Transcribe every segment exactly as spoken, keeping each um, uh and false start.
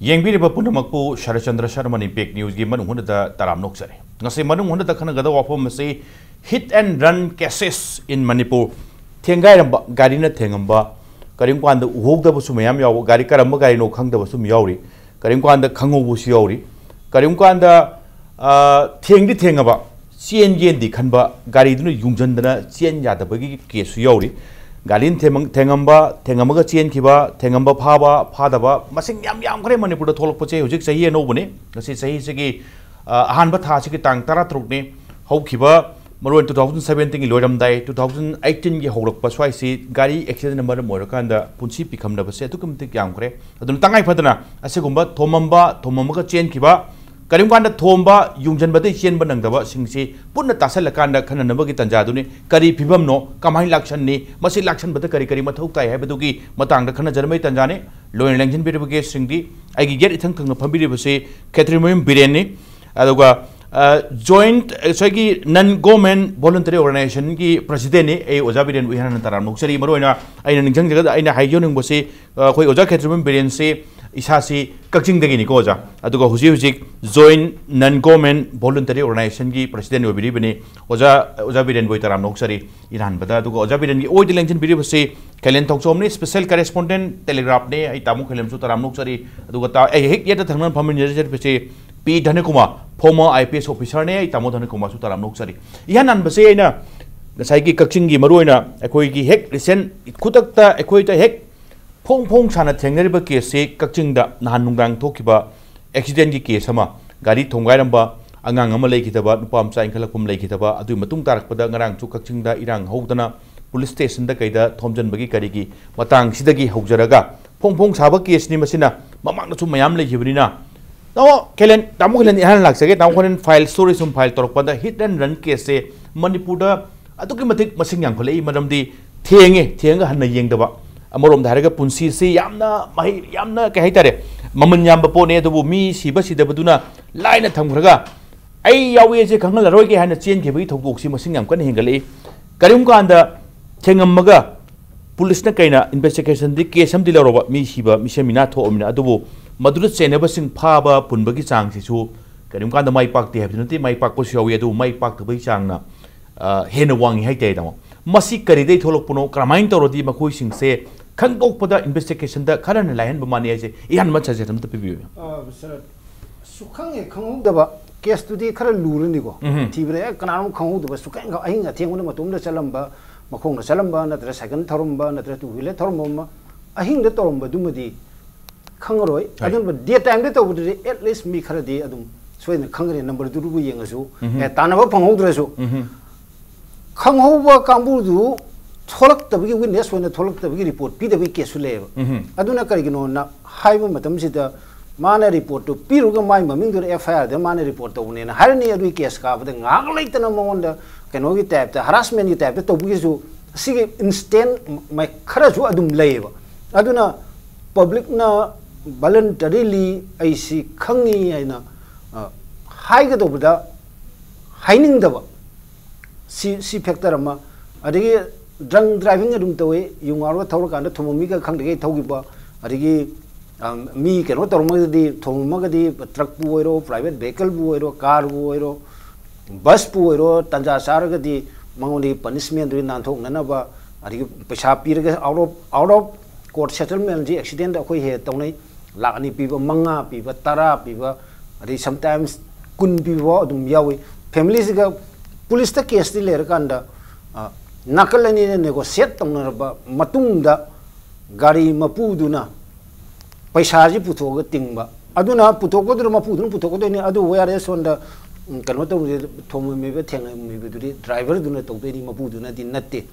ꯌꯦꯡꯕꯤꯔꯤꯕ ꯄꯨꯝꯅꯃꯛꯄꯨ ꯁꯔꯠꯆꯟꯗ꯭ꯔ ꯁꯔꯃꯅ ꯏꯝꯄꯦꯛ ꯅ꯭ꯌꯨꯁꯀꯤ ꯃꯅꯨꯡ ꯍꯨꯠꯅꯗ ꯇꯔꯥꯝꯅ ꯑꯣꯛꯆꯔꯤ꯫ ꯉꯁꯤ ꯃꯅꯨꯡ ꯍꯨꯠꯅꯗ ꯈꯟꯅꯒꯗꯕ ꯋꯥꯐꯝ ꯑꯁꯤ hit and run cases in Manipur꯫ ꯊꯦꯡꯒꯥꯏꯔꯝꯕ, ꯒꯥꯔꯤꯅ ꯊꯦꯡꯉꯝꯕ, ꯀꯔꯤꯒꯨꯝꯕ ꯀꯥꯟꯗ ꯎꯍꯧꯗꯕꯁꯨ ꯃꯌꯥꯝ ꯌꯥꯎꯕ, ꯒꯥꯔꯤ ꯀꯔꯝꯕ ꯒꯥꯔꯤꯅꯣ ꯈꯪꯗꯕꯁꯨ ꯌꯥꯎꯔꯤ, ꯀꯔꯤꯒꯨꯝꯕ ꯀꯥꯟꯗ ꯈꯪꯍꯧꯕꯁꯨ ꯌꯥꯎꯔꯤ, ꯀꯔꯤꯒꯨꯝꯕ ꯀꯥꯟꯗ, ꯑ, ꯊꯦꯡꯗꯤ ꯊꯦꯡꯉꯕ, ꯆꯦꯟꯒꯦꯅꯗꯤ ꯈꯟꯕ, ꯒꯥꯔꯤꯗꯨꯅ ꯌꯨꯡꯁꯤꯟꯗꯅ ꯆꯦꯟ ꯌꯥꯗꯕꯒꯤ ꯀꯦꯁꯁꯨ ꯌꯥꯎꯔꯤ꯫ ꯒꯥꯔꯤꯅ ꯊꯦꯝꯃ-, ꯊꯦꯡꯉꯝꯕ, ꯊꯦꯡꯉꯝꯃꯒ ꯆꯦꯟꯈꯤꯕ, ꯊꯦꯡꯉꯝꯕ ꯐꯥꯕ, ꯐꯥꯗꯕ, ꯃꯁꯤꯡ ꯌꯥꯝ ꯌꯥꯝꯈ꯭ꯔꯦ ꯃꯅꯤꯄꯨꯔꯗ ꯊꯣꯛꯂꯛꯄꯁꯦ꯫ ꯍꯧꯖꯤꯛ ꯆꯍꯤ ꯑꯅꯧꯕꯅꯤ, ꯉꯁꯤ ꯆꯍꯤꯁꯤꯒꯤ, ꯑ, ꯑꯍꯥꯟꯕ ꯊꯥꯁꯤꯒꯤ ꯇꯥꯡ ꯇꯔꯥꯇꯔꯨꯛꯅꯤ꯫ ꯍꯧꯈꯤꯕ ꯃꯔꯨ ꯑꯣꯏꯅ two thousand seventeen ꯒꯤ ꯂꯣꯏꯔꯝꯗꯥꯏ, two thousand eighteen ꯒꯤ ꯍꯧꯔꯛꯄ ꯁ꯭ꯋꯥꯏꯁꯤ ꯒꯥꯔꯤ ꯑꯦꯛꯁꯤꯗꯦꯟꯅ ꯃꯔꯝ ꯑꯣꯏꯔꯀꯥꯟꯗ ꯄꯨꯟꯁꯤ ꯄꯤꯈꯝꯅꯕꯁꯦ ꯑꯗꯨꯛꯀꯤ ꯃꯇꯤꯛ ꯌꯥꯝꯈ꯭ꯔꯦ꯫ ꯑꯗꯨꯅ ꯇꯉꯥꯏ ꯐꯗꯅ ꯑꯁꯤꯒꯨꯝꯕ ꯊꯣꯝꯃꯝꯕ, ꯊꯣꯝꯃꯝꯃꯒ ꯆꯦꯟꯈꯤꯕ, ꯀꯔꯤꯒꯨꯝꯕ ꯀꯥꯟꯗ ꯊꯣꯝꯕ, ꯌꯨꯡꯁꯤꯟꯕꯗꯒꯤ ꯆꯦꯟꯕ ꯅꯪꯗꯕꯁꯤꯡꯁꯤ ꯄꯨꯟꯅ ꯇꯥꯁꯜꯂꯀꯥꯟꯗ ꯈꯟꯅꯅꯕꯒꯤ ꯇꯥꯟꯖꯥꯗꯨꯅꯤ꯫ ꯀꯔꯤ ꯐꯤꯕꯝꯅꯣ, ꯀꯃꯥꯏꯅ ꯂꯥꯛꯁꯟꯅꯤ, ꯃꯁꯤ ꯂꯥꯛꯁꯟꯕꯗ ꯀꯔꯤ ꯀꯔꯤ ꯃꯊꯧ ꯇꯥꯏ ꯍꯥꯏꯕꯗꯨꯒꯤ ꯃꯇꯥꯡꯗ ꯈꯟꯅꯖꯔꯝꯕꯒꯤ ꯇꯥꯟꯖꯥꯅꯤ꯫ ꯂꯣꯏꯅ ꯂꯦꯡꯁꯤꯟꯕꯤꯔꯤꯕ ꯒꯦꯁꯁꯤꯡꯗꯤ ꯑꯩꯒꯤ ꯌꯦꯠ ꯏꯊꯪ ꯊꯪꯅ ꯐꯝꯕꯤꯔꯤꯕꯁꯤ ꯈꯦꯇ꯭ꯔꯤꯃꯌꯨꯝ ꯕꯤꯔꯦꯟꯅꯤ꯫ ꯑꯗꯨꯒ, ꯑ, ꯖꯣꯏꯟꯠ, ꯉꯁꯥꯏꯒꯤ ꯅꯟ ꯒꯣꯔꯃꯦꯟ ꯚꯣꯂꯨꯟꯇꯔꯤ ꯑꯣꯔꯒꯅꯥꯏꯖꯦꯁꯟꯒꯤ ꯄ꯭ꯔꯁꯤꯗꯦꯟꯅꯤ꯫ ꯑꯩ ꯑꯣꯖꯥ ꯕꯤꯔꯦꯟꯕꯨ ꯏꯍꯥꯟ ꯍꯥꯟꯅ ꯇꯔꯥꯝ ꯅꯣꯛꯆꯔꯤ꯫ ꯃꯔꯨꯑꯣꯏꯅ ꯑꯩꯅ ꯅꯤꯡꯁꯤꯡꯖꯒꯗ-, ꯑꯩꯅ ꯍꯥꯏꯖꯅꯤꯡꯕꯁꯤ, ꯑ, ꯑꯩꯈꯣꯏ ꯑꯣꯖꯥ ꯈꯦꯇ꯭ꯔꯤꯃꯌꯨꯝ ꯕꯤꯔꯦꯟꯁꯤ ꯏꯁꯥꯁꯤ ꯀꯛꯆꯤꯡꯗꯒꯤꯅꯤꯀꯣ ꯑꯣꯖꯥ꯫ ꯑꯗꯨꯒ ꯍꯧꯖꯤꯛ ꯍꯧꯖꯤꯛ ꯖꯣꯏꯟꯠ ꯅꯟ ꯒꯣꯔꯃꯦꯟ ꯚꯣꯂꯨꯟꯇꯔꯤ ꯑꯣꯔꯒꯅꯥꯏꯖꯦꯁꯟꯒꯤ ꯄ꯭ꯔꯁꯤꯗꯦꯟ ꯑꯣꯏꯕꯤꯔꯤꯕꯅꯤ꯫ ꯑꯣꯖꯥ, ꯑꯣꯖꯥ ꯕꯤꯔꯦꯟꯕꯨ ꯑꯩ ꯇꯔꯥꯝ ꯅꯣꯛꯆꯔꯤ ꯏꯍꯥꯟꯕꯗ꯫ ꯑꯗꯨꯒ ꯑꯣꯖꯥ ꯕꯤꯔꯦꯟꯒꯤ ꯑꯣꯏꯗ ꯂꯦꯡꯁꯤꯟꯕꯤꯔꯤꯕꯁꯤ ꯈꯦꯂꯦꯟ ꯊꯣꯡꯆꯣꯝꯅꯤ, ꯁ꯭ꯄꯦꯁꯦꯜ ꯀꯔꯦꯁꯄꯣꯟꯗꯦꯟꯠ ꯇꯦꯂꯤꯒ꯭ꯔꯥꯐꯅꯤ꯫ ꯑꯩ ꯇꯥꯃꯣ ꯈꯦꯂꯦꯟꯁꯨ ꯇꯔꯥꯝ ꯅꯣꯛꯆꯔꯤ꯫ ꯑꯗꯨꯒ ꯇꯥ-, ꯑꯩ ꯍꯦꯛ ꯌꯦꯠꯇ ꯊꯪꯅꯅ ꯐꯝꯃꯤꯟꯅꯖꯔꯤꯕꯁꯤ ꯄꯤ ꯙꯅꯀꯨꯃꯥꯔ, ꯐꯣꯔꯃꯔ ꯑꯥꯏ ꯄꯤ ꯑꯦꯁ ꯑꯣꯐꯤꯁꯥꯔꯅꯦ꯫ ꯑꯩ ꯇꯥꯃꯣ ꯙꯅꯀꯨꯃꯥꯔꯁꯨ ꯇꯔꯥꯝ ꯅꯣꯛꯆꯔꯤ꯫ ꯏꯍꯥꯟ ꯍꯥꯟꯕꯁꯦ ꯑꯩꯅ ꯉꯁꯥꯏꯒꯤ ꯀꯛꯆꯤꯡꯒꯤ ꯃꯔꯨꯑꯣꯏꯅ ꯑꯩꯈꯣꯏꯒꯤ ꯍꯦꯛ ꯔꯤꯁꯦꯟꯠ ꯈꯨꯗꯛꯇ ꯑꯩꯈꯣꯏꯗ ꯍꯦꯛ ꯐꯣꯡ ꯐꯣꯡ ꯁꯥꯅ ꯊꯦꯡꯅꯔꯤꯕ ꯀꯦꯁꯁꯤ ꯀꯛꯆꯤꯡꯗ ꯅꯍꯥꯟ ꯅꯨꯡꯗꯥꯡ ꯊꯣꯛꯈꯤꯕ ꯑꯦꯛꯁꯤꯗꯦꯟꯒꯤ ꯀꯦꯁ ꯑꯃ, ꯒꯥꯔꯤ ꯊꯣꯡꯒꯥꯏꯔꯝꯕ, ꯑꯉꯥꯡ ꯑꯃ ꯂꯩꯈꯤꯗꯕ, ꯅꯨꯄꯥ ꯃꯆꯥ ꯏꯟꯈꯠꯂꯛꯄ ꯑꯃ ꯂꯩꯈꯤꯗꯕ, ꯑꯗꯨꯒꯤ ꯃꯇꯨꯡ ꯇꯥꯔꯛꯄꯗ ꯉꯔꯥꯡꯁꯨ ꯀꯛꯆꯤꯡꯗ ꯏꯔꯥꯡ ꯍꯧꯗꯅ ꯄꯨꯂꯤꯁ ꯁ꯭ꯇꯦꯁꯟꯗ ꯀꯩꯗ ꯊꯣꯝꯖꯤꯟꯕꯒꯤ ꯀꯔꯤꯒꯤ ꯃꯇꯥꯡꯁꯤꯗꯒꯤ ꯍꯧꯖꯔꯒ ꯐꯣꯡ ꯐꯣꯡ ꯁꯥꯕ ꯀꯦꯁꯅꯤ꯫ ꯃꯁꯤꯅ ꯃꯃꯥꯡꯗꯁꯨ ꯃꯌꯥꯝ ꯂꯩꯈꯤꯕꯅꯤꯅ, ꯇꯥꯃꯣ ꯈꯦꯂꯦꯟ, ꯇꯥꯃꯣ ꯈꯦꯂꯦꯟ ꯏꯍꯥꯟ ꯂꯥꯛꯆꯒꯦ꯫ ꯇꯥꯃꯣ ꯈꯦꯂꯦꯟ ꯐꯥꯏꯜ, ꯁ꯭ꯇꯣꯔꯤ ꯁꯨꯝ ꯐꯥꯏꯜ ꯇꯧꯔꯛꯄꯗ hit and run caseꯁꯦ ꯃꯅꯤꯄꯨꯔꯗ ꯑꯗꯨꯛꯀꯤ ꯃꯇꯤꯛ ꯃꯁꯤꯡ ꯌꯥꯝꯈꯠꯂꯛꯏ꯫ ꯃꯔꯝꯗꯤ ꯊꯦꯡꯉꯦ, ꯊꯦꯡꯉꯒ ꯍꯟꯅ ꯌꯦꯡꯗꯕ꯫ ꯑꯃꯔꯣꯝꯗ ꯍꯥꯏꯔꯒ ꯄꯨꯟꯁꯤꯁꯤ ꯌꯥꯝꯅ ꯃꯍꯩ, ꯌꯥꯝꯅ ꯀꯩ ꯍꯥꯏꯇꯥꯔꯦ, ꯃꯃꯜ ꯌꯥꯝꯕ ꯄꯣꯠꯅꯦ꯫ ꯑꯗꯨꯕꯨ ꯃꯤ ꯁꯤꯕ ꯁꯤꯗꯕꯗꯨꯅ ꯂꯥꯏꯅ ꯊꯝꯈ꯭ꯔꯒ ꯑꯩ ꯌꯥꯎꯏ ꯑꯁꯦ ꯈꯪꯍꯜꯂꯔꯣꯏꯒꯦ ꯍꯥꯏꯅ ꯆꯦꯟꯈꯤꯕꯒꯤ ꯊꯧꯗꯣꯛꯁꯤ ꯃꯁꯤꯡ ꯌꯥꯝ ꯀꯟꯅ ꯍꯦꯟꯒꯠꯂꯛꯏ꯫ ꯀꯔꯤꯒꯨꯝꯕ ꯀꯥꯟꯗ ꯊꯦꯡꯉꯝꯃꯒ ꯄꯨꯂꯤꯁꯅ ꯀꯩꯅ ꯏꯟꯚꯦꯁꯇꯤꯒꯦꯁꯟꯗꯤ ꯀꯦꯁ ꯑꯃꯗꯤ ꯂꯧꯔꯕ, ꯃꯤ ꯁꯤꯕ, ꯃꯤꯁꯦ ꯃꯤꯅꯥ ꯊꯣꯛꯑꯕꯅꯤꯅ꯫ ꯑꯗꯨꯕꯨ ꯃꯗꯨꯗ ꯆꯦꯟꯅꯕꯁꯤꯡ ꯐꯥꯕ ꯄꯨꯟꯕꯒꯤ ꯆꯥꯡꯁꯤꯁꯨ ꯀꯔꯤꯒꯨꯝꯕ ꯀꯥꯟꯗ ꯃꯥꯏ ꯄꯥꯛꯇꯦ ꯍꯥꯏꯕꯗꯤ ꯅꯠꯇꯦ, ꯃꯥꯏ ꯄꯥꯛꯄꯁꯨ ꯌꯥꯎꯏ, ꯑꯗꯨꯕꯨ ꯃꯥꯏ ꯄꯥꯛꯇꯕꯒꯤ ꯆꯥꯡꯅ, ꯑ, ꯍꯦꯟꯅ ꯋꯥꯡꯉꯤ ꯍꯥꯏꯇꯥꯔꯦ, ꯇꯥꯃꯣ꯫ ꯃꯁꯤ ꯀꯔꯤꯗꯒꯤ ꯊꯣꯛꯂꯛꯄꯅꯣ, ꯀꯔꯝꯍꯥꯏꯅ ꯇꯧꯔꯗꯤ ꯃꯈꯣꯏꯁꯤꯡꯁꯦ ꯈꯪꯗꯣꯛꯄꯗ, ꯏꯟꯚꯦꯁꯇꯤꯒꯦꯁꯟꯗ ꯈꯔ ꯍꯦꯟꯅ ꯂꯥꯏꯍꯟꯕ ꯃꯥꯟꯅꯤ ꯍꯥꯏꯁꯦ, ꯏꯍꯥꯟꯕ ꯁꯖꯦꯁꯟ ꯑꯝꯇ ꯄꯤꯕꯤꯌꯨ꯫ ꯑ, ꯁꯥꯔ, ꯁꯨꯈꯪ ꯍꯦꯛ ꯈꯪꯍꯧꯗꯕ ꯀꯦꯁꯇꯨꯗꯤ ꯈꯔ ꯂꯨꯔꯅꯤꯀꯣ꯫ ꯎꯝꯍꯨꯝ꯫ ꯊꯤꯕꯗ ꯍꯦꯛ ꯀꯅꯥꯅꯣꯝ ꯈꯪꯍꯧꯗꯕ, ꯁꯨꯈꯪ ꯈꯪ-, ꯑꯍꯤꯡ ꯑꯊꯦꯡꯕꯗ ꯃꯇꯣꯝꯗ ꯆꯠꯂꯝꯕ, ꯃꯈꯣꯡꯅ ꯆꯠꯂꯝꯕ, ꯅꯠꯇ꯭ꯔꯒ ꯁꯥꯏꯀꯜ ꯊꯧꯔꯝꯕ, ꯅꯠꯇ꯭ꯔꯒ ꯇꯨ ꯋꯤꯂꯔ ꯊꯧꯔꯝꯕ ꯑꯃ ꯑꯍꯤꯡꯗ ꯇꯧꯔꯝꯕꯗꯨꯃꯗꯤ ꯈꯪꯉꯔꯣꯏ꯫ ꯍꯣꯏ꯫ ꯑꯗꯨꯅ ꯗꯦ ꯇꯥꯏꯝꯗ ꯇꯧꯕꯗꯨꯗꯤ at least ꯃꯤ ꯈꯔꯗꯤ ꯑꯗꯨꯝ ꯁꯣꯏꯗꯅ ꯈꯪꯒꯅꯤ, ꯅꯝꯕꯔꯗꯨꯕꯨ ꯌꯦꯡꯉꯁꯨ, ꯎꯝꯍꯨꯝ꯫ ꯑꯦ, ꯇꯥꯟꯅꯕ ꯐꯪꯍꯧꯗ꯭ꯔꯁꯨ꯫ ꯎꯝꯍꯨꯝ꯫ ꯈꯪꯍꯧꯕ ꯀꯥꯡꯕꯨꯗꯨ ꯊꯣꯛꯂꯛꯇꯕꯒꯤ, ꯋꯤꯠꯅꯦꯁ ꯑꯣꯏꯅ ꯊꯣꯛꯂꯛꯇꯕꯒꯤ, ꯔꯤꯄꯣꯔꯠ ꯄꯤꯗꯕꯒꯤ ꯀꯦꯁꯁꯨ ꯂꯩꯌꯦꯕ꯫ ꯎꯝꯍꯨꯝ꯫ ꯑꯗꯨꯅ ꯀꯔꯤꯒꯤꯅꯣꯅ ꯍꯥꯏꯕ ꯃꯇꯝꯁꯤꯗ ꯃꯥꯅ ꯔꯤꯄꯣꯔꯠꯇꯨ ꯄꯤꯔꯨꯔꯒ ꯃꯥꯏ ꯃꯃꯤꯡꯗꯨꯗ ꯑꯦꯐ ꯑꯥꯏ ꯑꯥꯔꯗ ꯃꯥꯅ ꯔꯤꯄꯣꯔꯠ ꯇꯧꯕꯅꯦꯅ ꯍꯥꯏꯔꯅꯤ, ꯑꯗꯨꯒꯤ ꯀꯦꯁ ꯀꯥꯕꯗ ꯉꯥꯏꯍꯥꯛ ꯂꯩꯇꯅ ꯃꯉꯣꯟꯗ ꯀꯩꯅꯣꯒꯤ ꯇꯥꯏꯞꯇ, ꯍꯔꯥꯁꯃꯦꯟꯒꯤ ꯇꯥꯏꯞꯇ ꯇꯧꯕꯒꯤꯁꯨ ꯁꯤꯒꯤ ꯏꯟꯁꯇꯦꯟ ꯃ-, ꯈꯔꯁꯨ ꯑꯗꯨꯝ ꯂꯩꯌꯦꯕ꯫ ꯑꯗꯨꯅ ꯄꯕ꯭ꯂꯤꯛꯅ ꯚꯂꯟꯇꯔꯤꯂꯤ ꯑꯩ ꯁꯤ ꯈꯪꯉꯤ ꯍꯥꯏꯅ, ꯑ, ꯍꯥꯏꯒꯗꯧꯕꯗ ꯍꯥꯏꯅꯤꯡꯗꯕ, ꯁꯤ, ꯁꯤ ꯐꯦꯛꯇꯔ ꯑꯃ꯫ ꯑꯗꯒꯤ ꯗ꯭ꯔꯪ ꯗ꯭ꯔꯥꯏꯚꯤꯡ ꯑꯗꯨꯝ ꯇꯧꯏ, ꯌꯨ ꯉꯥꯎꯔꯒ ꯊꯧꯔꯀꯥꯟꯗ ꯊꯣꯝꯃꯝꯃꯤꯒ ꯈꯪꯗ꯭ꯔꯤꯉꯩ ꯊꯧꯈꯤꯕ, ꯑꯗꯒꯤ, ꯑ, ꯃꯤ ꯀꯩꯅꯣ ꯇꯧꯔꯝꯃꯒꯗꯤ, ꯊꯣꯝꯃꯝꯃꯒꯗꯤ, ꯇ꯭ꯔꯛꯄꯨ ꯑꯣꯏꯔꯣ, ꯄ꯭ꯔꯥꯏꯚꯦꯠ ꯚꯦꯍꯤꯀꯜꯕꯨ ꯑꯣꯏꯔꯣ, ꯀꯥꯔꯕꯨ ꯑꯣꯏꯔꯣ, ꯕꯁꯄꯨ ꯑꯣꯏꯔꯣ, ꯇꯟꯖꯥ ꯆꯥꯔꯒꯗꯤ ꯃꯉꯣꯟꯗꯒꯤ ꯄꯅꯤꯁꯃꯦꯟꯗꯨ ꯅꯥꯟꯊꯣꯛꯅꯅꯕ, ꯑꯗꯒꯤ ꯄꯩꯁꯥ ꯄꯤꯔꯒ, out of, out of court ꯁꯦꯇꯜꯃꯦꯟꯁꯤ ꯑꯦꯛꯁꯤꯗꯦꯟꯗ ꯑꯩꯈꯣꯏ ꯍꯦꯛ ꯇꯧꯅꯩ, ꯂꯥꯛ ꯑꯅꯤ ꯄꯤꯕ, ꯃꯉꯥ ꯄꯤꯕ, ꯇꯔꯥ ꯄꯤꯕ, ꯑꯗꯩ ꯁꯝꯇꯥꯏꯝꯁ ꯀꯨꯟ ꯄꯤꯕ ꯐꯥꯎ ꯑꯗꯨꯝ ꯌꯥꯎꯏ꯫ ꯐꯦꯃꯤꯂꯤꯁꯤꯒ ꯄꯨꯂꯤꯁꯇ ꯀꯦꯁꯇꯤ ꯂꯩꯔꯀꯥꯟꯗ, ꯑ, ꯅꯥꯀꯜ ꯑꯅꯤꯅ ꯅꯦꯒꯣꯁꯤꯌꯦꯠ ꯇꯧꯅꯔꯕ ꯃꯇꯨꯡꯗ ꯒꯥꯔꯤ ꯃꯄꯨꯗꯨꯅ ꯄꯩꯁꯥꯁꯤ ꯄꯨꯊꯣꯛꯑꯒ ꯇꯤꯡꯕ꯫ ꯑꯗꯨꯅ ꯄꯨꯊꯣꯛꯄꯗꯨꯅ ꯃꯄꯨꯗꯨꯅ ꯄꯨꯊꯣꯛꯀꯗꯣꯏꯅꯤ꯫ ꯑꯗꯨ ꯋꯦꯌꯥꯔ ꯑꯦꯁ ꯁꯣꯝꯗ, ꯎꯝ, ꯀꯩꯅꯣ ꯇꯧꯕꯁꯦ, ꯊꯣꯝꯃꯝꯃꯤꯕ, ꯊꯦꯡꯉꯝꯃꯤꯕꯗꯨꯗꯤ ꯗ꯭ꯔꯥꯏꯚꯔꯗꯨꯅ ꯇꯧꯗꯣꯏꯅꯤ, ꯃꯄꯨꯗꯨꯅꯗꯤ ꯅꯠꯇꯦ꯫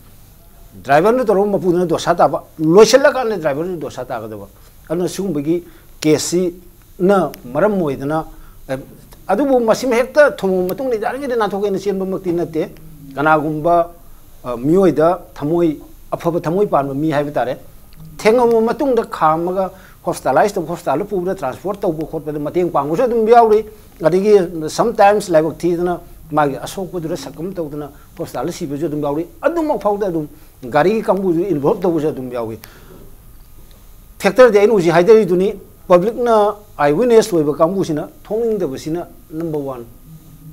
ꯗ꯭ꯔꯥꯏꯚꯔꯅ ꯇꯧꯔꯒ ꯃꯄꯨꯗꯨꯅ ꯗꯣꯁꯥ ꯇꯥꯕ, ꯂꯣꯏꯁꯤꯜꯂꯀꯥꯟꯗ ꯗ꯭ꯔꯥꯏꯚꯔꯗꯨ ꯗꯣꯁꯥ ꯇꯥꯒꯗꯕ꯫ ꯑꯗꯨꯅ ꯁꯤꯒꯨꯝꯕꯒꯤ ꯀꯦꯁꯁꯤꯅ ꯃꯔꯝ ꯑꯣꯏꯗꯅ, ꯑ, ꯑꯗꯨꯕꯨ ꯃꯁꯤꯃ ꯍꯦꯛꯇ ꯊꯣꯝꯃꯕ ꯃꯇꯨꯡꯗ ꯌꯥꯔꯤꯉꯩꯗ ꯅꯥꯟꯊꯣꯛꯀꯦꯅ ꯆꯦꯟꯕꯃꯛꯇꯤ ꯅꯠꯇꯦ꯫ ꯀꯅꯥꯒꯨꯝꯕ, ꯑ, ꯃꯤꯑꯣꯏꯗ ꯊꯃꯣꯏ, ꯑꯐꯕ ꯊꯃꯣꯏ ꯄꯥꯟꯕ ꯃꯤ ꯍꯥꯏꯕ ꯇꯥꯔꯦ, ꯊꯦꯡꯉꯕ ꯃꯇꯨꯡꯗ ꯈꯥꯝꯃꯒ ꯍꯣꯁꯄꯤꯇꯥꯂꯥꯏꯁ ꯇꯧꯕ, ꯍꯣꯁꯄꯤꯇꯥꯜꯗ ꯄꯨꯕꯗ, ꯇ꯭ꯔꯥꯟꯁꯄꯣꯔꯠ ꯇꯧꯕ ꯈꯣꯠꯄꯗ ꯃꯇꯦꯡ ꯄꯥꯡꯕꯁꯨ ꯑꯗꯨꯝ ꯌꯥꯎꯔꯤ꯫ ꯑꯗꯒꯤ ꯁꯝꯇꯥꯏꯝꯁ ꯂꯥꯏꯕꯛ ꯊꯤꯗꯅ ꯃꯥꯒꯤ ꯑꯁꯣꯛꯄꯗꯨꯗ ꯁꯛꯀꯝ ꯇꯧꯗꯅ ꯍꯣꯁꯄꯤꯇꯥꯜꯗ ꯁꯤꯕꯁꯨ ꯑꯗꯨꯝ ꯌꯥꯎꯔꯤ꯫ ꯑꯗꯨꯃꯛ ꯐꯥꯎꯗ ꯑꯗꯨꯝ ꯒꯥꯔꯤꯒꯤ ꯀꯥꯡꯕꯨꯁꯨ ꯏꯟꯚꯣꯜꯕ ꯇꯧꯕꯁꯨ ꯑꯗꯨꯝ ꯌꯥꯎꯏ꯫ ꯐꯦꯛꯇꯔꯗꯤ ꯑꯩꯅ ꯍꯧꯖꯤꯛ ꯍꯥꯏꯖꯔꯤꯗꯨꯅꯤ꯫ ꯄꯕ꯭ꯂꯤꯛꯅ ꯑꯥꯏ ꯋꯤꯠꯅꯦꯁ ꯑꯣꯏꯕ ꯀꯥꯡꯕꯨꯁꯤꯅ ꯊꯣꯛꯅꯤꯡꯗꯕꯁꯤꯅ ꯅꯝꯕꯔ ꯋꯥꯟ꯫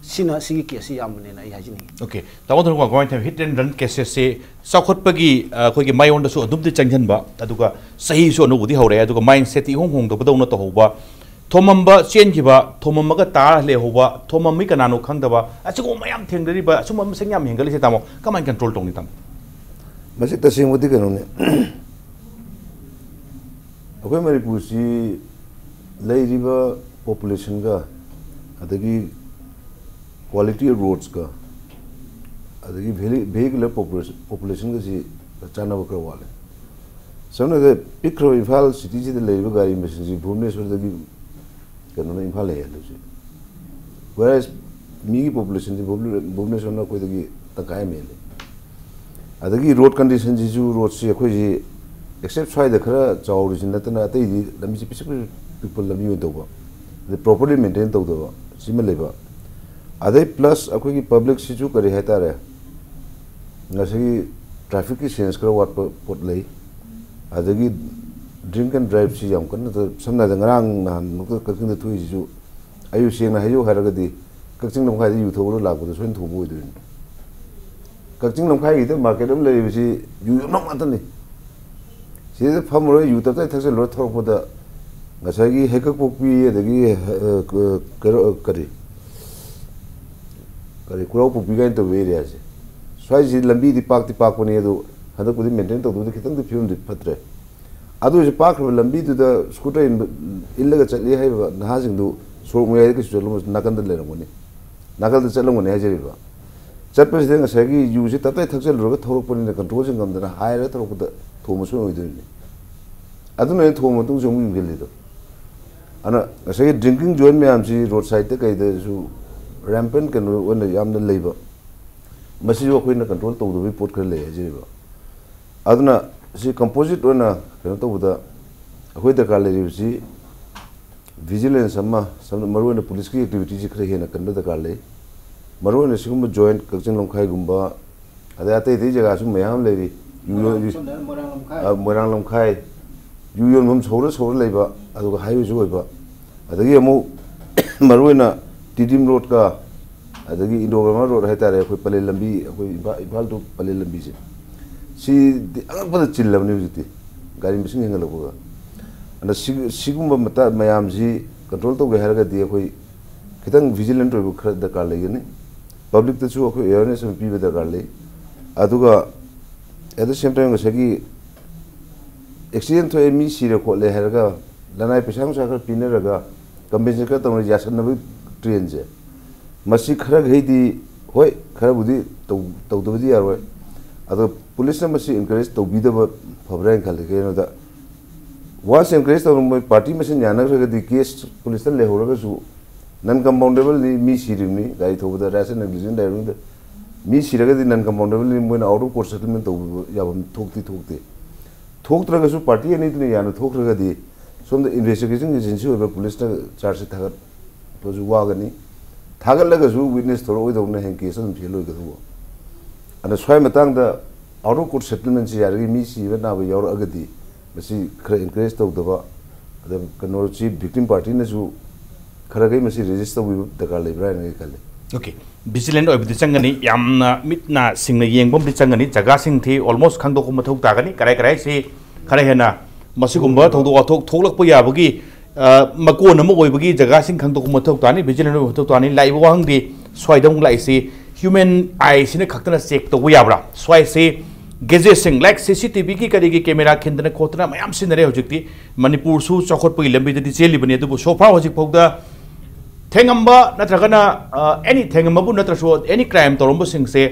ꯁꯤꯅ ꯁꯤꯒꯤ ꯀꯦꯁꯁꯤ ꯌꯥꯝꯕꯅꯦꯅ ꯑꯩ ꯍꯥꯏꯖꯅꯤꯡꯉꯤ꯫ ꯑꯣꯀꯦ, ꯇꯥꯃꯣ ꯊꯣꯏꯅꯀꯣ, ꯀꯃꯥꯏꯅ ꯇꯧꯏ? Hit and run cases ꯁꯦ ꯆꯥꯎꯈꯠꯄꯒꯤ, ꯑ, ꯑꯩꯈꯣꯏꯒꯤ ꯃꯥꯏꯌꯣꯟꯗꯁꯨ ꯑꯗꯨꯝꯗꯤ ꯆꯪꯁꯤꯟꯕ, ꯑꯗꯨꯒ ꯆꯍꯤꯁꯨ ꯑꯅꯧꯕꯗꯤ ꯍꯧꯔꯛꯑꯦ, ꯑꯗꯨꯒ ꯃꯥꯏꯟꯁꯦꯠꯇꯤ ꯏꯍꯣꯡ ꯍꯣꯡꯗꯕꯗꯧꯅ ꯇꯧꯍꯧꯕ, ꯊꯣꯝꯃꯝꯕ ꯆꯦꯟꯈꯤꯕ, ꯊꯣꯝꯃꯝꯃꯒ ꯇꯥꯔ ꯂꯩꯍꯧꯕ, ꯊꯣꯝꯃꯝꯃꯤ ꯀꯅꯥꯅꯣ ꯈꯪꯗꯕ, ꯑꯁꯤꯒꯨꯝꯕ ꯃꯌꯥꯝ ꯊꯦꯡꯅꯔꯤꯕ, ꯑꯁꯨꯝꯕ ꯃꯁꯤꯡ ꯌꯥꯝ ꯍꯦꯟꯒꯠꯂꯤꯁꯦ, ꯇꯥꯃꯣ, ꯀꯃꯥꯏꯅ ꯀꯟꯇ꯭ꯔꯣꯜ ꯇꯧꯅꯤ, ꯇꯥꯃꯣ? ꯃꯁꯤ ꯇꯁꯦꯡꯕꯗꯤ ꯀꯩꯅꯣꯅꯤ, ꯑꯩꯈꯣꯏ ꯃꯅꯤꯄꯨꯔꯁꯤ ꯂꯩꯔꯤꯕ ꯄꯣꯄꯨꯂꯦꯁꯟꯒ, ꯑꯗꯒꯤ quality of roadsꯀ, ꯑꯗꯒꯤ vehicular populationꯒꯁꯤ ꯆꯥꯟꯅꯕ ꯈꯔ ꯋꯥꯠꯂꯦ꯫ ꯁꯝꯅ ꯍꯥꯏꯔꯕꯗ, ꯄꯤꯛꯈ꯭ꯔꯕ ꯏꯝꯐꯥꯜ ꯁꯤꯇꯤꯁꯤꯗ ꯂꯩꯔꯤꯕ ꯒꯥꯔꯤ ꯃꯁꯤꯡꯁꯤ ꯚꯨꯕꯅꯦꯁꯣꯔꯗꯒꯤ ꯀꯩꯅꯣꯅ ꯏꯝꯐꯥꯜ ꯍꯦꯜꯂꯦ ꯍꯧꯖꯤꯛ꯫ Whereas ꯃꯤꯒꯤ ꯄꯣꯄꯨꯂꯦꯁꯟꯁꯤ ꯚꯨꯕꯅꯦꯁꯣꯔꯅ ꯑꯩꯈꯣꯏꯗꯒꯤ ꯇꯪꯈꯥꯏ ꯑꯃ ꯍꯦꯜꯂꯦ꯫ ꯑꯗꯒꯤ ꯔꯣꯗ ꯀꯟꯗꯤꯁꯟꯁꯤꯁꯨ, ꯔꯣꯗꯁꯤ ꯑꯩꯈꯣꯏꯁꯤ except ꯁ꯭ꯋꯥꯏꯗ ꯈꯔ ꯆꯥꯎꯔꯤꯁꯤ ꯅꯠꯇꯅ ꯑꯇꯩꯗꯤ ꯂꯝꯕꯤꯁꯤ ꯄꯤꯁꯛ ꯄꯤꯁꯛ ꯄꯤꯛꯄ ꯂꯝꯕꯤ ꯑꯣꯏꯅ ꯇꯧꯕ, ꯑꯗꯩ properly maintain ꯇꯧꯗꯕ, ꯁꯤꯃ ꯂꯩꯕ꯫ ꯑꯗꯩ plus ꯑꯩꯈꯣꯏꯒꯤ ꯄꯕ꯭ꯂꯤꯛꯁꯤꯁꯨ ꯀꯔꯤ ꯍꯥꯏꯇꯥꯔꯦ, ꯉꯁꯥꯏꯒꯤ trafficꯀꯤ sense ꯈꯔ ꯋꯥꯠꯄ ꯄꯣꯠ ꯂꯩ꯫ ꯑꯗꯒꯤ drink and driveꯁꯤ ꯌꯥꯝ ꯀꯟꯅ, ꯁꯝꯅ ꯍꯥꯏꯔꯕꯗ ꯉꯔꯥꯡ ꯅꯍꯥꯟꯃꯛꯇ ꯀꯛꯆꯤꯡꯗ ꯊꯣꯛꯏꯁꯤꯁꯨ, ꯑꯩꯁꯨ ꯁꯦꯡꯅ ꯍꯥꯏꯖꯧ ꯍꯥꯏꯔꯒꯗꯤ ꯀꯛꯆꯤꯡ ꯂꯝꯈꯥꯏꯗ ꯌꯨ ꯊꯛꯎꯔ ꯂꯥꯛꯄꯗ ꯁꯣꯏꯗꯅ ꯊꯣꯝꯕ ꯑꯣꯏꯗꯣꯏꯅꯤ꯫ ꯀꯛꯆꯤꯡ ꯂꯝꯈꯥꯏꯒꯤꯗ market ꯑꯃ ꯂꯩꯔꯤꯕꯁꯤ ꯌꯨ ꯌꯣꯟꯐꯝ ꯉꯥꯛꯇꯅꯤ꯫ ꯁꯤꯗꯩꯗ ꯐꯝꯃꯨꯔꯒ ꯌꯨ ꯇꯞꯇꯥꯏ ꯊꯛꯆꯜꯂꯨꯔ ꯊꯣꯔꯛꯄꯗ ꯉꯁꯥꯏꯒꯤ ꯍꯩꯀꯛꯄꯣꯛꯄꯤ ꯑꯗꯒꯤ, ꯑ, ꯀ-, ꯀꯩꯅꯣ, ꯀꯔꯤ, ꯀꯔꯤ, ꯈꯨꯔꯥꯎꯄꯣꯛꯄꯤ ꯀꯥꯏꯅ ꯇꯧꯕ areaꯁꯦ, ꯁ꯭ꯋꯥꯏꯁꯤ ꯂꯝꯕꯤꯗꯤ ꯄꯥꯛꯇꯤ ꯄꯥꯛꯄꯅꯤ, ꯑꯗꯨ ꯍꯟꯗꯛꯄꯨꯗꯤ maintain ꯇꯧꯗꯕꯗ ꯈꯤꯇꯪꯗꯤ ꯐꯤꯕꯝꯗꯤ ꯐꯠꯇ꯭ꯔꯦ꯫ ꯑꯗꯨ ꯑꯣꯏꯔꯁꯨ ꯄꯥꯛꯈ꯭ꯔꯕ ꯂꯝꯕꯤꯗꯨꯗ scooter ꯏꯟꯕ, ꯏꯜꯂꯒ ꯆꯠꯂꯤ ꯍꯥꯏꯔꯤꯕ ꯅꯍꯥꯁꯤꯡꯗꯨ ꯁꯣꯔꯣꯛ ꯃꯌꯥꯏꯗ ꯀꯩꯁꯨ ꯆꯠꯂꯝꯃꯣꯏ, ꯅꯥꯀꯟꯗ ꯂꯩꯔꯝꯒꯅꯤ, ꯅꯥꯀꯟꯗ ꯆꯠꯂꯝꯒꯅꯤ ꯍꯥꯏꯖꯔꯤꯕ꯫ ꯆꯠꯄꯁꯤꯗ ꯉꯁꯥꯏꯒꯤ ꯌꯨꯁꯤ ꯇꯞꯇꯥꯏ ꯊꯛꯆꯜꯂꯨꯔꯒ ꯊꯧꯔꯛꯄꯅꯤꯅ controlꯁꯤ ꯉꯝꯗꯅ ꯍꯥꯏꯔꯒ ꯊꯧꯔꯛꯄꯗ ꯊꯣꯝꯕ ꯁꯣꯏ ꯑꯣꯏꯗꯣꯏꯅꯤ꯫ ꯑꯗꯨꯅ ꯑꯩꯅ ꯊꯣꯝꯕ ꯃꯇꯨꯡꯁꯨ ꯑꯃꯨꯛ ꯌꯨꯡꯁꯤꯜꯂꯤꯗꯣ꯫ ꯑꯗꯨꯅ ꯉꯁꯥꯏꯒꯤ drinking joint ꯃꯌꯥꯝꯁꯤ road sideꯇ ꯀꯩꯗꯁꯨ rampant ꯀꯩꯅꯣ ꯑꯣꯏꯅ ꯌꯥꯝꯅ ꯂꯩꯕ, ꯃꯁꯤꯁꯨ ꯑꯩꯈꯣꯏꯅ control ꯇꯧꯗꯕꯒꯤ ꯄꯣꯠ ꯈꯔ ꯂꯩ ꯍꯥꯏꯖꯔꯤꯕ꯫ ꯑꯗꯨꯅ ꯁꯤ composite ꯑꯣꯏꯅ ꯀꯩꯅꯣ ꯇꯧꯕꯗ ꯑꯩꯈꯣꯏ ꯗꯔꯀꯥꯔ ꯂꯩꯔꯤꯕꯁꯤ vigilance ꯑꯃ, ꯁꯝꯅ ꯃꯔꯨꯑꯣꯏꯅ policeꯀꯤ activityꯁꯤ ꯈꯔ ꯍꯦꯟꯅ ꯀꯟꯕ ꯗꯔꯀꯥꯔ ꯂꯩ꯫ ꯃꯔꯨꯑꯣꯏꯅ ꯁꯤꯒꯨꯝꯕ joint ꯀꯛꯆꯤꯡ ꯂꯝꯈꯥꯏꯒꯨꯝꯕ, ꯑꯗꯩ ꯑꯇꯩ ꯑꯇꯩ ꯖꯒꯥꯁꯨ ꯃꯌꯥꯝ ꯑꯃ ꯂꯩꯔꯤ꯫ ꯌꯨ ꯌꯣꯟ-, ꯌꯨ-, ꯁꯝꯅ ꯍꯥꯏꯔꯕꯗ ꯃꯣꯏꯔꯥꯡ ꯂꯝꯈꯥꯏ꯫ ꯑ, ꯃꯣꯏꯔꯥꯡ ꯂꯝꯈꯥꯏ, ꯌꯨ ꯌꯣꯟꯐꯝ ꯁꯧꯔ ꯁꯧꯔ ꯂꯩꯕ, ꯑꯗꯨꯒ ꯍꯥꯏꯋꯦꯁꯨ ꯑꯣꯏꯕ, ꯑꯗꯒꯤ ꯑꯃꯨꯛ ꯃꯔꯨꯑꯣꯏꯅ ꯇꯤꯗꯤꯝ ꯔꯣꯗꯀ ꯑꯗꯒꯤ ꯏꯟꯗꯣ ꯕꯔꯃꯥ ꯔꯣꯗ ꯍꯥꯏꯇꯥꯔꯦ, ꯑꯩꯈꯣꯏ ꯄꯂꯦꯜ ꯂꯝꯕꯤ, ꯑꯩꯈꯣꯏ ꯏꯝꯐꯥꯜ, ꯏꯝꯐꯥꯜ ꯇꯨ ꯄꯂꯦꯜ ꯂꯝꯕꯤꯁꯦ, ꯁꯤꯗꯤ ꯑꯉꯛꯄꯗ ꯆꯤꯜꯂꯕꯅꯤ ꯍꯧꯖꯤꯛꯇꯤ, ꯒꯥꯔꯤ ꯃꯁꯤꯡ ꯍꯦꯟꯒꯠꯂꯛꯄꯒ꯫ ꯑꯗ ꯁꯤ-, ꯁꯤꯒꯨꯝꯕ ꯃꯇꯥ-, ꯃꯌꯥꯝꯁꯤ ꯀꯟꯇ꯭ꯔꯣꯜ ꯇꯧꯒꯦ ꯍꯥꯏꯔꯒꯗꯤ ꯑꯩꯈꯣꯏ ꯈꯤꯇꯪ ꯚꯤꯖꯤꯂꯦꯟꯠ ꯑꯣꯏꯕ ꯈꯔ ꯗꯔꯀꯥꯔ ꯂꯩꯒꯅꯤ꯫ ꯄꯕ꯭ꯂꯤꯛꯇꯁꯨ ꯑꯩꯈꯣꯏ ꯑꯦꯋꯦꯔꯅꯦꯁ ꯑꯃ ꯄꯤꯕ ꯗꯔꯀꯥꯔ ꯂꯩ꯫ ꯑꯗꯨꯒ at the same time ꯉꯁꯥꯏꯒꯤ ꯑꯦꯛꯁꯤꯗꯦꯟ ꯊꯣꯛꯑꯦ, ꯃꯤ ꯁꯤꯔꯦ ꯈꯣꯠꯂꯦ ꯍꯥꯏꯔꯒ ꯂꯅꯥꯏ ꯄꯩꯁꯥ ꯅꯨꯡꯁꯥ ꯈꯔ ꯄꯤꯅꯔꯒ ꯀꯝꯄꯦꯟꯁꯦꯁꯟ ꯈꯔ ꯇꯧꯅ ꯌꯥꯁꯟꯅꯕꯒꯤ ꯇ꯭ꯔꯦꯟꯁꯦ, ꯃꯁꯤ ꯈꯔꯈꯩꯗꯤ ꯍꯣꯏ, ꯈꯔꯕꯨꯗꯤ ꯇꯧ-, ꯇꯧꯗꯕꯗꯤ ꯌꯥꯔꯣꯏ꯫ ꯑꯗꯣ ꯄꯨꯂꯤꯁꯅ ꯃꯁꯤ ꯑꯦꯟꯀꯔꯦꯖ ꯇꯧꯕꯤꯗꯕ ꯐꯕ꯭ꯔꯥ ꯍꯥꯏꯅ ꯈꯜꯂꯤ꯫ ꯀꯩꯒꯤꯅꯣꯗ, ꯋꯥꯟꯁ ꯑꯦꯟꯀꯔꯦꯖ ꯇꯧꯔ ꯃꯣꯏ ꯄꯥꯔꯇꯤ ꯃꯁꯦꯟ ꯌꯥꯅꯈ꯭ꯔꯒꯗꯤ ꯀꯦꯁ ꯄꯨꯂꯤꯁꯇ ꯂꯩꯍꯧꯔꯒꯁꯨ ꯅꯟ ꯀꯝꯄꯥꯎꯟꯗꯦꯕꯜꯅꯤ, ꯃꯤ ꯁꯤꯔꯤꯕꯅꯤ, ꯒꯥꯔꯤ ꯊꯧꯕꯗ ꯔꯦꯁ ꯑꯦꯟ ꯅꯦꯒ꯭ꯂꯤꯖꯦꯟ ꯂꯩꯔꯕꯅꯤꯗ ꯃꯤ ꯁꯤꯔꯒꯗꯤ ꯅꯟ ꯀꯝꯄꯥꯎꯟꯗꯦꯕꯜꯅꯤ, ꯃꯣꯏꯅ ꯑꯥꯎꯠ ꯑꯣꯐ ꯀꯣꯔꯠ ꯁꯦꯇꯜꯃꯦꯟ ꯇꯧꯕ ꯌꯥꯐꯝ ꯊꯣꯛꯇꯤ ꯊꯣꯛꯇꯦ꯫ ꯊꯣꯛꯇ꯭ꯔꯒꯁꯨ ꯄꯥꯔꯇꯤ ꯑꯅꯤꯗꯨꯅ ꯌꯥꯅ ꯊꯣꯛꯈ꯭ꯔꯒꯗꯤ ꯁꯣꯝꯗ ꯏꯟꯚꯦꯁꯇꯤꯒꯦꯁꯟ ꯑꯦꯖꯦꯟꯁꯤ ꯑꯣꯏꯕ ꯄꯨꯂꯤꯁꯅ ꯆꯥꯔꯖꯁꯤꯠ ꯊꯥꯒꯠꯄꯁꯨ ꯋꯥꯒꯅꯤ꯫ ꯊꯥꯒꯠꯂꯒꯁꯨ ꯋꯤꯠꯅꯦꯁ ꯊꯣꯔꯛꯑꯣꯏꯗꯧꯅ ꯍꯌꯦꯡ ꯀꯦꯁ ꯑꯗꯨꯝ ꯐꯦꯜ ꯑꯣꯏꯒꯗꯧꯕ꯫ ꯑꯗ ꯁ꯭ꯋꯥꯏ ꯃꯇꯥꯡꯗ ꯑꯥꯎꯠ ꯑꯣꯐ ꯀꯣꯔꯠ ꯁꯦꯇꯜꯃꯦꯟꯁꯤ ꯌꯥꯔꯤꯈꯩ ꯃꯤ ꯁꯤꯕ ꯅꯥꯕ ꯌꯥꯎꯔꯛꯑꯒꯗꯤ ꯃꯁꯤ ꯈꯔ ꯑꯦꯟꯀꯔꯦꯖ ꯇꯧꯗꯕ, ꯑꯗ ꯀꯩꯅꯣꯁꯤ ꯚꯤꯛꯇꯤꯝ ꯄꯥꯔꯇꯤꯅꯁꯨ ꯈꯔꯈꯩ ꯃꯁꯤ ꯔꯦꯖꯤꯁ ꯇꯧꯕꯤꯕ ꯗꯔꯀꯥꯔ ꯂꯩꯕ꯭ꯔꯥ ꯍꯥꯏꯅ ꯑꯩ ꯈꯜꯂꯤ꯫ ꯑꯣꯀꯦ, ꯚꯤꯖꯤꯂꯦꯟꯠ ꯑꯣꯏꯕꯗꯤ ꯆꯪꯒꯅꯤ, ꯌꯥꯝꯅ ꯃꯤꯠ ꯅꯥ ꯁꯤꯡꯅ ꯌꯦꯡꯕ ꯑꯃꯗꯤ ꯆꯪꯒꯅꯤ, ꯖꯒꯥꯁꯤꯡꯗꯤ ꯑꯣꯜꯃꯣꯁ ꯈꯪꯗꯣꯛꯄ ꯃꯊꯧ ꯇꯥꯒꯅꯤ, ꯀꯔꯥꯏ ꯀꯔꯥꯏꯁꯤ ꯈꯔ ꯍꯦꯟꯅ ꯃꯁꯤꯒꯨꯝꯕ ꯊꯧꯗꯣꯛ ꯋꯥꯊꯣꯛ ꯊꯣꯛꯂꯛꯄ ꯌꯥꯕꯒꯤ ꯑ, ꯃꯀꯣꯟ ꯑꯃ ꯑꯣꯏꯕꯒꯤ ꯖꯒꯥꯁꯤꯡ ꯈꯪꯗꯣꯛꯄ ꯃꯊꯧ ꯇꯥꯅꯤ, ꯚꯤꯖꯤꯂꯦꯟꯠ ꯑꯣꯏꯕ ꯃꯊꯧ ꯇꯥꯅꯤ꯫ ꯂꯥꯛꯏꯕ ꯋꯥꯍꯪꯗꯤ ꯁ꯭ꯋꯥꯏꯗ ꯑꯃꯨꯛ ꯂꯥꯛꯏꯁꯤ ꯍ꯭ꯌꯨꯃꯦꯟ ꯑꯥꯏꯁꯤꯅ ꯈꯛꯇꯅ ꯆꯦꯛ ꯇꯧꯕ ꯌꯥꯕ꯭ꯔꯥ? ꯁ꯭ꯋꯥꯏꯁꯤ ꯒꯦꯖꯦꯠꯁꯤꯡ ꯂꯥꯏꯛ ꯁꯤ ꯁꯤ ꯇꯤ ꯚꯤꯒꯤ ꯀꯔꯤꯒꯤ ꯀꯦꯃꯦꯔꯥ ꯈꯤꯟꯗꯅ ꯈꯣꯠꯇꯅ ꯃꯌꯥꯝ ꯁꯤꯖꯤꯟꯅꯔꯦ ꯍꯧꯖꯤꯛꯇꯤ꯫ ꯃꯅꯤꯄꯨꯔꯁꯨ ꯆꯥꯎꯈꯠꯄꯒꯤ ꯂꯝꯕꯤꯗꯗꯤ ꯆꯦꯜꯂꯤꯕꯅꯤ, ꯑꯗꯨꯕꯨ ꯁꯣꯐꯥ ꯍꯧꯖꯤꯛ ꯐꯥꯎꯗ ꯊꯦꯡꯉꯝꯕ ꯅꯠꯇ꯭ꯔꯒꯅ ꯑꯦꯅꯤ ꯊꯦꯡꯉꯝꯕꯕꯨ ꯅꯠꯇ꯭ꯔꯁꯨ ꯑꯦꯅꯤ ꯀ꯭ꯔꯥꯏꯝ ꯇꯧꯔꯝꯕꯁꯤꯡꯁꯦ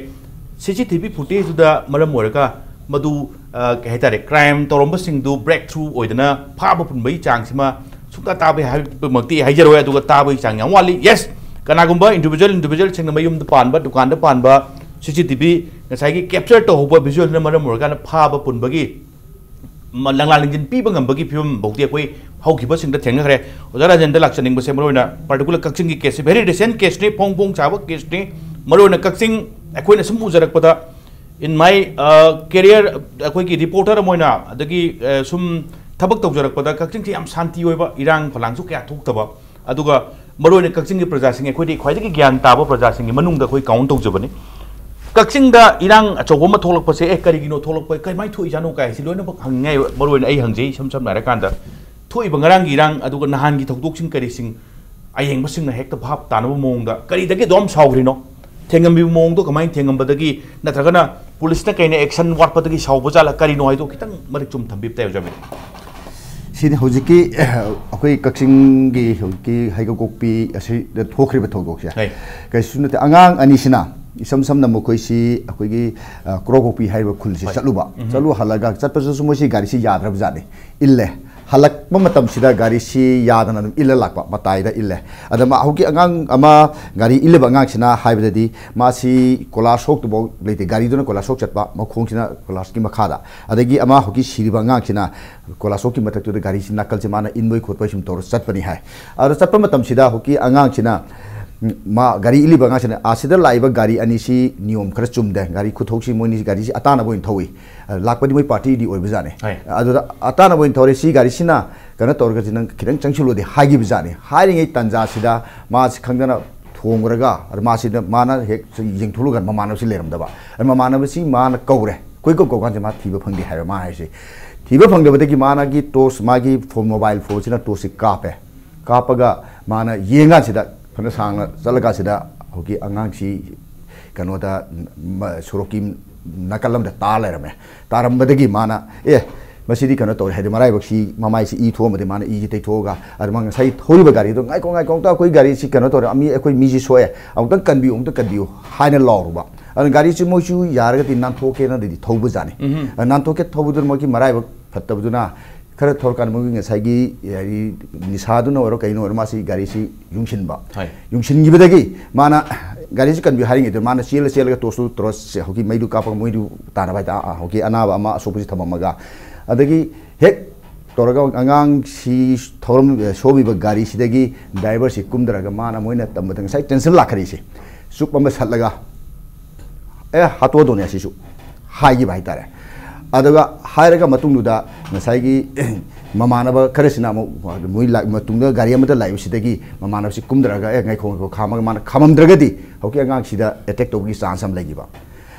ꯁꯤ ꯁꯤ ꯇꯤ ꯚꯤ ꯐꯨꯇꯦꯖꯇꯨꯗ ꯃꯔꯝ ꯑꯣꯏꯔꯒ ꯃꯗꯨ ꯑ, ꯀꯩ ꯍꯥꯏꯇꯥꯔꯦ, ꯀ꯭ꯔꯥꯏꯝ ꯇꯧꯔꯝꯕꯁꯤꯡꯗꯨ ꯕ꯭ꯔꯦꯛ ꯊ꯭ꯔꯨ ꯑꯣꯏꯗꯅ ꯐꯥꯕ ꯄꯨꯟꯕꯒꯤ ꯆꯥꯡꯁꯤꯃ ꯁꯨꯡꯇꯥ ꯇꯥꯕ ꯍꯥꯏꯕꯃꯛꯇꯤ ꯍꯥꯏꯖꯔꯣꯏ, ꯑꯗꯨꯒ ꯇꯥꯕꯒꯤ ꯆꯥꯡ ꯌꯥꯝ ꯋꯥꯠꯂꯤ꯫ ꯌꯦꯁ, ꯀꯅꯥꯒꯨꯝꯕ ꯏꯟꯗꯤꯚꯤꯖꯨꯋꯦꯜ ꯏꯟꯗꯤꯚꯤꯖꯨꯋꯦꯜꯁꯤꯡꯅ ꯃꯌꯨꯝꯗ ꯄꯥꯟꯕ, ꯗꯨꯀꯥꯟꯗ ꯄꯥꯟꯕ ꯁꯤ ꯁꯤ ꯇꯤ ꯚꯤ ꯉꯁꯥꯏꯒꯤ ꯀꯦꯞꯆꯔ ꯇꯧꯍꯧꯕ ꯚꯤꯖꯨꯋꯦꯜꯗꯨꯅ ꯃꯔꯝ ꯑꯣꯏꯔꯀꯥꯟꯗ ꯐꯥꯕ ꯄꯨꯟꯕꯒꯤ ꯃ-, ꯂꯪꯂꯥ ꯂꯤꯡꯖꯤꯟ ꯄꯤꯕ ꯉꯝꯕꯒꯤ ꯐꯤꯕꯝ ꯐꯥꯎꯗꯤ ꯑꯩꯈꯣꯏ ꯍꯧꯈꯤꯕꯁꯤꯡꯗ ꯊꯦꯡꯅꯈ꯭ꯔꯦ꯫ ꯑꯣꯖꯥ ꯔꯥꯖꯦꯟꯗ ꯂꯥꯛꯆꯅꯤꯡꯕꯁꯦ ꯃꯔꯨꯑꯣꯏꯅ ꯄꯥꯔꯇꯤꯀꯨꯂꯔ ꯀꯛꯆꯤꯡꯒꯤ ꯀꯦꯁꯁꯦ ꯚꯦꯔꯤ ꯔꯤꯁꯦꯟ ꯀꯦꯁꯅꯤ, ꯐꯣꯡ ꯐꯣꯡ ꯁꯥꯕ ꯀꯦꯁꯅꯤ꯫ ꯃꯔꯨꯑꯣꯏꯅ ꯀꯛꯆꯤꯡ ꯑꯩꯈꯣꯏꯅ ꯁꯨꯝ ꯎꯖꯔꯛꯄꯗ in my, ꯑ, career ꯑꯩꯈꯣꯏꯒꯤ ꯔꯤꯄꯣꯔꯇꯔ ꯑꯃ ꯑꯣꯏꯅ, ꯑꯗꯒꯤ, ꯑ, ꯁꯨꯝ ꯊꯕꯛ ꯇꯧꯖꯔꯛꯄꯗ ꯀꯛꯆꯤꯡꯁꯤ ꯌꯥꯝ ꯁꯥꯟꯇꯤ ꯑꯣꯏꯕ, ꯏꯔꯥꯡ ꯐꯂꯥꯡꯁꯨ ꯀꯌꯥ ꯊꯣꯛꯇꯕ, ꯑꯗꯨꯒ ꯃꯔꯨꯑꯣꯏꯅ ꯀꯛꯆꯤꯡꯒꯤ ꯄ꯭ꯔꯖꯥꯁꯤꯡ, ꯑꯩꯈꯣꯏꯗꯤ ꯈ꯭ꯋꯥꯏꯗꯒꯤ ꯒ꯭ꯌꯥꯟ ꯇꯥꯕ ꯄ꯭ꯔꯖꯥꯁꯤꯡꯒꯤ ꯃꯅꯨꯡꯗ ꯑꯩꯈꯣꯏ ꯀꯥꯎꯟ ꯇꯧꯖꯕꯅꯤ꯫ ꯀꯛꯆꯤꯡꯗ ꯏꯔꯥꯡ ꯑꯆꯧꯕ ꯑꯃ ꯊꯣꯛꯂꯛꯄꯁꯦ, "ꯑꯦ, ꯀꯔꯤꯒꯤꯅꯣ ꯊꯣꯛꯂꯛꯄ? ꯀꯃꯥꯏꯅ ꯊꯣꯛꯏꯖꯥꯠꯅꯣ?" ꯀꯥꯏꯁꯤ ꯂꯣꯏꯅꯃꯛ ꯍꯪꯅꯤꯡꯉꯥꯏ꯫ ꯃꯔꯨꯑꯣꯏꯅ ꯑꯩ ꯍꯪꯖꯩ, ꯏꯁꯝ ꯁꯝꯅ ꯍꯥꯏꯔꯀꯥꯟꯗ, ꯊꯣꯛꯏꯕ ꯉꯔꯥꯡꯒꯤ ꯏꯔꯥꯡ, ꯑꯗꯨꯒ ꯅꯍꯥꯟꯒꯤ ꯊꯧꯗꯣꯛꯁꯤꯡ ꯀꯔꯤꯁꯤꯡ ꯑꯌꯦꯡꯕꯁꯤꯡꯅ ꯍꯦꯛꯇ ꯚꯥꯞ ꯇꯥꯅꯕ ꯃꯑꯣꯡꯗ ꯀꯔꯤꯗꯒꯤ ꯑꯗꯨꯝ ꯁꯥꯎꯈ꯭ꯔꯤꯅꯣ? ꯊꯦꯡꯉꯝꯕꯤꯕ ꯃꯑꯣꯡꯗꯣ ꯀꯃꯥꯏꯅ ꯊꯦꯡꯉꯝꯕꯗꯒꯤ, ꯅꯠꯇ꯭ꯔꯒꯅ ꯄꯨꯂꯤꯁꯅ ꯀꯩꯅ ꯑꯦꯛꯁꯟ ꯋꯥꯠꯄꯗꯒꯤ ꯁꯥꯎꯕ ꯖꯥꯠꯂ, ꯀꯔꯤꯅꯣ ꯍꯥꯏꯗꯣ ꯈꯤꯇꯪ ꯃꯔꯤꯛ ꯆꯨꯝ ꯊꯝꯕꯤꯕ ꯇꯥꯏ, ꯑꯣꯖꯥ ꯕꯤꯔꯦꯟ꯫ ꯁꯤꯗꯤ ꯍꯧꯖꯤꯛꯀꯤ, ꯑꯩꯈꯣꯏ ꯀꯛꯆꯤꯡꯒꯤ ꯍꯧꯖꯤꯛꯀꯤ ꯍꯩꯀꯣꯛꯄꯤ ꯑꯁꯤꯗ ꯊꯣꯛꯈ꯭ꯔꯤꯕ ꯊꯧꯗꯣꯛꯁꯦ ꯍꯩ꯫ ꯀꯩꯁꯨ ꯅꯠꯇꯦ꯫ ꯑꯉꯥꯡ ꯑꯅꯤꯁꯤꯅ ꯏꯁꯝ ꯁꯝꯅ ꯃꯈꯣꯏꯁꯤ ꯑꯩꯈꯣꯏꯒꯤ, ꯑ, ꯀ꯭ꯔꯣꯀꯣꯛꯄꯤ ꯍꯥꯏꯔꯤꯕ ꯈꯨꯜꯁꯤ ꯍꯣꯏ꯫ ꯆꯠꯂꯨꯕ꯫ ꯎꯝ꯫ ꯆꯠꯂꯨ ꯍꯜꯂꯒ, ꯆꯠꯄꯁꯤꯁꯨ ꯃꯣꯏꯁꯤ ꯒꯥꯔꯤꯁꯤ ꯌꯥꯗ꯭ꯔꯕ ꯖꯥꯠꯅꯤ꯫ ꯏꯜꯂꯦ꯫ ꯍꯜꯂꯛꯄ ꯃꯇꯝꯁꯤꯗ ꯒꯥꯔꯤꯁꯤ ꯌꯥꯗꯅ ꯑꯗꯨꯝ ꯏꯜꯂ ꯂꯥꯛꯄ, ꯃꯇꯥꯏꯗ ꯏꯜꯂꯦ꯫ ꯑꯗ ꯃꯥ, ꯍꯧꯖꯤꯛꯀꯤ ꯑꯉꯥꯡ ꯑꯃ, ꯒꯥꯔꯤ ꯏꯜꯂꯤꯕ ꯑꯉꯥꯡꯁꯤꯅ ꯍꯥꯏꯕꯗꯗꯤ, ꯃꯥꯁꯤ ꯀꯣꯏꯂꯥꯁ ꯁꯣꯛꯇꯨꯐꯥꯎ ꯂꯩꯇꯦ, ꯒꯥꯔꯤꯗꯨꯅ ꯀꯣꯏꯂꯥꯁ ꯁꯣꯛ ꯆꯠꯄ, ꯃꯈꯣꯡꯁꯤꯅ ꯀꯣꯏꯂꯥꯁꯀꯤ ꯃꯈꯥꯗ꯫ ꯑꯗꯒꯤ ꯑꯃ ꯍꯧꯖꯤꯛꯀꯤ ꯁꯤꯔꯤꯕ ꯑꯉꯥꯡꯁꯤꯅ ꯀꯣꯏꯂꯥꯁ ꯁꯣꯛꯀꯤ ꯃꯊꯛꯇꯨꯗ ꯒꯥꯔꯤꯁꯤ ꯅꯥꯀꯜꯁꯦ ꯃꯥꯅ ꯏꯟꯕꯣꯏ ꯈꯣꯠꯄꯣꯏ ꯁꯨꯝ ꯇꯧꯔ ꯆꯠꯄꯅꯤ ꯍꯥꯏ꯫ ꯑꯗ ꯆꯠꯄ ꯃꯇꯝꯁꯤꯗ ꯍꯧꯖꯤꯛꯀꯤ ꯑꯉꯥꯡꯁꯤꯅ, ꯎꯝ, ꯃꯥ ꯒꯥꯔꯤ ꯏꯜꯂꯤꯕ ꯑꯉꯥꯡꯁꯤꯅ, "ꯑꯁꯤꯗ ꯂꯥꯛꯏꯕ ꯒꯥꯔꯤ ꯑꯅꯤꯁꯤ ꯅꯤꯌꯣꯝ ꯈꯔ ꯆꯨꯝꯗꯦ, ꯒꯥꯔꯤ ꯈꯨꯊꯧꯁꯤ ꯃꯣꯏꯅꯤ ꯒꯥꯔꯤꯁꯤ ꯑꯇꯥꯅꯕ ꯑꯣꯏꯅ ꯊꯧꯏ꯫ ꯑ, ꯂꯥꯛꯄꯗꯤ ꯃꯣꯏ ꯄꯥꯔꯇꯤꯗꯤ ꯑꯣꯏꯕꯖꯥꯠꯅꯤ꯫ ꯍꯣꯏ꯫ ꯑꯗꯨꯗ ꯑꯇꯥꯅꯕ ꯑꯣꯏꯅ ꯊꯧꯔꯦ, ꯁꯤ ꯒꯥꯔꯤꯁꯤꯅ ꯀꯩꯅꯣ ꯇꯧꯔꯒꯗꯤ ꯅꯪ ꯈꯤꯇꯪ ꯆꯪꯁꯤꯜꯂꯨꯗꯤ" ꯍꯥꯏꯈꯤꯕꯖꯥꯠꯅꯤ꯫ ꯍꯥꯏꯔꯤꯉꯩ ꯇꯥꯟꯖꯥꯁꯤꯗ ꯃꯥꯁꯤ ꯈꯪꯗꯅ ꯊꯣꯡꯈ꯭ꯔꯒ, ꯑꯗ ꯃꯥꯁꯤꯗ, ꯃꯥꯅ ꯍꯦꯛ ꯌꯦꯡꯊꯣꯛꯂꯨꯀꯥꯟꯗ ꯃꯃꯥꯟꯅꯕꯁꯤ ꯂꯩꯔꯝꯗꯕ꯫ ꯑꯗ ꯃꯃꯥꯟꯅꯕꯁꯤ ꯃꯥꯅ ꯀꯧꯔꯦ, ꯀꯣꯏꯀꯧ ꯀꯧꯀꯥꯟꯁꯤꯗ ꯃꯥ ꯊꯤꯕ ꯐꯪꯗꯦ ꯍꯥꯏꯕ ꯃꯥ ꯍꯥꯏꯁꯦ꯫ ꯊꯤꯕ ꯐꯪꯗꯕꯗꯒꯤ ꯃꯥꯅꯒꯤ ꯇꯣꯔꯆ, ꯃꯥꯒꯤ ꯐꯣꯟ, ꯃꯣꯕꯥꯏꯜ ꯐꯣꯟꯁꯤꯅ ꯇꯣꯔꯆꯁꯤ ꯀꯥꯞꯄꯦ꯫ ꯀꯥꯞꯄꯒ ꯃꯥꯅ ꯌꯦꯡꯀꯥꯟꯁꯤꯗ, ꯐꯅ ꯁꯥꯡꯅ ꯆꯠꯂꯀꯥꯟꯁꯤꯗ ꯍꯧꯖꯤꯛꯀꯤ ꯑꯉꯥꯡꯁꯤ ꯀꯩꯅꯣꯗ, ꯃ-, ꯁꯣꯔꯣꯛꯀꯤ ꯅꯥꯀꯜ ꯑꯃꯗ ꯇꯥ ꯂꯩꯔꯝꯃꯦ꯫ ꯇꯥꯔꯝꯕꯗꯒꯤ ꯃꯥꯅ, "ꯑꯦ, ꯃꯁꯤꯗꯤ ꯀꯩꯅꯣ ꯇꯧꯔꯦ", ꯍꯥꯏꯗꯤ ꯃꯔꯥꯏꯕꯛꯁꯤ, ꯃꯃꯥꯏꯁꯤ ꯏ ꯊꯣꯛꯑꯝꯕꯗꯤ ꯃꯥꯅ ꯏꯁꯤ ꯇꯩꯊꯣꯛꯑꯒ, ꯑꯗꯨ ꯃꯥ ꯉꯁꯥꯏ ꯊꯧꯔꯤꯕ ꯒꯥꯔꯤꯗꯣ, "ꯉꯥꯏꯈꯣ, ꯉꯥꯏꯈꯣ, ꯑꯝꯇ ꯑꯩꯈꯣꯏ ꯒꯥꯔꯤꯁꯤ ꯀꯩꯅꯣ ꯇꯧꯔꯦ, ꯃꯤ, ꯑꯩꯈꯣꯏ ꯃꯤꯁꯤ ꯁꯣꯛꯑꯦ, ꯑꯃꯨꯛꯇꯪ ꯀꯟꯕꯤꯌꯨ, ꯑꯃꯨꯛꯇꯪ ꯀꯟꯕꯤꯌꯨ" ꯍꯥꯏꯅ ꯂꯥꯎꯔꯨꯕ꯫ ꯑꯗꯨꯅ ꯒꯥꯔꯤꯁꯤ ꯃꯣꯏꯁꯨ ꯌꯥꯔꯒꯗꯤ ꯅꯥꯟꯊꯣꯛꯀꯦꯅꯗꯤ ꯊꯧꯕꯖꯥꯠꯅꯤ꯫ ꯎꯝꯍꯨꯝ꯫ ꯑ, ꯅꯥꯟꯊꯣꯛꯀꯦ ꯊꯧꯕꯗꯨꯅ ꯃꯣꯏꯒꯤ ꯃꯔꯥꯏꯕꯛ ꯐꯠꯇꯕꯗꯨꯅ ꯈꯔ ꯊꯧꯔꯀꯥꯟꯗ ꯃꯣꯏꯒꯤ ꯉꯁꯥꯏꯒꯤ, ꯍꯥꯏꯗꯤ, ꯅꯤꯁꯥꯗꯨꯅ ꯑꯣꯏꯔꯣ ꯀꯩꯅꯣ ꯑꯣꯏꯔꯣ, ꯃꯥꯁꯤ ꯒꯥꯔꯤꯁꯤ ꯌꯨꯡꯁꯤꯟꯕ꯫ ꯍꯣꯏ꯫ ꯌꯨꯡꯁꯤꯟꯈꯤꯕꯗꯒꯤ ꯃꯥꯅ ꯒꯥꯔꯤꯁꯤ ꯀꯟꯕꯤꯌꯨ ꯍꯥꯏꯔꯤꯉꯩꯗ ꯃꯥꯅ ꯆꯦꯜꯂ ꯆꯦꯜꯂꯒ ꯇꯣꯔꯆꯇꯨ, ꯇꯣꯔꯆꯁꯦ ꯍꯧꯖꯤꯛꯀꯤ ꯃꯩꯗꯨ ꯀꯥꯞꯄꯒ ꯃꯣꯏꯗꯨ ꯇꯥꯅꯕ ꯍꯥꯏꯇꯥꯔꯦ, ꯑꯥ, ꯍꯧꯖꯤꯛꯀꯤ ꯑꯅꯥꯕ ꯑꯃ ꯑꯁꯣꯛꯄꯁꯤ ꯊꯝꯃꯝꯃꯒ, ꯑꯗꯒꯤ ꯍꯦꯛ ꯇꯧꯔꯒ ꯑꯉꯥꯡꯁꯤ ꯊꯧꯔꯝ, ꯁꯣꯝꯃꯤꯕ ꯒꯥꯔꯤꯁꯤꯗꯒꯤ ꯗ꯭ꯔꯥꯏꯚꯔꯁꯤ ꯀꯨꯝꯊꯔꯒ ꯃꯥꯅ ꯃꯣꯏꯅ ꯇꯝꯕꯗ ꯉꯁꯥꯏ ꯇꯦꯟꯁꯟ ꯂꯥꯛꯈ꯭ꯔꯤꯁꯦ, ꯆꯨꯞ ꯑꯃ ꯁꯠꯂꯒ, "ꯑꯦ, ꯍꯥꯠꯇꯣꯛꯑꯗꯧꯅꯦ ꯑꯁꯤꯁꯨ" ꯍꯥꯏꯈꯤꯕ ꯍꯥꯏꯇꯥꯔꯦ꯫ ꯑꯗꯨꯒ ꯍꯥꯏꯔꯒ ꯃꯇꯨꯡꯗꯨꯗ ꯉꯁꯥꯏꯒꯤ ꯃꯃꯥꯟꯅꯕ ꯈꯔꯁꯤꯅ ꯑꯃꯨꯛ ꯃꯣꯏ ꯂꯥꯛ-, ꯃꯇꯨꯡꯗ ꯒꯥꯔꯤ ꯑꯃꯗ ꯂꯥꯛꯏꯕꯁꯤꯗꯒꯤ ꯃꯃꯥꯟꯅꯕꯁꯤ ꯀꯨꯝꯗꯔꯒ, "ꯑꯦ, ꯉꯥꯏꯈꯣ, ꯉꯥꯏꯈꯣ, ꯈꯥꯝꯃꯒ ꯃꯥꯅ ꯈꯥꯝꯃꯝꯗ꯭ꯔꯒꯗꯤ ꯍꯧꯖꯤꯛꯀꯤ ꯑꯉꯥꯡꯁꯤꯗ ꯑꯦꯇꯦꯛ ꯇꯧꯕꯒꯤ ꯆꯥꯟꯁ ꯑꯃ ꯂꯩꯈꯤꯕ"꯫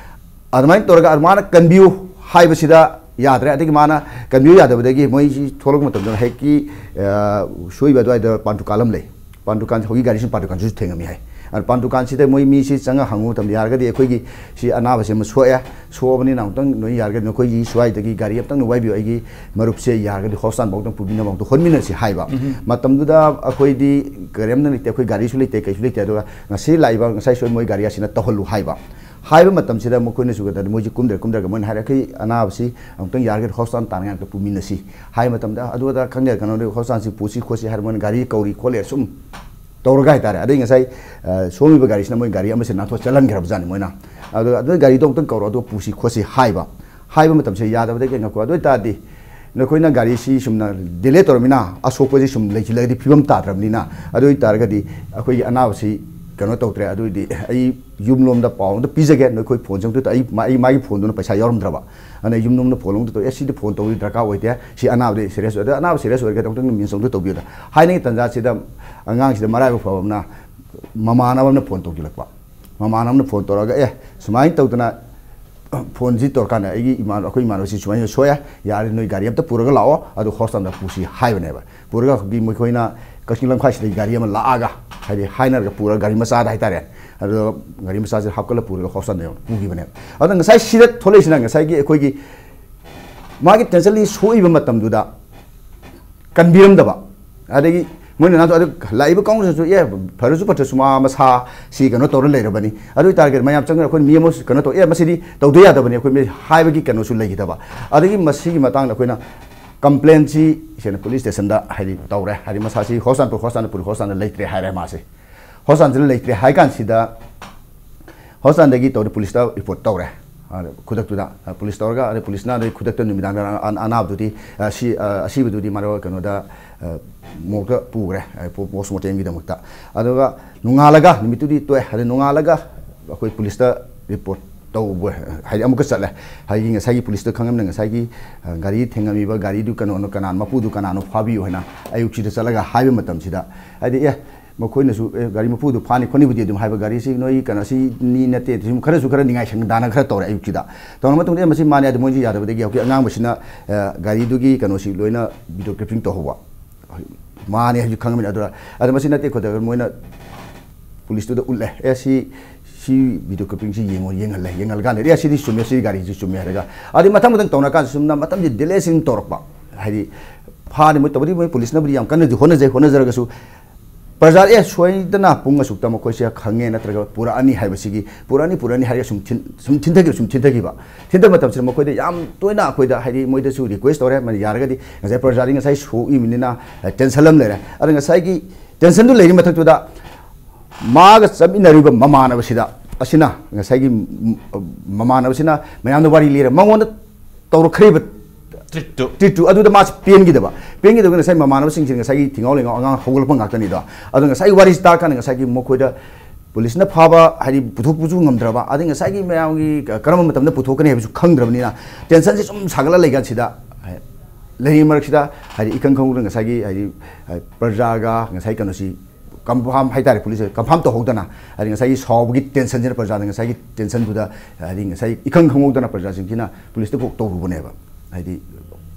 ꯑꯗꯨꯃꯥꯏꯅ ꯇꯧꯔꯒ ꯃꯥꯅ ꯀꯟꯕꯤꯌꯨ ꯍꯥꯏꯕꯁꯤꯗ ꯌꯥꯗ꯭ꯔꯦ꯫ ꯑꯗꯒꯤ ꯃꯥꯅ ꯀꯟꯕꯤꯌꯨ ꯌꯥꯗꯕꯗꯒꯤ ꯃꯣꯏꯁꯤ ꯊꯣꯛꯂꯛꯄ ꯃꯇꯝꯗ ꯍꯦꯛꯀꯤ, ꯑ, ꯁꯣꯏꯕ ꯑꯗꯨꯋꯥꯏꯗ ꯄꯥꯟ ꯗꯨꯀꯥꯟ ꯑꯃ ꯂꯩ꯫ ꯄꯥꯟ ꯗꯨꯀꯥꯟ, ꯍꯧꯖꯤꯛ ꯒꯥꯔꯤꯁꯤꯅ ꯄꯥꯟ ꯗꯨꯀꯥꯟꯁꯤꯁꯨ ꯊꯦꯡꯉꯝꯃꯤ ꯍꯥꯏ꯫ ꯑꯗꯨ ꯄꯥꯟ ꯗꯨꯀꯥꯟꯁꯤꯗ ꯃꯣꯏ ꯃꯤꯁꯤ ꯆꯪꯉ ꯍꯪꯉꯨ ꯃꯇꯝꯗ, "ꯌꯥꯔꯒꯗꯤ ꯑꯩꯈꯣꯏꯒꯤ ꯁꯤ ꯑꯅꯥꯕꯁꯦ ꯑꯃ ꯁꯣꯛꯑꯦ, ꯁꯣꯛꯑꯕꯅꯤꯅ ꯑꯃꯨꯛꯇꯪ ꯅꯣꯏ ꯌꯥꯔꯒꯗꯤ ꯅꯈꯣꯏꯒꯤ ꯁ꯭ꯋꯥꯏꯗꯒꯤ ꯒꯥꯔꯤ ꯑꯝꯇꯪ ꯋꯥꯏꯕꯤꯌꯨ, ꯑꯩꯒꯤ ꯃꯔꯨꯞꯁꯦ ꯌꯥꯔꯒꯗꯤ ꯍꯣꯁꯄꯤꯇꯥꯜꯐꯥꯎ ꯑꯝꯇꯪ ꯄꯨꯕꯤꯅꯕ ꯑꯝꯇ ꯍꯣꯠꯃꯤꯟꯅꯁꯤ" ꯍꯥꯏꯕ꯫ ꯎꯝ꯫ ꯃꯇꯝꯗꯨꯗ ꯑꯩꯈꯣꯏꯗꯤ ꯀꯔꯤꯝꯇ ꯂꯩꯇꯦ, ꯑꯩꯈꯣꯏ ꯒꯥꯔꯤꯁꯨ ꯂꯩꯇꯦ, ꯀꯩꯁꯨ ꯂꯩꯇꯦ꯫ ꯑꯗꯨꯒ ꯉꯁꯤ ꯂꯥꯛꯏꯕ, ꯉꯁꯥꯏ ꯁꯣꯏ ꯃꯣꯏ ꯒꯥꯔꯤ ꯑꯁꯤꯅ ꯇꯧꯍꯜꯂꯨ ꯍꯥꯏꯕ꯫ ꯍꯥꯏꯕ ꯃꯇꯝꯁꯤꯗ ꯃꯈꯣꯏꯅꯁꯨ ꯀꯩꯅꯣ ꯇꯧꯗꯦ, ꯃꯣꯏꯁꯤ ꯀꯨꯝꯗ꯭ꯔꯦ, ꯀꯨꯝꯗ꯭ꯔꯒ ꯃꯣꯏꯅ ꯍꯥꯏꯔꯦ, "ꯑꯩꯈꯣꯏ ꯑꯅꯥꯕꯁꯤ ꯑꯃꯨꯛꯇꯪ ꯌꯥꯔꯒꯗꯤ ꯍꯣꯁꯄꯤꯇꯥꯜ ꯇꯥꯟꯅꯉꯥꯏ ꯑꯝꯇ ꯄꯨꯃꯤꯟꯅꯁꯤ" ꯍꯥꯏꯕ ꯃꯇꯝꯗ, "ꯑꯗꯨ ꯑꯗꯥ ꯈꯪꯗꯦ, ꯀꯩꯅꯣꯗꯤ ꯍꯣꯁꯄꯤꯇꯥꯜꯁꯤ ꯄꯨꯁꯤ ꯈꯣꯠꯁꯤ" ꯍꯥꯏꯔ ꯃꯣꯏꯅ ꯒꯥꯔꯤ ꯀꯧꯔꯤ ꯈꯣꯠꯂꯤ ꯁꯨꯝ ꯇꯧꯔꯒ ꯍꯥꯏꯇꯥꯔꯦ꯫ ꯑꯗꯩ ꯉꯁꯥꯏ, ꯑ, ꯁꯣꯝꯂꯤꯕ ꯒꯥꯔꯤꯁꯤꯅ ꯃꯣꯏ ꯒꯥꯔꯤ ꯑꯃꯁꯦ ꯅꯥꯟꯊꯣꯛ ꯆꯠꯍꯟꯈ꯭ꯔꯕꯖꯥꯠꯅꯤ ꯃꯣꯏꯅ꯫ ꯑꯗꯣ ꯑꯗꯨ ꯒꯥꯔꯤꯗꯣ ꯑꯃꯨꯛꯇꯪ ꯀꯧꯔꯣ, ꯑꯗꯨꯒ ꯄꯨꯁꯤ ꯈꯣꯠꯁꯤ ꯍꯥꯏꯕ꯫ ꯍꯥꯏꯕ ꯃꯇꯝꯁꯦ ꯌꯥꯗꯕꯗꯒꯤ, "ꯉꯥꯏꯈꯣ, ꯑꯗꯨ ꯑꯣꯏꯇꯥꯔꯗꯤ ꯅꯈꯣꯏꯅ ꯒꯥꯔꯤꯁꯤ ꯁꯨꯝꯅ ꯗꯤꯂꯦ ꯇꯧꯔꯕꯅꯤꯅ, ꯑꯁꯣꯛꯄꯁꯤ ꯁꯨꯝ ꯂꯩꯁꯤꯜꯂꯒꯗꯤ ꯐꯤꯕꯝ ꯇꯥꯗ꯭ꯔꯕꯅꯤꯅ, ꯑꯗꯨ ꯑꯣꯏꯇꯥꯔꯒꯗꯤ ꯑꯩꯈꯣꯏꯒꯤ ꯑꯅꯥꯕꯁꯤ ꯀꯩꯅꯣ ꯇꯧꯗ꯭ꯔꯦ, ꯑꯗꯨ ꯑꯣꯏꯗꯤ ꯑꯩ ꯌꯨꯝꯂꯣꯝꯗ ꯄꯥꯎ ꯑꯝꯇ ꯄꯤꯖꯒꯦ, ꯅꯈꯣꯏ ꯐꯣꯟꯁꯦ ꯑꯝꯇ", ꯑꯩ, ꯑꯩ ꯃꯥꯒꯤ ꯐꯣꯟꯗꯨꯅ ꯄꯩꯁꯥ ꯌꯥꯎꯔꯝꯗ꯭ꯔꯕ꯫ ꯑꯗꯨꯅ ꯌꯨꯝꯂꯣꯝꯗ ꯐꯣꯟ ꯑꯃꯨꯛꯇ ꯇꯧꯔꯦ, "ꯑꯦ, ꯁꯤꯗꯤ ꯐꯣꯟ ꯇꯧꯕꯒꯤ ꯗꯔꯀꯥꯔ ꯑꯣꯏꯗꯦ, ꯁꯤ ꯑꯅꯥꯕꯗꯤ ꯁꯤꯔꯤꯌꯁ ꯑꯣꯏꯔꯦ, ꯑꯗꯣ ꯑꯅꯥꯕ ꯁꯤꯔꯤꯌꯁ ꯑꯣꯏꯔꯒꯗꯤ ꯑꯃꯨꯛꯇꯪ ꯃꯤꯟꯁ ꯑꯃꯨꯛꯇ ꯇꯧꯕꯤꯌꯨꯗ" ꯍꯥꯏꯅꯤꯡꯉꯤ ꯇꯥꯟꯖꯥꯁꯤꯗ ꯑꯉꯥꯡꯁꯤꯗ ꯃꯔꯥꯏꯕꯛ ꯐꯕ ꯑꯃꯅ ꯃꯃꯥꯟꯅꯕ ꯑꯃꯅ ꯐꯣꯟ ꯇꯧꯁꯤꯜꯂꯛꯄ꯫ ꯃꯃꯥꯟꯅꯕ ꯑꯃꯅ ꯐꯣꯟ ꯇꯧꯔꯛꯑꯒ, "ꯑꯦ, ꯁꯨꯃꯥꯏꯅ ꯇꯧꯗꯅ", ꯐꯣꯟꯁꯤ ꯇꯧꯔꯀꯥꯟꯗ ꯑꯩꯒꯤ ꯏꯃꯥꯟ-, ꯑꯩꯈꯣꯏ ꯏꯃꯥꯟꯅꯕꯁꯤ ꯁꯨꯃꯥꯏꯅ ꯁꯣꯛꯑꯦ, ꯌꯥꯔꯦ, ꯅꯣꯏ ꯒꯥꯔꯤ ꯑꯝꯇ ꯄꯨꯔꯒ ꯂꯥꯛꯑꯣ, ꯑꯗꯨ ꯍꯣꯁꯄꯤꯇꯥꯜꯗ ꯄꯨꯁꯤ ꯍꯥꯏꯕꯅꯦꯕ꯫ ꯄꯨꯔꯒ ꯍꯧꯖꯤꯛꯀꯤ ꯃꯈꯣꯏꯅ ꯀꯛꯆꯤꯡ ꯂꯝꯈꯥꯏꯁꯤꯗꯒꯤ ꯒꯥꯔꯤ ꯑꯃ ꯂꯥꯛꯑꯒ, ꯍꯥꯏꯗꯤ ꯍꯥꯏꯅꯔꯒ ꯄꯨꯔꯒ, ꯒꯥꯔꯤ ꯃꯆꯥꯗ ꯍꯥꯏꯇꯥꯔꯦ, ꯑꯗꯣ ꯒꯥꯔꯤ ꯃꯆꯥꯁꯤꯗ ꯍꯥꯞꯀꯠꯂ ꯄꯨꯔꯒ ꯍꯣꯁꯄꯤꯇꯥꯜꯗ ꯌꯧꯅ ꯄꯨꯈꯤꯕꯅꯦꯕ꯫ ꯑꯗꯣ ꯉꯁꯥꯏ ꯁꯤꯗ ꯊꯣꯛꯂꯛꯏꯁꯤꯅ ꯉꯁꯥꯏꯒꯤ ꯑꯩꯈꯣꯏꯒꯤ ꯃꯥꯒꯤ ꯇꯦꯟꯁꯟꯂꯤ ꯁꯣꯛꯏꯕ ꯃꯇꯝꯗꯨꯗ ꯀꯟꯕꯤꯔꯝꯗꯕ, ꯑꯗꯒꯤ ꯃꯣꯏꯅ ꯅꯍꯥꯟꯁꯨ ꯑꯗꯨ ꯂꯥꯛꯏꯕ ꯀꯥꯡꯕꯨꯁꯤꯅꯁꯨ, "ꯑꯦ, ꯐꯔꯁꯨ ꯐꯠꯇ꯭ꯔꯁꯨ ꯃꯥ ꯃꯁꯥ ꯁꯤ ꯀꯩꯅꯣ ꯇꯧꯔ ꯂꯩꯔꯕꯅꯤ, ꯑꯗꯨ ꯑꯣꯏꯇꯥꯔꯒꯗꯤ ꯃꯌꯥꯝ ꯆꯪꯗꯅ ꯑꯩꯈꯣꯏ ꯃꯤ ꯑꯃ ꯀꯩꯅꯣ ꯇꯧ, ꯑꯦ, ꯃꯁꯤꯗꯤ ꯇꯧꯗ ꯌꯥꯗꯕꯅꯤ ꯑꯩꯈꯣꯏ ꯃꯤ" ꯍꯥꯏꯕꯒꯤ ꯀꯩꯅꯣꯁꯨ ꯂꯩꯈꯤꯗꯕ꯫ ꯑꯗꯒꯤ ꯃꯁꯤꯒꯤ ꯃꯇꯥꯡꯗ ꯑꯩꯈꯣꯏꯅ ꯀꯝꯄ꯭ꯂꯦꯟꯁꯤ ꯁꯦꯡꯅ ꯄꯨꯂꯤꯁ ꯁ꯭ꯇꯦꯁꯟꯗ ꯍꯥꯏꯗꯤ ꯇꯧꯔꯦ, ꯍꯥꯏꯗꯤ ꯃꯁꯥꯁꯤ ꯍꯣꯁꯄꯤꯇꯥꯜ ꯄꯨ-, ꯍꯣꯁꯄꯤꯇꯥꯜꯗ ꯄꯨꯔꯤ, ꯍꯣꯁꯄꯤꯇꯥꯜꯗ ꯂꯩꯇ꯭ꯔꯦ ꯍꯥꯏꯔꯦ ꯃꯥꯁꯦ꯫ ꯍꯣꯁꯄꯤꯇꯥꯜꯁꯤꯗ ꯂꯩꯇ꯭ꯔꯦ ꯍꯥꯏ ꯀꯥꯟꯁꯤꯗ ꯍꯣꯁꯄꯤꯇꯥꯜꯗꯒꯤ ꯇꯧꯔꯦ, ꯄꯨꯂꯤꯁꯇ ꯔꯤꯄꯣꯔꯠ ꯇꯧꯔꯦ꯫ ꯑꯗ ꯈꯨꯗꯛꯇꯨꯗ, ꯑ, ꯄꯨꯂꯤꯁ ꯇꯧꯔꯒ, ꯑꯗꯩ ꯄꯨꯂꯤꯁꯅ ꯑꯗꯩ ꯈꯨꯗꯛꯇ ꯅꯨꯃꯤꯗꯥꯡꯗ ꯑ-, ꯑ-, ꯑꯅꯥꯕꯗꯨꯗꯤ, ꯑ, ꯁꯤ, ꯑ, ꯑꯁꯤꯕꯗꯨꯗꯤ ꯃꯥꯅ ꯀꯩꯅꯣꯗ, ꯑ, ꯃꯣꯔꯒꯇ ꯄꯨꯈ꯭ꯔꯦ, ꯑ, ꯄꯣ-, ꯄꯣꯁꯃꯣꯔꯇꯦꯝꯒꯤꯗꯃꯛꯇ꯫ ꯑꯗꯨꯒ ꯅꯣꯡꯉꯥꯜꯂꯒ, ꯅꯨꯃꯤꯠꯇꯨꯗꯤ ꯇꯣꯛꯑꯦ꯫ ꯑꯗꯩ ꯅꯣꯡꯉꯥꯜꯂꯒ ꯑꯩꯈꯣꯏ ꯄꯨꯂꯤꯁꯇ ꯔꯤꯄꯣꯔꯠ ꯇꯧꯕ, ꯍꯥꯏꯗꯤ ꯑꯃꯨꯛꯀ ꯆꯠꯂꯦ꯫ ꯍꯥꯏꯗꯤ ꯉꯁꯥꯏꯒꯤ ꯄꯨꯂꯤꯁꯇ ꯈꯪꯉꯝꯅ ꯉꯁꯥꯏꯒꯤ, ꯑ, ꯒꯥꯔꯤ ꯊꯦꯡꯉꯝꯃꯤꯕ ꯒꯥꯔꯤꯗꯨ ꯀꯩꯅꯣꯅꯣ, ꯀꯅꯥꯅꯣ, ꯃꯄꯨꯗꯨ ꯀꯅꯥꯅꯣ ꯐꯥꯕꯤꯌꯨ ꯍꯥꯏꯅ ꯑꯌꯨꯛꯁꯤꯗ ꯆꯠꯂꯒ ꯍꯥꯏꯕ ꯃꯇꯝꯁꯤꯗ, ꯍꯥꯏꯗꯤ, "ꯑꯦ, ꯃꯈꯣꯏꯅꯁꯨ, ꯑꯦ, ꯒꯥꯔꯤ ꯃꯄꯨꯗꯨ ꯐꯥꯅꯤ ꯈꯣꯠꯅꯤꯕꯨꯗꯤ ꯑꯗꯨꯝ ꯍꯥꯏꯕ, ꯒꯥꯔꯤꯁꯤ ꯅꯣꯏ ꯀꯩꯅꯣꯁꯤ ꯅꯤ ꯅꯠꯇꯦ", ꯁꯨꯝ ꯈꯔꯁꯨ ꯈꯔ ꯅꯤꯡꯉꯥꯏ ꯁꯪꯗꯥꯅ ꯈꯔ ꯇꯧꯔꯦ ꯑꯌꯨꯛꯁꯤꯗ꯫ ꯇꯧꯔ ꯃꯇꯨꯡꯗ, "ꯑꯦ, ꯃꯁꯤ ꯃꯥꯅꯦ", ꯑꯗꯨ ꯃꯣꯏꯁꯨ ꯌꯥꯗꯕꯗꯒꯤ ꯍꯧꯖꯤꯛ ꯑꯉꯥꯡꯕꯁꯤꯅ, ꯑ, ꯒꯥꯔꯤꯗꯨꯒꯤ ꯀꯩꯅꯣꯁꯤ ꯂꯣꯏꯅ video clipping ꯇꯧꯍꯧꯕ꯫ ꯃꯥꯅꯦ ꯍꯥꯏꯁꯨ ꯈꯪꯉꯝꯃꯤꯅ꯫ ꯑꯗꯨꯗ, ꯑꯗꯣ ꯃꯁꯤ ꯅꯠꯇꯦ ꯈꯣꯠꯇꯦ, ꯃꯣꯏꯅ ꯄꯨꯂꯤꯁꯇꯨꯗ ꯎꯠꯂꯦ, "ꯑꯦ, ꯁꯤ, ꯁꯤ video clippingꯁꯤ ꯌꯦꯡꯉꯣ, ꯌꯦꯡꯍꯜꯂꯦ, ꯌꯦꯡꯍꯜꯂꯀꯥꯟꯗ, 'ꯑꯦ, ꯁꯤꯗꯤ ꯆꯨꯝꯃꯦ, ꯁꯤ ꯒꯥꯔꯤꯁꯤ ꯆꯨꯝꯃꯦ' ꯍꯥꯏꯔꯒ, ꯑꯗꯩ ꯃꯊꯪ ꯃꯊꯪ ꯇꯧꯅꯔꯀꯥꯟꯗ ꯁꯨꯝꯅ ꯃꯇꯝꯁꯤ delay ꯁꯨꯝ ꯇꯧꯔꯛꯄ꯫ ꯍꯥꯏꯗꯤ ꯐꯥꯅꯤ ꯃꯣꯏ, ꯇꯧꯕꯗꯤ ꯃꯣꯏ ꯄꯨꯂꯤꯁꯅꯕꯨꯗꯤ ꯌꯥꯝ ꯀꯟꯅꯗꯤ ꯍꯣꯠꯅꯖꯩ, ꯍꯣꯠꯅꯖꯔꯒꯁꯨ ꯄ꯭ꯔꯖꯥ, "ꯑꯦ, ꯁꯣꯏꯗꯅ ꯄꯨꯡ ꯑꯁꯨꯛꯇ ꯃꯈꯣꯏꯁꯦ ꯈꯪꯉꯦ ꯅꯠꯇ꯭ꯔꯒ ꯄꯨꯔꯛꯑꯅꯤ" ꯍꯥꯏꯕꯁꯤꯒꯤ, "ꯄꯨꯔꯛꯑꯅꯤ, ꯄꯨꯔꯛꯑꯅꯤ" ꯍꯥꯏꯔꯒ ꯁꯨꯝ ꯊꯤꯟ-, ꯁꯨꯝ ꯊꯤꯟꯊꯈꯤꯕ, ꯁꯨꯝ ꯊꯤꯟꯊꯈꯤꯕ꯫ ꯊꯤꯟꯊꯕ ꯃꯇꯝꯁꯤꯗ ꯃꯈꯣꯏꯗ ꯌꯥꯝ ꯇꯣꯏꯅ ꯑꯩꯈꯣꯏꯗ, ꯍꯥꯏꯗꯤ, ꯃꯣꯏꯗꯁꯨ request ꯇꯧꯔꯦ, ꯃ-, ꯌꯥꯔꯒꯗꯤ ꯉꯁꯥꯏ ꯄ꯭ꯔꯖꯥꯗꯤ ꯉꯁꯥꯏ ꯁꯣꯛꯏꯕꯅꯤꯅ, ꯑ, tension ꯑꯃ ꯂꯩꯔꯦ꯫ ꯑꯗꯣ ꯉꯁꯥꯏꯒꯤ tensionꯗꯨ ꯂꯩꯔꯤ ꯃꯊꯛꯇꯨꯗ ꯃꯥꯒ ꯆꯠꯃꯤꯟꯅꯔꯤꯕ ꯃꯃꯥꯟꯅꯕꯁꯤꯗ, ꯑꯁꯤꯅ ꯉꯁꯥꯏꯒꯤ, ꯎꯝ, ꯃꯃꯥꯟꯅꯕꯁꯤꯅ ꯃꯌꯥꯝꯗ ꯋꯥꯔꯤ ꯂꯤꯔꯦ, ꯃꯉꯣꯟꯗ ꯇꯧꯔꯛꯈ꯭ꯔꯤꯕ treatꯇꯨ꯫ Treatꯇꯨ ꯑꯗꯨꯗ ꯃꯥꯁꯤ ꯄꯦꯟꯈꯤꯗꯕ꯫ ꯄꯦꯟꯈꯤꯗꯕ ꯉꯁꯥꯏ ꯃꯃꯥꯟꯅꯕꯁꯤꯡꯁꯤ ꯉꯁꯥꯏꯒꯤ ꯊꯤꯡꯉꯥꯎ ꯂꯩꯉꯥꯎ ꯑꯉꯥꯡ ꯍꯧꯒꯠꯂꯛꯄ ꯉꯥꯛꯇꯅꯤꯗꯣ꯫ ꯑꯗꯣ ꯉꯁꯥꯏꯒꯤ ꯋꯥꯔꯤꯁꯤ ꯇꯥꯔꯀꯥꯟꯗ ꯉꯁꯥꯏꯒꯤ ꯃꯈꯣꯏꯗ ꯄꯨꯂꯤꯁꯅ ꯐꯥꯕ, ꯍꯥꯏꯗꯤ, ꯄꯨꯊꯣꯛꯄꯁꯨ ꯉꯝꯗ꯭ꯔꯕ, ꯑꯗꯩ ꯉꯁꯥꯏꯒꯤ ꯃꯌꯥꯝꯒꯤ ꯀ-, ꯀꯔꯝꯕ ꯃꯇꯝꯗ ꯄꯨꯊꯣꯛꯀꯅꯤ ꯍꯥꯏꯕꯁꯨ ꯈꯪꯗ꯭ꯔꯕꯅꯤꯅ tensionꯁꯤ ꯁꯨꯝ ꯁꯥꯒꯠꯂ ꯂꯩꯀꯥꯟꯁꯤꯗ, ꯍꯥꯏ-, ꯂꯩꯔꯤ ꯃꯔꯛꯁꯤꯗ, ꯍꯥꯏꯗꯤ, ꯏꯈꯪ ꯈꯪꯍꯧꯗꯅ ꯉꯁꯥꯏꯒꯤ, ꯍꯥꯏꯗꯤ, ꯑ, ꯄ꯭ꯔꯖꯥꯒ ꯉꯁꯥꯏ ꯀꯩꯅꯣꯁꯤ confirm ꯍꯥꯏꯇꯥꯔꯦ, ꯄꯨꯂꯤꯁ confirm ꯇꯧꯍꯧꯗꯅ, ꯍꯥꯏꯗꯤ, ꯉꯁꯥꯏꯒꯤ ꯁꯥꯎꯕꯒꯤ tensionꯁꯤꯅ ꯄ꯭ꯔꯖꯥꯗ ꯉꯁꯥꯏꯒꯤ tensionꯗꯨꯗ, ꯍꯥꯏꯗꯤ, ꯉꯁꯥꯏ ꯏꯈꯪ ꯈꯪꯍꯧꯗꯅ ꯄ꯭ꯔꯖꯥꯁꯤꯡꯁꯤꯅ ꯄꯨꯂꯤꯁꯇ ꯀꯣꯛ ꯇꯧꯔꯨꯕꯅꯦꯕ꯫ ꯍꯥꯏꯗꯤ,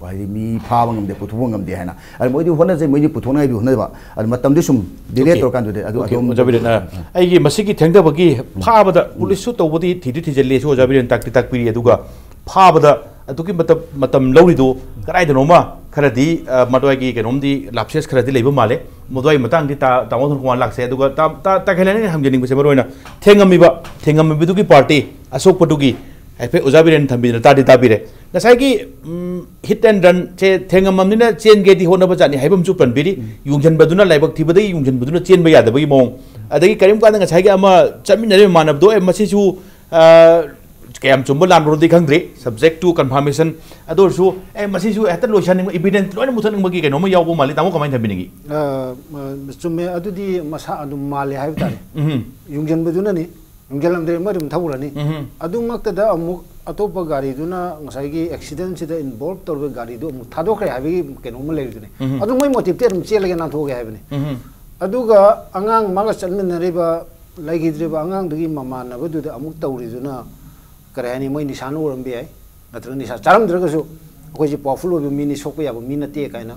ꯍꯥꯏꯗꯤ ꯃꯤ ꯐꯥꯕ ꯉꯝꯗꯦ, ꯄꯨꯊꯣꯛꯄ ꯉꯝꯗꯦ ꯍꯥꯏꯅ꯫ ꯑꯗꯨ ꯃꯣꯏꯗꯤ ꯍꯣꯠꯅꯖꯩ, ꯃꯣꯏꯗꯤ ꯄꯨꯊꯣꯛꯅꯉꯥꯏꯗꯤ ꯍꯣꯠꯅꯕ꯫ ꯑꯗꯨ ꯃꯇꯝꯗꯤ ꯁꯨꯝ delay OK꯫ ꯇꯧꯔꯀꯥꯟꯗꯨꯗ ꯑꯗꯨ OK, ꯑꯗꯣꯝ ꯑꯣꯖꯥ ꯕꯤꯔꯦꯟ, ꯑ, ꯑꯩꯒꯤ ꯃꯁꯤꯒꯤ ꯊꯦꯡꯊꯕꯒꯤ ꯐꯥꯕꯗ ꯄꯨꯂꯤꯁꯁꯨ ꯇꯧꯕꯗꯤ ꯊꯤꯗꯤ ꯊꯤꯖꯤꯜꯂꯤ, ꯑꯁꯨ ꯑꯣꯖꯥ ꯕꯤꯔꯦꯟ ꯇꯥꯛꯇꯤ ꯇꯥꯛꯄꯤꯔꯤ꯫ ꯑꯗꯨꯒ ꯐꯥꯕꯗ ꯑꯗꯨꯛꯀꯤ ꯃꯇꯝ, ꯃꯇꯝ ꯂꯧꯔꯤꯗꯨ ꯀꯗꯥꯏꯗꯅꯣꯃ ꯈꯔꯗꯤ, ꯑ, ꯃꯗꯨꯋꯥꯏꯒꯤ ꯀꯩꯅꯣꯝꯗꯤ lapses ꯈꯔꯗꯤ ꯂꯩꯕ ꯃꯥꯜꯂꯦ꯫ ꯃꯗꯨꯋꯥꯏ ꯃꯇꯥꯡꯗꯤ ꯇꯥ-, ꯇꯥꯃꯣ ꯊꯣꯡꯀꯣꯃꯥꯟ ꯂꯥꯛꯁꯦ꯫ ꯑꯗꯨꯒ ꯇꯥ-, ꯇꯥ-, ꯇꯥ ꯈꯦꯂꯦꯟꯅ ꯍꯪꯖꯅꯤꯡꯕꯁꯦ ꯃꯔꯨ ꯑꯣꯏꯅ ꯊꯦꯡꯉꯝꯃꯤꯕ, ꯊꯦꯡꯉꯝꯃꯤꯕꯗꯨꯒꯤ party ꯑꯁꯣꯛꯄꯗꯨꯒꯤ ꯍꯥꯏꯐꯦꯠ ꯑꯣꯖꯥ ꯕꯤꯔꯦꯟ ꯊꯝꯕꯤꯗꯅ ꯇꯥꯗꯤ ꯇꯥꯕꯤꯔꯦ꯫ ꯉꯁꯥꯏꯒꯤ, ꯎꯝ, hit and runꯁꯦ ꯊꯦꯡꯉꯝꯃꯕꯅꯤꯅ ꯆꯦꯟꯒꯦꯗꯤ ꯍꯣꯠꯅꯕ ꯖꯥꯠꯅꯤ ꯍꯥꯏꯕ ꯑꯃꯁꯨ ꯄꯟꯕꯤꯔꯤ꯫ ꯎꯝ꯫ ꯌꯨꯡꯁꯤꯟꯕꯗꯨꯅ, ꯂꯥꯏꯕꯛ ꯊꯤꯕꯗꯒꯤ ꯌꯨꯡꯁꯤꯟꯕꯗꯨꯅ ꯆꯦꯟꯕ ꯌꯥꯗꯕꯒꯤ ꯃꯑꯣꯡ꯫ ꯑꯗꯒꯤ ꯀꯔꯤꯒꯨꯝꯕ ꯀꯥꯟꯗ ꯉꯁꯥꯏꯒꯤ ꯑꯃ ꯆꯠꯃꯤꯟꯅꯔꯤꯕ ꯃꯃꯥꯟꯅꯕꯗꯣ, "ꯑꯦ, ꯃꯁꯤꯁꯨ, ꯑ, ꯀꯌꯥꯝ ꯆꯨꯝꯕ ꯂꯥꯟꯕꯅꯣꯗꯤ ꯈꯪꯗ꯭ꯔꯤ, subject to confirmation꯫ ꯑꯗꯨ ꯑꯣꯏꯔꯁꯨ, ꯑꯦ, ꯃꯁꯤꯁꯨ ꯍꯦꯛꯇ ꯂꯣꯏꯁꯟꯅꯤꯡꯕ, evidence ꯂꯣꯏꯅ ꯃꯨꯊꯠꯅꯤꯡꯕꯒꯤ ꯀꯩꯅꯣꯝꯃ ꯌꯥꯎꯕ ꯃꯥꯜꯂꯤ"꯫ ꯇꯥꯃꯣ, ꯀꯃꯥꯏꯅ ꯊꯝꯕꯤꯅꯤꯡꯉꯤ? ꯑ, ꯑ, ꯆꯨꯝꯃꯦ꯫ ꯑꯗꯨꯗꯤ ꯃꯁꯥ ꯑꯗꯨꯝ ꯃꯥꯜꯂꯦ ꯍꯥꯏꯕ ꯇꯥꯔꯦ꯫ ꯎꯝ꯫ ꯌꯨꯡꯁꯤꯟꯕꯗꯨꯅꯅꯤ꯫ ꯌꯦꯡꯁꯤꯜꯂꯝꯗ꯭ꯔꯦ, ꯃꯣꯏ ꯑꯗꯨꯝ ꯊꯧꯔꯅꯤ꯫ ꯑꯗꯨꯃꯛꯇꯗ ꯑꯃꯨꯛ ꯑꯇꯣꯞꯄ ꯒꯥꯔꯤꯗꯨꯅ ꯉꯁꯥꯏꯒꯤ accident ꯁꯤꯗ involve ꯇꯧꯔꯤꯕ ꯒꯥꯔꯤꯗꯨ ꯑꯃꯨꯛ ꯊꯥꯗꯣꯛꯈ꯭ꯔꯦ ꯍꯥꯏꯕꯒꯤ ꯀꯩꯅꯣꯝꯃ ꯂꯩꯔꯤꯗꯨꯅꯤ꯫ ꯑꯗꯨ ꯃꯣꯏ motive ꯇꯤ ꯑꯗꯨꯝ ꯆꯦꯜꯂꯒꯦ, ꯅꯥꯟꯊꯣꯛꯑꯒꯦ ꯍꯥꯏꯕꯅꯤ꯫ ꯑꯗꯨꯒ ꯑꯉꯥꯡ ꯃꯥꯒ ꯆꯠꯃꯤꯟꯅꯔꯤꯕ, ꯂꯩꯈꯤꯗ꯭ꯔꯤꯕ ꯑꯉꯥꯡꯗꯨꯒꯤ ꯃꯃꯥꯟꯅꯕꯗꯨꯗ ꯑꯃꯨꯛ ꯇꯧꯔꯤꯗꯨꯅ, ꯀꯔꯤ ꯍꯥꯏꯅꯤ, ꯃꯣꯏ ꯅꯤꯁꯥꯅ ꯑꯣꯏꯔꯝꯕ ꯌꯥꯏ, ꯅꯠꯇ꯭ꯔꯒ ꯅꯤꯁꯥ ꯆꯥꯔꯝꯗ꯭ꯔꯒꯁꯨ ꯑꯩꯈꯣꯏꯁꯦ powerful ꯑꯣꯏꯕ ꯃꯤꯅꯤ, ꯁꯣꯛꯄ ꯌꯥꯕ ꯃꯤ ꯅꯠꯇꯦ ꯀꯥꯏꯅ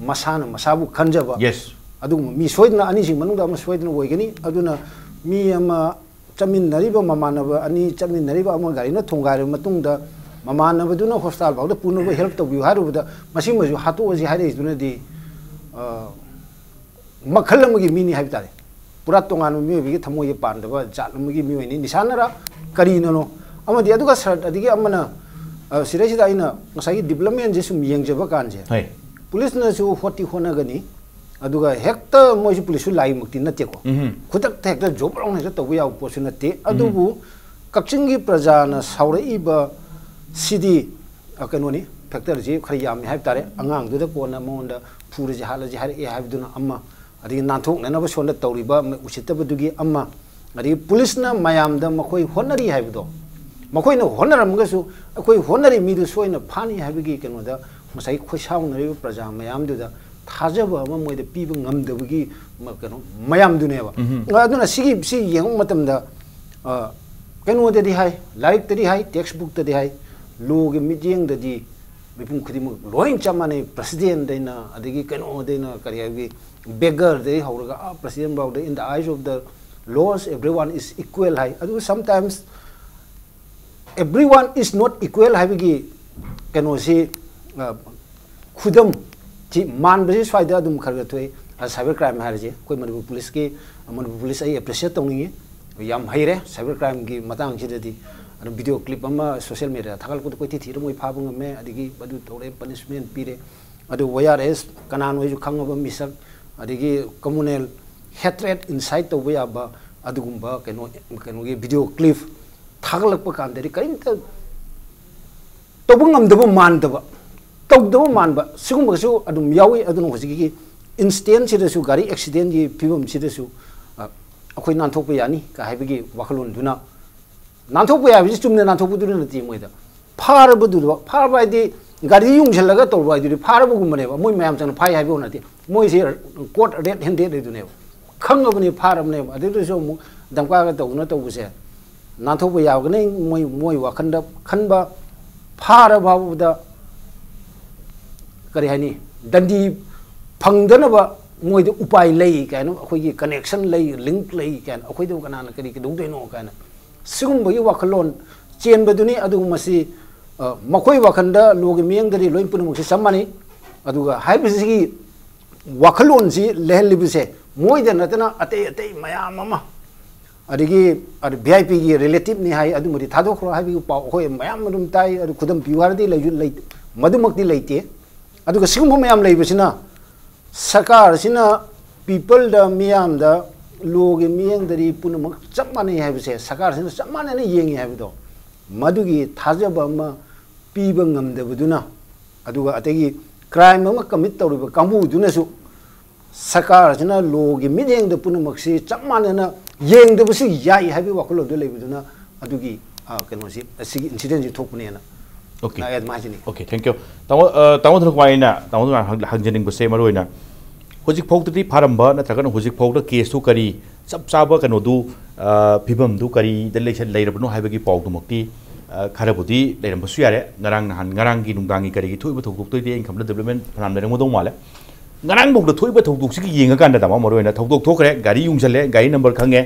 ꯃꯁꯥꯅ ꯃꯁꯥꯕꯨ ꯈꯟꯖꯕ꯫ Yes. ꯑꯗꯨꯒꯨꯝꯕ ꯃꯤ ꯁꯣꯏꯗꯅ, ꯑꯅꯤꯁꯤꯒꯤ ꯃꯅꯨꯡꯗ ꯑꯃ ꯁꯣꯏꯗꯅ ꯑꯣꯏꯒꯅꯤ꯫ ꯑꯗꯨꯅ ꯃꯤ ꯑꯃ ꯆꯠꯃꯤꯟꯅꯔꯤꯕ, ꯃꯃꯥꯟꯅꯕ ꯑꯅꯤ ꯆꯠꯃꯤꯟꯅꯔꯤꯕ ꯑꯃ ꯒꯥꯔꯤꯅ ꯊꯣꯡꯒꯥꯏꯔꯕ ꯃꯇꯨꯡꯗ ꯃꯃꯥꯟꯅꯕꯗꯨꯅ hospital ꯐꯥꯎꯗ ꯄꯨꯅꯕ help ꯇꯧꯕꯤꯌꯨ ꯍꯥꯏꯔꯨꯕꯗ, ꯃꯁꯤꯃꯁꯨ ꯍꯥꯠꯇꯣꯛꯑꯁꯤ ꯍꯥꯏꯔꯛꯏꯗꯨꯅꯗꯤ, ꯑ, ꯃꯈꯜ ꯑꯃꯒꯤ ꯃꯤꯅꯤ ꯍꯥꯏꯕ ꯇꯥꯔꯦ꯫ ꯄꯨꯔꯥ ꯇꯣꯉꯥꯟꯕ ꯃꯤꯑꯣꯏꯕꯒꯤ ꯊꯃꯣꯏꯒꯤ ꯄꯥꯟꯗꯕ ꯖꯥꯠ ꯑꯃꯒꯤ ꯃꯤꯑꯣꯏꯅꯤ꯫ ꯅꯤꯁꯥꯅꯔ ꯀꯔꯤꯅꯅꯣ? ꯑꯃꯗꯤ ꯑꯗꯨꯒ ꯁꯔ, ꯑꯗꯒꯤ ꯑꯃꯅ, ꯑ, ꯁꯤꯗꯩꯁꯤꯗ ꯑꯩꯅ ꯉꯁꯥꯏꯒꯤ development ꯁꯦ ꯁꯨꯝ ꯌꯦꯡꯖꯕ ꯀꯥꯟꯁꯦ, ꯍꯣꯏ꯫ ꯄꯨꯂꯤꯁꯅꯁꯨ ꯍꯣꯠꯇꯤ ꯍꯣꯠꯅꯒꯅꯤ, ꯑꯗꯨꯒ ꯍꯦꯛꯇ ꯃꯣꯏꯁꯨ ꯄꯨꯂꯤꯁꯁꯨ ꯂꯥꯏꯃꯛꯇꯤ ꯅꯠꯇꯦꯀꯣ꯫ ꯎꯝ꯫ ꯈꯨꯗꯛꯇ ꯍꯦꯛꯇ ꯖꯣꯕ ꯂꯥꯎꯅ ꯍꯦꯛꯇ ꯇꯧꯕ ꯌꯥꯕ ꯄꯣꯠꯁꯨ ꯅꯠꯇꯦ꯫ ꯑꯗꯨꯕꯨ ꯀꯛꯆꯤꯡꯒꯤ ꯄ꯭ꯔꯖꯥꯅ ꯁꯥꯎꯔꯛꯏꯕ ꯁꯤꯗꯤ, ꯑ, ꯀꯩꯅꯣꯅꯤ, factor ꯁꯤ ꯈꯔ ꯌꯥꯝꯃꯤ ꯍꯥꯏꯕ ꯇꯥꯔꯦ꯫ ꯑꯉꯥꯡꯗꯨꯗ ꯀꯣꯟꯅ ꯃꯉꯣꯟꯗ ꯐꯨꯔꯁꯤ ꯍꯥꯠꯂꯁꯤ ꯍꯥꯏꯔꯛꯑꯦ ꯍꯥꯏꯕꯗꯨꯅ ꯑꯃ, ꯑꯗꯒꯤ ꯅꯥꯟꯊꯣꯛꯅꯅꯕ ꯁꯣꯝꯗ ꯇꯧꯔꯤꯕ ꯎꯁꯤꯠꯇꯕꯗꯨꯒꯤ ꯑꯃ, ꯑꯗꯒꯤ ꯄꯨꯂꯤꯁꯅ ꯃꯌꯥꯝꯗ ꯃꯈꯣꯏ ꯍꯣꯠꯅꯔꯤ ꯍꯥꯏꯕꯗꯣ, ꯃꯈꯣꯏꯅ ꯍꯣꯠꯅꯔꯝꯃꯒꯁꯨ ꯑꯩꯈꯣꯏ ꯍꯣꯠꯅꯔꯤ ꯃꯤꯗꯨ ꯁꯣꯏꯅ ꯐꯥꯅꯤ ꯍꯥꯏꯕꯒꯤ ꯀꯩꯅꯣꯗ ꯉꯁꯥꯏ ꯈꯣꯏꯁꯥꯎꯅꯔꯤꯕ ꯄ꯭ꯔꯖꯥ ꯃꯌꯥꯝꯗꯨꯗ ꯊꯥꯖꯕ ꯑꯃ ꯃꯣꯏꯗ ꯄꯤꯕ ꯉꯝꯗꯕꯒꯤ ꯃ-, ꯀꯩꯅꯣ ꯃꯌꯥꯝꯗꯨꯅꯦꯕ꯫ ꯑꯗꯨꯅ ꯁꯤꯒꯤ, ꯁꯤ ꯌꯦꯡꯕ ꯃꯇꯝꯗ, ꯑ, ꯀꯩꯅꯣꯗꯗꯤ ꯍꯥꯏ, ꯂꯥꯏꯔꯤꯛꯇꯗꯤ ꯍꯥꯏ, text book ꯇꯗꯤ ꯍꯥꯏ, law ꯒꯤ ꯃꯤꯠꯌꯦꯡꯗꯗꯤ ꯃꯤꯄꯨꯝ ꯈꯨꯗꯤꯡꯃꯛ ꯂꯣꯏ ꯆꯞ ꯃꯥꯟꯅꯩ, president ꯗꯩꯅ, ꯑꯗꯒꯤ ꯀꯩꯅꯣꯗꯩꯅ, ꯀꯔꯤ ꯍꯥꯏꯕꯒꯤ, beggar ꯗꯩ ꯍꯧꯔꯒ, ꯑꯥ, president ꯐꯥꯎꯗ, "In the eyes of the laws, everyone is equal" ꯍꯥꯏ꯫ ꯑꯗꯨ sometimes everyone is not equal ꯍꯥꯏꯕꯒꯤ ꯀꯩꯅꯣꯁꯤ, ꯑ, ꯈꯨꯗꯝ ꯁꯤ ꯃꯥꯟꯕꯁꯤ ꯁ꯭ꯋꯥꯏꯗ ꯑꯗꯨꯝ ꯈꯔ ꯈꯔ ꯊꯣꯛꯏ꯫ ꯑ, cyber crime ꯍꯥꯏꯔꯤꯁꯦ ꯑꯩꯈꯣꯏ ꯃꯅꯤꯄꯨꯔ ꯄꯨꯂꯤꯁꯀꯤ, ꯃꯅꯤꯄꯨꯔ ꯄꯨꯂꯤꯁ ꯑꯩ appreciate ꯇꯧꯅꯤꯡꯉꯤ꯫ ꯌꯥꯝ ꯍꯩꯔꯦ cyber crime ꯒꯤ ꯃꯇꯥꯡꯁꯤꯗꯗꯤ꯫ ꯑꯗꯨ video clip ꯑꯃ social media ꯗ ꯊꯥꯒꯠꯂꯛꯄꯗ ꯀꯣꯏꯊꯤ ꯊꯤꯔ ꯃꯣꯏ ꯐꯥꯕ ꯉꯝꯃꯦ, ꯑꯗꯒꯤ ꯑꯗꯨ ꯇꯧꯔꯦ, punishment ꯄꯤꯔꯦ꯫ ꯑꯗꯨ ꯋꯥꯏ ꯑꯥꯔ ꯑꯦꯁ ꯀꯅꯥꯅꯣ ꯑꯩꯁꯨ ꯈꯪꯉꯕ ꯃꯤꯁꯛ, ꯑꯗꯒꯤ communal hatred incite ꯇꯧꯕ ꯌꯥꯕ ꯑꯗꯨꯒꯨꯝꯕ ꯀꯩꯅꯣ, ꯀꯩꯅꯣꯒꯤ video clip ꯊꯥꯒꯠꯂꯛꯄ ꯀꯥꯟꯗꯗꯤ ꯀꯔꯤꯝꯇ ꯇꯧꯕ ꯉꯝꯗꯕ ꯃꯥꯟꯗꯕ, ꯇꯧꯗꯕ ꯃꯥꯟꯕ, ꯁꯤꯒꯨꯝꯕꯁꯨ ꯑꯗꯨꯝ ꯌꯥꯎꯏ꯫ ꯑꯗꯨꯅ ꯍꯧꯖꯤꯛꯀꯤ incident ꯁꯤꯗꯁꯨ, ꯒꯥꯔꯤ accident ꯀꯤ ꯐꯤꯕꯝꯁꯤꯗꯁꯨ, ꯑ, ꯑꯩꯈꯣꯏ ꯅꯥꯟꯊꯣꯛꯄ ꯌꯥꯅꯤ ꯀ ꯍꯥꯏꯕꯒꯤ ꯋꯥꯈꯜꯂꯣꯟꯗꯨꯅ, ꯅꯥꯟꯊꯣꯛꯄ ꯌꯥꯕꯁꯤ ꯆꯨꯝꯅ ꯅꯥꯟꯊꯣꯛꯄꯗꯨꯅ ꯅꯠꯇꯦ꯫ ꯃꯣꯏꯗ ꯐꯥꯔꯕꯗꯨꯗ, ꯐꯥꯔꯕ ꯍꯥꯏꯗꯤ ꯒꯥꯔꯤ ꯌꯨꯡꯁꯤꯜꯂꯒ ꯇꯧꯕ ꯍꯥꯏꯗꯨꯗꯤ ꯐꯥꯔꯕꯒꯨꯝꯕꯅꯦꯕ꯫ ꯃꯣꯏ ꯃꯌꯥꯝ ꯆꯪꯅ ꯐꯥꯏ ꯍꯥꯏꯕ ꯅꯠꯇꯦ꯫ ꯃꯣꯏꯁꯦ ꯀꯣꯔꯠ ꯔꯦꯠ ꯍꯦꯟꯗꯦꯗ ꯂꯩꯗꯨꯅꯦꯕ꯫ ꯈꯪꯉꯕꯅꯤ ꯐꯥꯔꯕꯅꯦꯕ꯫ ꯑꯗꯨꯗꯁꯨ ꯑꯃꯨꯛ ꯗꯝꯀꯥꯒ ꯇꯧꯗꯅ ꯇꯧꯕꯁꯦ ꯅꯥꯟꯊꯣꯛꯄ ꯌꯥꯒꯅꯤ꯫ ꯃꯣꯏ, ꯃꯣꯏ ꯋꯥꯈꯜꯗ ꯈꯟꯕ, ꯐꯥꯔ ꯐꯥꯎꯕꯗ ꯀꯔꯤ ꯍꯥꯏꯅꯤ, ꯗꯟꯗꯤ ꯐꯪꯗꯅꯕ ꯃꯣꯏꯗ ꯎꯄꯥꯏ ꯂꯩ ꯀꯥꯏꯅ, ꯑꯩꯈꯣꯏꯒꯤ ꯀꯅꯦꯛꯁꯟ ꯂꯩ, ꯂꯤꯡꯛ ꯂꯩ ꯀꯥꯏꯅ, ꯑꯩꯈꯣꯏꯗꯕꯨ ꯀꯅꯥꯅ ꯀꯔꯤ ꯀꯩꯗꯧꯗꯣꯏꯅꯣ ꯀꯥꯏꯅ ꯁꯤꯒꯨꯝꯕꯒꯤ ꯋꯥꯈꯜꯂꯣꯟ ꯆꯦꯟꯕꯗꯨꯅꯤ꯫ ꯑꯗꯨꯒ ꯃꯁꯤ, ꯑ, ꯃꯈꯣꯏ ꯋꯥꯈꯜꯗ ꯂꯣꯒꯤ ꯃꯤꯠꯌꯦꯡꯗꯗꯤ ꯂꯣꯏ ꯄꯨꯝꯅꯃꯛꯁꯤ ꯆꯞ ꯃꯥꯟꯅꯩ꯫ ꯑꯗꯨꯒ ꯍꯥꯏꯕꯁꯤꯒꯤ ꯋꯥꯈꯜꯂꯣꯟꯁꯤ ꯂꯩꯍꯜꯂꯤꯕꯁꯦ ꯃꯣꯏꯗ ꯅꯠꯇꯅ ꯑꯇꯩ ꯑꯇꯩ ꯃꯌꯥꯝ ꯑꯃ, ꯑꯗꯒꯤ ꯚꯤ ꯑꯥꯏ ꯄꯤꯒꯤ ꯔꯤꯂꯦꯇꯤꯞꯅꯤ ꯍꯥꯏ, ꯑꯗꯨꯃꯗꯤ ꯊꯥꯗꯣꯛꯈ꯭ꯔꯣ ꯍꯥꯏꯕꯒꯤ ꯄꯥꯎ ꯑꯩꯈꯣꯏ ꯃꯌꯥꯝ ꯑꯗꯨꯝ ꯇꯥꯏ꯫ ꯑꯗꯨ ꯈꯨꯗꯝ ꯄꯤꯌꯨ ꯍꯥꯏꯔꯗꯤ ꯂꯩꯁꯨ ꯂꯩ-, ꯃꯗꯨꯃꯛꯇꯤ ꯂꯩꯇꯦ꯫ ꯑꯗꯨꯒ ꯁꯤꯒꯨꯝꯕ ꯃꯌꯥꯝ ꯂꯩꯕꯁꯤꯅ ꯁꯔꯀꯥꯔꯁꯤꯅ ꯄꯤꯄꯜꯗ, ꯃꯤꯌꯥꯝꯗ ꯂꯣꯒꯤ ꯃꯤꯠꯌꯦꯡꯗꯗꯤ ꯄꯨꯝꯅꯃꯛ ꯆꯞ ꯃꯥꯟꯅꯩ ꯍꯥꯏꯕꯁꯦ, ꯁꯔꯀꯥꯔꯁꯤꯅ ꯆꯞ ꯃꯥꯟꯅꯅ ꯌꯦꯡꯉꯤ ꯍꯥꯏꯕꯗꯣ, ꯃꯗꯨꯒꯤ ꯊꯥꯖꯕ ꯑꯃ ꯄꯤꯕ ꯉꯝꯗꯕꯗꯨꯅ, ꯑꯗꯨꯒ ꯑꯇꯩꯒꯤ ꯀ꯭ꯔꯥꯏꯝ ꯑꯃ ꯀꯃꯤꯠ ꯇꯧꯔꯤꯕ ꯀꯥꯡꯕꯨꯗꯨꯅꯁꯨ ꯁꯔꯀꯥꯔꯁꯤꯅ ꯂꯣꯒꯤ ꯃꯤꯠꯌꯦꯡꯗ ꯄꯨꯝꯅꯃꯛꯁꯤ ꯆꯞ ꯃꯥꯟꯅꯅ ꯌꯦꯡꯗꯕꯁꯨ ꯌꯥꯏ ꯍꯥꯏꯕꯒꯤ ꯋꯥꯈꯜꯂꯣꯟꯗꯨ ꯂꯩꯕꯗꯨꯅ ꯑꯗꯨꯒꯤ, ꯑ, ꯀꯩꯅꯣꯁꯤ, ꯑꯁꯤꯒꯤ ꯏꯟꯁꯤꯗꯦꯟꯁꯤ ꯊꯣꯛꯄꯅꯦꯅ Okay. ꯑꯩ ꯑꯗꯨꯃꯥꯏꯅ ꯍꯥꯏꯖꯅꯤꯡꯉꯤ꯫ Okay, thank you. ꯇꯥꯃꯣ, ꯑ, ꯇꯥꯃꯣ ꯊꯣꯏꯅꯀꯣ, ꯑꯩꯅ ꯇꯥꯃꯣ ꯊꯣꯏꯅ ꯍꯪ-, ꯍꯪꯖꯅꯤꯡꯕꯁꯦ ꯃꯔꯨ ꯑꯣꯏꯅ ꯍꯧꯖꯤꯛ ꯐꯥꯎꯗꯗꯤ ꯐꯥꯔꯝꯕ ꯅꯠꯇ꯭ꯔꯒꯅ ꯍꯧꯖꯤꯛ ꯐꯥꯎꯗ ꯀꯦꯁꯇꯨ ꯀꯔꯤ ꯆꯞ ꯆꯥꯕ ꯀꯩꯅꯣꯗꯨ, ꯑ, ꯐꯤꯕꯝꯗꯨ ꯀꯔꯤꯗ ꯂꯩꯁ-, ꯂꯩꯔꯕꯅꯣ ꯍꯥꯏꯕꯒꯤ ꯄꯥꯎꯗꯨꯃꯛꯇꯤ, ꯑ, ꯈꯔꯕꯨꯗꯤ ꯂꯩꯔꯝꯕꯁꯨ ꯌꯥꯔꯦ꯫ ꯉꯔꯥꯡ ꯅꯍꯥꯟ, ꯉꯔꯥꯡꯒꯤ ꯅꯨꯡꯗꯥꯡꯒꯤ ꯀꯔꯤꯒꯤ ꯊꯣꯛꯏꯕ ꯊꯧꯗꯣꯛꯇꯨꯗꯤ ꯑꯩꯅ ꯈꯟꯕꯗ ꯗꯤꯕ꯭ꯂꯞꯃꯦꯟ ꯐꯅꯌꯥꯝ ꯂꯩꯔꯝꯒꯗꯧ ꯃꯥꯜꯂꯦ꯫ ꯉꯔꯥꯡꯐꯥꯎꯗ ꯊꯣꯛꯏꯕ ꯊꯧꯗꯣꯛꯁꯤꯒꯤ ꯌꯦꯡꯉꯀꯥꯟꯗ, ꯇꯥꯃꯣ, ꯃꯔꯨ ꯑꯣꯏꯅ ꯊꯧꯗꯣꯛ ꯊꯣꯛꯈ꯭ꯔꯦ, ꯒꯥꯔꯤ ꯌꯨꯡꯁꯜꯂꯦ, ꯒꯥꯔꯤ ꯅꯝꯕꯔ ꯈꯪꯉꯦ,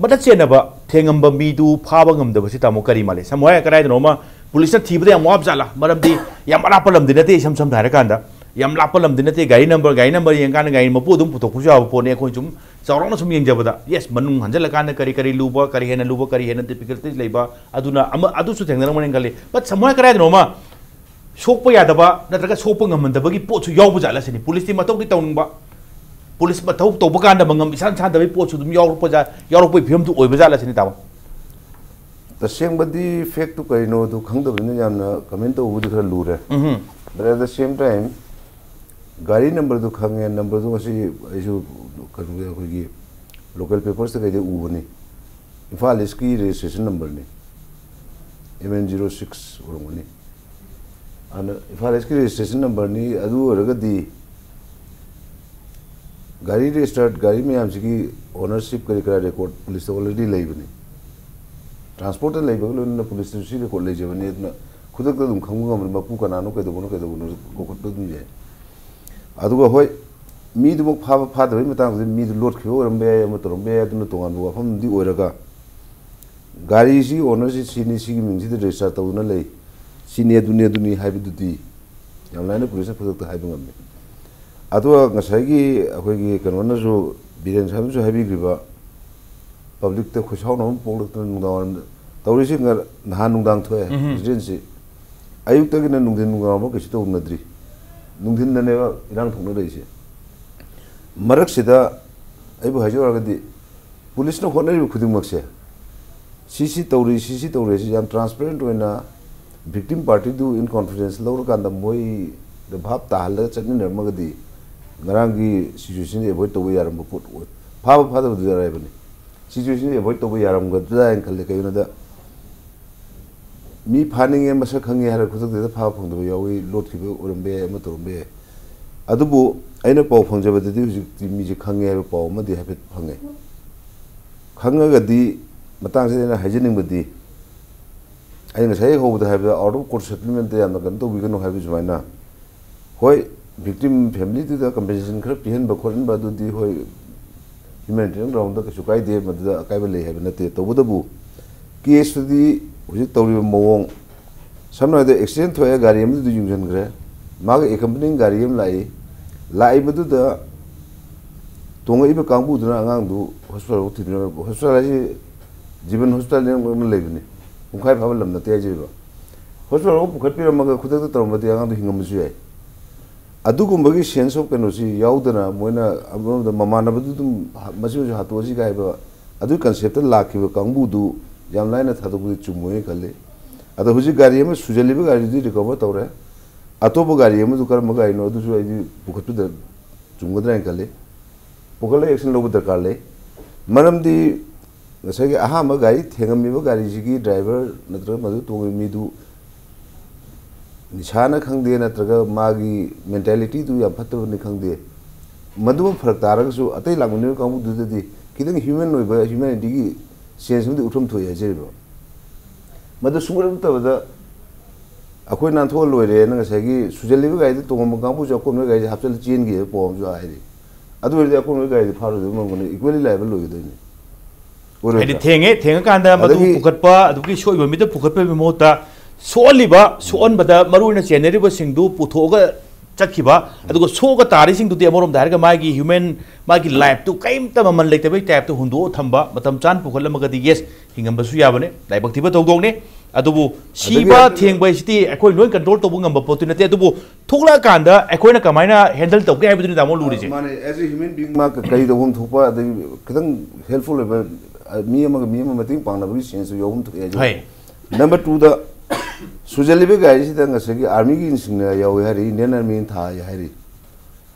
ꯃꯇꯠ ꯆꯦꯟꯅꯕ ꯊꯦꯡꯉꯝꯕ ꯃꯤꯗꯨ ꯐꯥꯕ ꯉꯝꯗꯕꯁꯤ, ꯇꯥꯃꯣ, ꯀꯔꯤ ꯃꯥꯜꯂꯤ? ꯁꯝꯅ ꯍꯥꯏꯔ ꯀꯗꯥꯏꯗꯅꯣ ꯑꯃ ꯄꯨꯂꯤꯁꯅ ꯊꯤꯕꯗ ꯌꯥꯝ ꯋꯥꯕ ꯖꯥꯠꯂꯥ? ꯃꯔꯝꯗꯤ ꯌꯥꯝ ꯑꯔꯥꯞꯄ ꯂꯝꯗꯤ ꯅꯠꯇꯦ, ꯏꯁꯝ ꯁꯝꯅ ꯍꯥꯏꯔꯀꯥꯟꯗ ꯌꯥꯝ ꯂꯥꯞꯄ ꯂꯝꯗꯤ ꯅꯠꯇꯦ꯫ ꯒꯥꯔꯤ ꯅꯝꯕꯔ, ꯒꯥꯔꯤ ꯅꯝꯕꯔ ꯌꯦꯡꯀꯥꯟꯗ ꯒꯥꯔꯤ ꯃꯄꯨ ꯑꯗꯨꯝ ꯄꯨꯊꯣꯛꯄꯁꯨ ꯌꯥꯕ ꯄꯣꯠꯅꯤ꯫ ꯑꯩꯈꯣꯏ ꯁꯨꯝ ꯆꯥꯎꯔꯥꯛꯅ ꯁꯨꯝ ꯌꯦꯡꯖꯕꯗ, ꯌꯦꯁ, ꯃꯅꯨꯡ ꯍꯟꯖꯜꯂꯀꯥꯟꯗ ꯀꯔꯤ ꯀꯔꯤ ꯂꯨꯕ, ꯀꯔꯤ ꯍꯦꯟꯅ ꯂꯨꯕ, ꯀꯔꯤ ꯍꯦꯟꯅ ꯗꯤꯐꯤꯀꯜꯇꯤꯁ ꯂꯩꯕ, ꯑꯗꯨꯅ ꯑꯃ, ꯑꯗꯨꯁꯨ ꯊꯦꯡꯅꯔꯝꯒꯅꯤ ꯈꯜꯂꯤ꯫ ꯕꯠ ꯁꯝꯅ ꯍꯥꯏꯔ ꯀꯗꯥꯏꯗꯅꯣ ꯑꯃ ꯁꯣꯛꯄ ꯌꯥꯗꯕ ꯅꯠꯇ꯭ꯔꯒ ꯁꯣꯛꯄ ꯉꯝꯍꯟꯗꯕꯒꯤ ꯄꯣꯠꯁꯨ ꯌꯥꯎꯕ ꯖꯥꯠꯂ ꯁꯤꯅꯤ꯫ ꯄꯨꯂꯤꯁꯇꯤ ꯃꯊꯧꯗꯤ ꯇꯧꯅꯤꯡꯕ, ꯄꯨꯂꯤꯁ ꯃꯊꯧ ꯇꯧꯕ ꯀꯥꯟꯗ ꯃꯉꯝ ꯏꯁꯥꯟ ꯁꯥꯟꯗꯕꯒꯤ ꯄꯣꯠꯁꯨ ꯑꯗꯨꯝ ꯌꯥꯎꯔꯛꯄ ꯖꯥꯠ-, ꯌꯥꯎꯔꯛꯄꯒꯤ ꯐꯤꯕꯝꯗꯨ ꯑꯣꯏꯕ ꯖꯥꯠꯂ ꯁꯤꯅꯤ, ꯇꯥꯃꯣ꯫ ꯇꯁꯦꯡꯕꯗꯤ ꯐꯦꯛꯇꯨ ꯀꯩꯅꯣꯗꯨ ꯈꯪꯗꯕꯅꯤꯅ ꯌꯥꯝꯅ ꯀꯃꯦꯟ ꯇꯧꯕꯕꯨꯗꯤ ꯈꯔ ꯂꯨꯔꯦ꯫ ꯎꯝ꯫ But at the same time, ꯒꯥꯔꯤ ꯅꯝꯕꯔꯗꯨ ꯈꯪꯉꯦ, ꯅꯝꯕꯔꯗꯨ ꯉꯁꯤ ꯑꯩꯁꯨ ꯀꯩꯅꯣꯒꯤ ꯑꯩꯈꯣꯏꯒꯤ local papersꯇ ꯀꯩꯗ ꯎꯕꯅꯤ꯫ ꯏꯝꯐꯥꯜ ꯏꯁꯀꯤ registration numberꯅꯤ, M N zero six ꯑꯣꯏꯔꯝꯒꯅꯤ꯫ ꯑꯗꯨꯅ ꯏꯝꯐꯥꯜ ꯏꯁꯀꯤ registration numberꯅꯤ꯫ ꯑꯗꯨ ꯑꯣꯏꯔꯒꯗꯤ ꯒꯥꯔꯤ registered ꯒꯥꯔꯤ ꯃꯌꯥꯝꯁꯤꯒꯤ ownership ꯀꯔꯤ ꯀꯔꯥ record policeꯇ already ꯂꯩꯕꯅꯤ꯫ Transportꯇ ꯂꯩꯕꯒ ꯂꯣꯏꯅꯅ policeꯇꯁꯨ ꯁꯤ record ꯂꯩꯖꯕꯅꯤ꯫ ꯑꯗꯨꯅ ꯈꯨꯗꯛꯇ ꯑꯗꯨꯝ ꯈꯪꯕ ꯉꯝꯕꯅꯤ, ꯃꯄꯨ ꯀꯅꯥꯅꯣ, ꯀꯩꯗꯧꯕꯅꯣ, ꯀꯩꯗꯧꯕꯅꯣ ꯀꯧꯈꯠꯄ ꯑꯗꯨꯝ ꯌꯥꯏ꯫ ꯑꯗꯨꯒ ꯍꯣꯏ, ꯃꯤꯗꯨꯃꯛ ꯐꯥꯕ ꯐꯥꯗꯕꯒꯤ ꯃꯇꯥꯡꯗꯨꯗꯤ ꯃꯤꯗꯨ ꯂꯣꯠꯈꯤꯕ ꯑꯣꯏꯔꯝꯕ ꯌꯥꯏ, ꯑꯃ ꯇꯧꯔꯝꯕ ꯌꯥꯏ, ꯑꯗꯨꯅ ꯇꯣꯉꯥꯟꯕ ꯋꯥꯐꯝ ꯑꯃꯗꯤ ꯑꯣꯏꯔꯒ, ꯒꯥꯔꯤꯁꯤꯒꯤ ownerꯁꯤ ꯁꯤꯅꯤ, ꯁꯤꯒꯤ ꯃꯤꯡꯁꯤꯗ register ꯇꯧꯗꯨꯅ ꯂꯩ, ꯁꯤꯅꯤ, ꯑꯗꯨꯅꯤ, ꯑꯗꯨꯅꯤ ꯍꯥꯏꯕꯗꯨꯗꯤ ꯌꯥꯝ ꯂꯥꯏꯅ policeꯅ ꯈꯨꯗꯛꯇ ꯍꯥꯏꯕ ꯉꯝꯃꯤ꯫ ꯑꯗꯨꯒ ꯉꯁꯥꯏꯒꯤ ꯑꯩꯈꯣꯏꯒꯤ ꯀꯩꯅꯣꯅꯁꯨ, ꯕꯤꯔꯦꯟ ꯁꯥꯍꯦꯕꯅꯁꯨ ꯍꯥꯏꯕꯤꯈ꯭ꯔꯤꯕ, publicꯇ ꯈꯣꯏꯁꯥꯎꯅꯕ ꯑꯃ ꯄꯣꯛꯂꯛꯇꯅ ꯅꯨꯡꯗꯥꯡꯋꯥꯏꯔꯝꯗ ꯇꯧꯔꯤꯁꯤ꯫ ꯉ-, ꯅꯍꯥꯟ ꯅꯨꯡꯗꯥꯡ ꯊꯣꯛꯑꯦ incidentꯁꯤ꯫ ꯑꯌꯨꯛꯇꯒꯤꯅ ꯅꯨꯡꯊꯤꯟ ꯅꯨꯡꯗꯥꯡꯋꯥꯏꯔꯝꯐꯥꯎ ꯀꯩꯁꯨ ꯇꯧꯅꯗ꯭ꯔꯤ꯫ ꯅꯨꯡꯊꯤꯟꯗꯅꯦꯕ ꯏꯔꯥꯡ ꯊꯣꯛꯅꯔꯛꯏꯁꯦ꯫ ꯃꯔꯛꯁꯤꯗ ꯑꯩꯕꯨ ꯍꯥꯏꯖꯧ ꯍꯥꯏꯔꯒꯗꯤ, policeꯅ ꯍꯣꯠꯅꯔꯤꯕ ꯈꯨꯗꯤꯡꯃꯛꯁꯦ, ꯁꯤ ꯁꯤ ꯇꯧꯔꯤ, ꯁꯤ ꯁꯤ ꯇꯧꯔꯤ ꯍꯥꯏꯁꯤ ꯌꯥꯝ transparent ꯑꯣꯏꯅ victim partyꯗꯨ in confidence ꯂꯧꯔꯀꯥꯟꯗ ꯃꯣꯏꯗ ꯚꯥꯞ ꯇꯥꯍꯜꯂꯒ ꯆꯠꯃꯤꯟꯅꯔꯝꯃꯒꯗꯤ ꯉꯔꯥꯡꯒꯤ situationꯁꯤ avoid ꯇꯧꯕ ꯌꯥꯔꯝꯕ ꯄꯣꯠ ꯑꯣꯏ꯫ ꯐꯥꯕ ꯐꯥꯗꯕꯗꯨꯗꯤ ꯑꯔꯥꯏꯕꯅꯤ꯫ Situationꯁꯤ avoid ꯇꯧꯕ ꯌꯥꯔꯝꯒꯗ꯭ꯔꯥ ꯍꯥꯏꯅ ꯈꯜꯂꯦ꯫ ꯀꯩꯒꯤꯅꯣꯗ, ꯃꯤ ꯐꯥꯅꯤꯡꯉꯦ, ꯃꯁꯛ ꯈꯪꯉꯦ ꯍꯥꯏꯔꯒ ꯈꯨꯗꯛꯇ ꯍꯦꯛꯇ ꯐꯥꯕ ꯐꯪꯗꯕ ꯌꯥꯎꯏ, ꯂꯣꯠꯈꯤꯕ ꯑꯣꯏꯔꯝꯕ ꯌꯥꯏ, ꯑꯃ ꯇꯧꯔꯝꯕ ꯌꯥꯏ꯫ ꯑꯗꯨꯕꯨ ꯑꯩꯅ ꯄꯥꯎ ꯐꯪꯖꯕꯗꯗꯤ ꯍꯧꯖꯤꯛꯇꯤ ꯃꯤꯁꯦ ꯈꯪꯉꯦ ꯍꯥꯏꯕ ꯄꯥꯎ ꯑꯃꯗꯤ ꯍꯥꯏꯐꯦꯠ ꯐꯪꯉꯦ꯫ ꯈꯪꯉꯒꯗꯤ, ꯃꯇꯥꯡꯁꯤꯗ ꯑꯩꯅ ꯍꯥꯏꯖꯅꯤꯡꯕꯗꯤ, ꯑꯩꯅ ꯉꯁꯥꯏ ꯍꯧꯕꯗ ꯍꯥꯏꯕꯗ out of court settlementꯇ ꯌꯥꯝꯅ ꯀꯩꯅꯣ ꯇꯧꯕꯤꯒꯅꯨ ꯍꯥꯏꯕ ꯁꯨꯃꯥꯏꯅ, ꯍꯣꯏ, victim familyꯗꯨꯗ compensation ꯈꯔ ꯄꯤꯍꯟꯕ ꯈꯣꯠꯍꯟꯕ ꯑꯗꯨꯗꯤ ꯍꯣꯏ, humanitarian groundꯗ ꯀꯩꯁꯨ ꯀꯥꯏꯗꯦ, ꯃꯗꯨꯗ ꯑꯀꯥꯏꯕ ꯂꯩ ꯍꯥꯏꯕ ꯅꯠꯇꯦ꯫ ꯇꯧꯕꯇꯕꯨ caseꯇꯨꯗꯤ ꯍꯧꯖꯤꯛ ꯇꯧꯔꯤꯕ ꯃꯑꯣꯡ, ꯁꯝꯅ ꯍꯥꯏꯔꯕꯗ accident ꯊꯣꯛꯑꯦ, ꯒꯥꯔꯤ ꯑꯃꯗꯨꯗ ꯌꯨꯡꯁꯤꯟꯈ꯭ꯔꯦ, ꯃꯥꯒ accompanying ꯒꯥꯔꯤ ꯑꯃ ꯂꯥꯛꯏ, ꯂꯥꯛꯏꯕꯗꯨꯗ ꯇꯣꯡꯉꯛꯏꯕ ꯀꯥꯡꯕꯨꯗꯨꯅ ꯑꯉꯥꯡꯗꯨ hospitalꯐꯥꯎ ꯊꯤꯟꯕꯤꯔꯝꯃꯦ꯫ Hospital ꯍꯥꯏꯁꯤ ꯖꯤꯕꯟ hospitalꯅ ꯂꯩꯕꯅꯤ, ꯄꯨꯡꯈꯥꯏ ꯐꯥꯕ ꯂꯝ ꯅꯠꯇꯦ ꯍꯥꯏꯖꯔꯤꯕ꯫ Hospitalꯐꯥꯎ ꯄꯨꯈꯠꯄꯤꯔꯝꯃꯒ ꯈꯨꯗꯛꯇ ꯇꯧꯔꯝꯃꯗꯤ ꯑꯉꯥꯡꯗꯨ ꯍꯤꯡꯉꯝꯕꯁꯨ ꯌꯥꯏ꯫ ꯑꯗꯨꯒꯨꯝꯕꯒꯤ sense of ꯀꯩꯅꯣꯁꯤ ꯌꯥꯎꯗꯅ ꯃꯣꯏꯅ ꯑꯃꯔꯣꯝꯗ ꯃꯃꯥꯟꯅꯕꯗꯨ ꯑꯗꯨꯝ ꯍ-, ꯃꯁꯤ ꯑꯣꯏꯁꯨ ꯍꯥꯠꯇꯣꯛꯑꯁꯤ ꯍꯥꯏꯕ ꯑꯗꯨꯒꯤ conceptꯇ ꯂꯥꯛꯈꯤꯕ ꯀꯥꯡꯕꯨꯗꯨ ꯌꯥꯝ ꯂꯥꯏꯅ ꯊꯥꯗꯣꯛꯄꯗꯤ ꯆꯨꯝꯃꯣꯏꯅ ꯈꯜꯂꯤ꯫ ꯑꯗꯣ ꯍꯧꯖꯤꯛ ꯒꯥꯔꯤ ꯑꯃ ꯁꯨꯖꯜꯂꯤꯕ ꯒꯥꯔꯤꯗꯨꯗꯤ recover ꯇꯧꯔꯦ꯫ ꯑꯇꯣꯞꯄ ꯒꯥꯔꯤ ꯑꯃꯁꯨ, ꯀꯔꯝꯕ ꯒꯥꯔꯤꯅꯣ ꯑꯗꯨꯁꯨ ꯑꯩꯗꯤ ꯄꯨꯈꯠꯄꯗ ꯆꯨꯝꯒꯗ꯭ꯔꯥ ꯍꯥꯏꯅ ꯈꯜꯂꯤ꯫ ꯄꯨꯈꯠꯂꯒ action ꯂꯧꯕ ꯗꯔꯀꯥꯔ ꯂꯩ꯫ ꯃꯔꯝꯗꯤ ꯉꯁꯥꯏꯒꯤ ꯑꯍꯥꯟꯕ ꯒꯥꯔꯤ ꯊꯦꯡꯉꯝꯃꯤꯕ ꯒꯥꯔꯤꯁꯤꯒꯤ driver ꯅꯠꯇ꯭ꯔꯒ ꯃꯗꯨ ꯇꯣꯡꯉꯤꯕ ꯃꯤꯗꯨ ꯅꯤꯁꯥꯅ ꯈꯪꯗꯦ, ꯅꯠꯇ꯭ꯔꯒ ꯃꯥꯒꯤ mentalityꯗꯨ ꯌꯥꯝ ꯐꯠꯇꯕꯅꯤ ꯈꯪꯗꯦ, ꯃꯗꯨꯃ ꯐꯔꯛ ꯇꯥꯔꯒꯁꯨ ꯑꯇꯩ ꯂꯥꯛꯃꯤꯟꯅꯔꯤꯕ ꯀꯥꯡꯕꯨꯗꯨꯗꯗꯤ ꯈꯤꯇꯪ human ꯑꯣꯏꯕ, humanityꯒꯤ sense ꯑꯃꯗꯤ ꯎꯠꯐꯝ ꯊꯣꯛꯑꯦ ꯍꯥꯏꯖꯔꯤꯕ꯫ ꯃꯗꯨ ꯁꯨꯡꯎꯠ ꯎꯠꯇꯕꯗ ꯑꯩꯈꯣꯏ ꯅꯥꯟꯊꯣꯛꯑ ꯂꯣꯏꯔꯦꯅ ꯉꯁꯥꯏꯒꯤ ꯁꯨꯖꯜꯂꯤꯕ ꯒꯥꯔꯤꯗ ꯇꯣꯡꯉꯝꯕ ꯀꯥꯡꯕꯨꯁꯦ ꯑꯀꯣꯟꯕꯒꯤ ꯒꯥꯔꯤꯁꯦ ꯍꯥꯞꯆꯜꯂ ꯆꯦꯟꯈꯤ ꯍꯥꯏꯕ ꯄꯥꯎ ꯑꯃꯁꯨ ꯍꯥꯏꯔꯤ꯫ ꯑꯗꯨ ꯑꯣꯏꯔꯗꯤ ꯑꯀꯣꯟꯕꯒꯤ ꯒꯥꯔꯤꯗꯤ ꯐꯥꯔꯣꯏꯗꯣꯏꯕ ꯃꯔꯝ ꯀꯩꯅꯣ? Equally liable ꯑꯣꯏꯒꯗꯣꯏꯅꯤ꯫ ꯑꯣꯏꯔꯣꯏꯗ꯭ꯔꯥ? ꯍꯥꯏꯗꯤ ꯊꯦꯡꯉꯦ, ꯊꯦꯡꯉꯀꯥꯟꯗ ꯃꯗꯨ ꯑꯗꯒꯤ ꯄꯨꯈꯠꯄ, ꯑꯗꯨꯒꯤ ꯁꯣꯛꯏꯕ ꯃꯤꯗꯨ ꯄꯨꯈꯠꯄꯒꯤ ꯃꯍꯨꯠꯇ ꯁꯣꯛꯍꯜꯂꯤꯕ, ꯁꯣꯛꯍꯟꯕꯗ ꯃꯔꯨ ꯑꯣꯏꯅ ꯆꯦꯟꯅꯔꯤꯕꯁꯤꯡꯗꯨ ꯄꯨꯊꯣꯛꯑꯒ ꯆꯠꯈꯤꯕ, ꯑꯗꯨꯒ ꯁꯣꯛꯑꯒ ꯇꯥꯔꯤꯁꯤꯡꯗꯨꯗꯤ ꯑꯃꯔꯣꯝꯗ ꯍꯥꯏꯔꯒ ꯃꯥꯒꯤ human, ꯃꯥꯒꯤ lifeꯇꯨ ꯀꯔꯤꯝꯇ ꯃꯃꯜ ꯂꯩꯇꯕꯒꯤ typeꯇ ꯍꯨꯟꯗꯣꯛꯑ ꯊꯝꯕ, ꯃꯇꯝ ꯆꯥꯅ ꯄꯨꯈꯠꯂꯝꯃꯒꯗꯤ yes, ꯍꯤꯡꯉꯝꯕꯁꯨ ꯌꯥꯕꯅꯦ꯫ ꯂꯥꯏꯕꯛ ꯊꯤꯕ ꯊꯧꯗꯣꯛꯅꯤ꯫ ꯑꯗꯨꯕꯨ ꯑꯗꯒꯤ ꯁꯤꯕ, ꯑꯗꯨ ꯊꯦꯡꯕ ꯍꯥꯏꯁꯤꯗꯤ ꯑꯩꯈꯣꯏ ꯂꯣꯏ control ꯇꯧꯕ ꯉꯝꯕ ꯄꯣꯠꯇꯨ ꯅꯠꯇꯦ꯫ ꯑꯗꯨꯕꯨ ꯊꯣꯛꯂꯛꯑꯀꯥꯟꯗ ꯑꯩꯈꯣꯏꯅ ꯀꯃꯥꯏꯅ handle ꯇꯧꯒꯦ ꯍꯥꯏꯕꯗꯨꯅꯤ ꯇꯥꯃꯣ ꯂꯨꯔꯤꯁꯦ꯫ ꯃꯥꯅꯦ, as a human being ꯃꯥ ꯀ-, ꯀꯔꯤ ꯇꯧꯐꯝ ꯊꯣꯛꯄ, ꯑꯗꯒꯤ ꯈꯤꯇꯪ helpful ꯑꯣꯏꯕ, ꯑ, ꯃꯤ ꯑꯃꯒ ꯃꯤ ꯑꯃ ꯃꯇꯦꯡ ꯄꯥꯡꯅꯕꯒꯤ senseꯁꯨ ꯌꯥꯎꯐꯝ ꯊꯣꯛꯑꯦ ꯍꯥꯏꯁꯦ꯫ ꯍꯣꯏ꯫ Number twoꯗ, ꯁꯨꯖꯜꯂꯤꯕ ꯒꯥꯔꯤꯁꯤꯗ ꯉꯁꯥꯏꯒꯤ armyꯒꯤꯁꯤꯡꯅ ꯌꯥꯎꯋꯦ ꯍꯥꯏꯔꯤ, Indian Armyꯅ ꯊꯥꯏ ꯍꯥꯏꯔꯤ꯫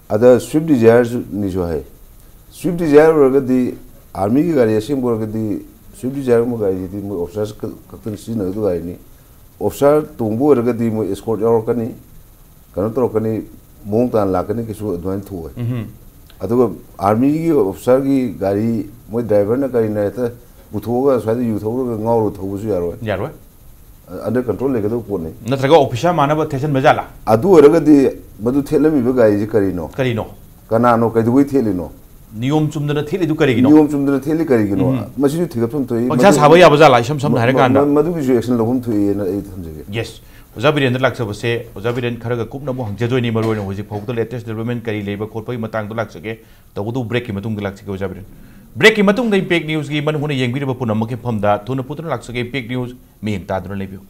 ꯑꯗ Swift Desireꯅꯤꯁꯨ ꯍꯥꯏ꯫ Swift Desire ꯑꯣꯏꯔꯒꯗꯤ, armyꯒꯤ ꯒꯥꯔꯤ ꯑꯁꯦꯡꯕ ꯑꯣꯏꯔꯒꯗꯤ, Swift Desireꯒꯨꯝꯕ ꯒꯥꯔꯤꯁꯤꯗꯤ ꯃꯣꯏ officers ꯈꯛ-, ꯈꯛꯇꯅ ꯁꯤꯖꯤꯟꯅꯒꯗꯕ ꯒꯥꯔꯤꯅꯤ꯫ Officer ꯇꯣꯡꯕ ꯑꯣꯏꯔꯒꯗꯤ ꯃꯣꯏ escort ꯌꯥꯎꯔꯛꯀꯅꯤ, ꯀꯩꯅꯣ ꯇꯧꯔꯛꯀꯅꯤ, ꯃꯑꯣꯡ ꯇꯥꯅ ꯂꯥꯛꯀꯅꯤ, ꯀꯩꯁꯨ ꯑꯗꯨꯃꯥꯏꯅ ꯊꯣꯛꯑꯣꯏ꯫ ꯎꯝꯍꯨꯝ꯫ ꯑꯗꯨꯒ armyꯒꯤ officerꯒꯤ ꯒꯥꯔꯤ ꯃꯣꯏ driverꯅ ꯀꯔꯤꯅ ꯍꯦꯛꯇ ꯄꯨꯊꯣꯛꯑꯒ ꯁ꯭ꯋꯥꯏꯗ ꯌꯨ ꯊꯧꯔꯒ ꯉꯥꯎꯔꯒ ꯊꯧꯕꯁꯨ ꯌꯥꯔꯣꯏ꯫ ꯌꯥꯔꯣꯏ꯫ Under control ꯂꯩꯒꯗꯕ ꯄꯣꯠꯅꯤ꯫ ꯅꯠꯇ꯭ꯔꯒ officer ꯃꯥꯟꯅꯕ ꯊꯦꯠꯆꯟꯕ ꯖꯥꯠꯂꯥ? ꯑꯗꯨ ꯑꯣꯏꯔꯒꯗꯤ ꯃꯗꯨ ꯊꯦꯠꯂꯝꯃꯤꯕ ꯒꯥꯔꯤꯁꯤ ꯀꯔꯤꯅꯣ? ꯀꯔꯤꯅꯣ? ꯀꯅꯥꯅꯣ? ꯀꯩꯗꯧꯕꯩ ꯊꯦꯠꯂꯤꯅꯣ? ꯅꯤꯌꯣꯝ ꯆꯨꯝꯗꯅ ꯊꯦꯠꯂꯤꯗꯨ ꯀꯔꯤꯒꯤꯅꯣ? ꯅꯤꯌꯣꯝ ꯆꯨꯝꯗꯅ ꯊꯦꯠꯂꯤ ꯀꯔꯤꯒꯤꯅꯣ? ꯎꯝ꯫ ꯃꯁꯤꯁꯨ ꯊꯤꯒꯠꯐꯝ ꯊꯣꯛꯏ꯫ ꯄꯪꯁꯥ ꯃꯗꯨ-, ꯁꯥꯕ ꯌꯥꯕ ꯖꯥꯠꯂꯥ? ꯏꯁꯝ ꯁꯝꯅ ꯃ-, ꯍꯥꯏꯔꯀꯥꯟꯗ꯫ ꯃ-, ꯃꯗꯨꯒꯤꯁꯨ action ꯂꯧꯐꯝ ꯊꯣꯛꯏꯅ ꯑꯩ ꯊꯝꯖꯒꯦ꯫ Yes꯫ ꯑꯣꯖꯥ ꯕꯤꯔꯦꯟꯗ ꯂꯥꯛꯆꯕꯁꯦ, ꯑꯣꯖꯥ ꯕꯤꯔꯦꯟ ꯈꯔꯒ ꯀꯨꯞꯅ ꯑꯃꯨꯛ ꯍꯪꯖꯗꯣꯏꯅꯤ, ꯃꯔꯨꯑꯣꯏꯅ ꯍꯧꯖꯤꯛ ꯐꯥꯎꯕꯗ latest development ꯀꯔꯤ ꯂꯩꯕ ꯈꯣꯠꯄꯒꯤ ꯃꯇꯥꯡꯗ ꯂꯥꯛꯆꯒꯦ꯫ ꯇꯧꯕꯇꯕꯨ breakꯀꯤ ꯃꯇꯨꯡꯗ ꯂꯥꯛꯆꯒꯦ ꯑꯣꯖꯥ ꯕꯤꯔꯦꯟ꯫ Breakꯀꯤ ꯃꯇꯨꯡꯗ Impact Newsꯀꯤ ꯃꯅꯨꯡ ꯍꯨꯠꯅ ꯌꯦꯡꯕꯤꯔꯤꯕ ꯄꯨꯝꯅꯃꯛꯀꯤ ꯃꯐꯝꯗ ꯊꯨꯅ ꯄꯨꯗꯨꯅ ꯂꯥꯛꯆꯒꯦ Impact News, ꯃꯤꯠꯌꯦꯡ ꯇꯥꯗꯨꯅ ꯂꯩꯕꯤꯌꯨ꯫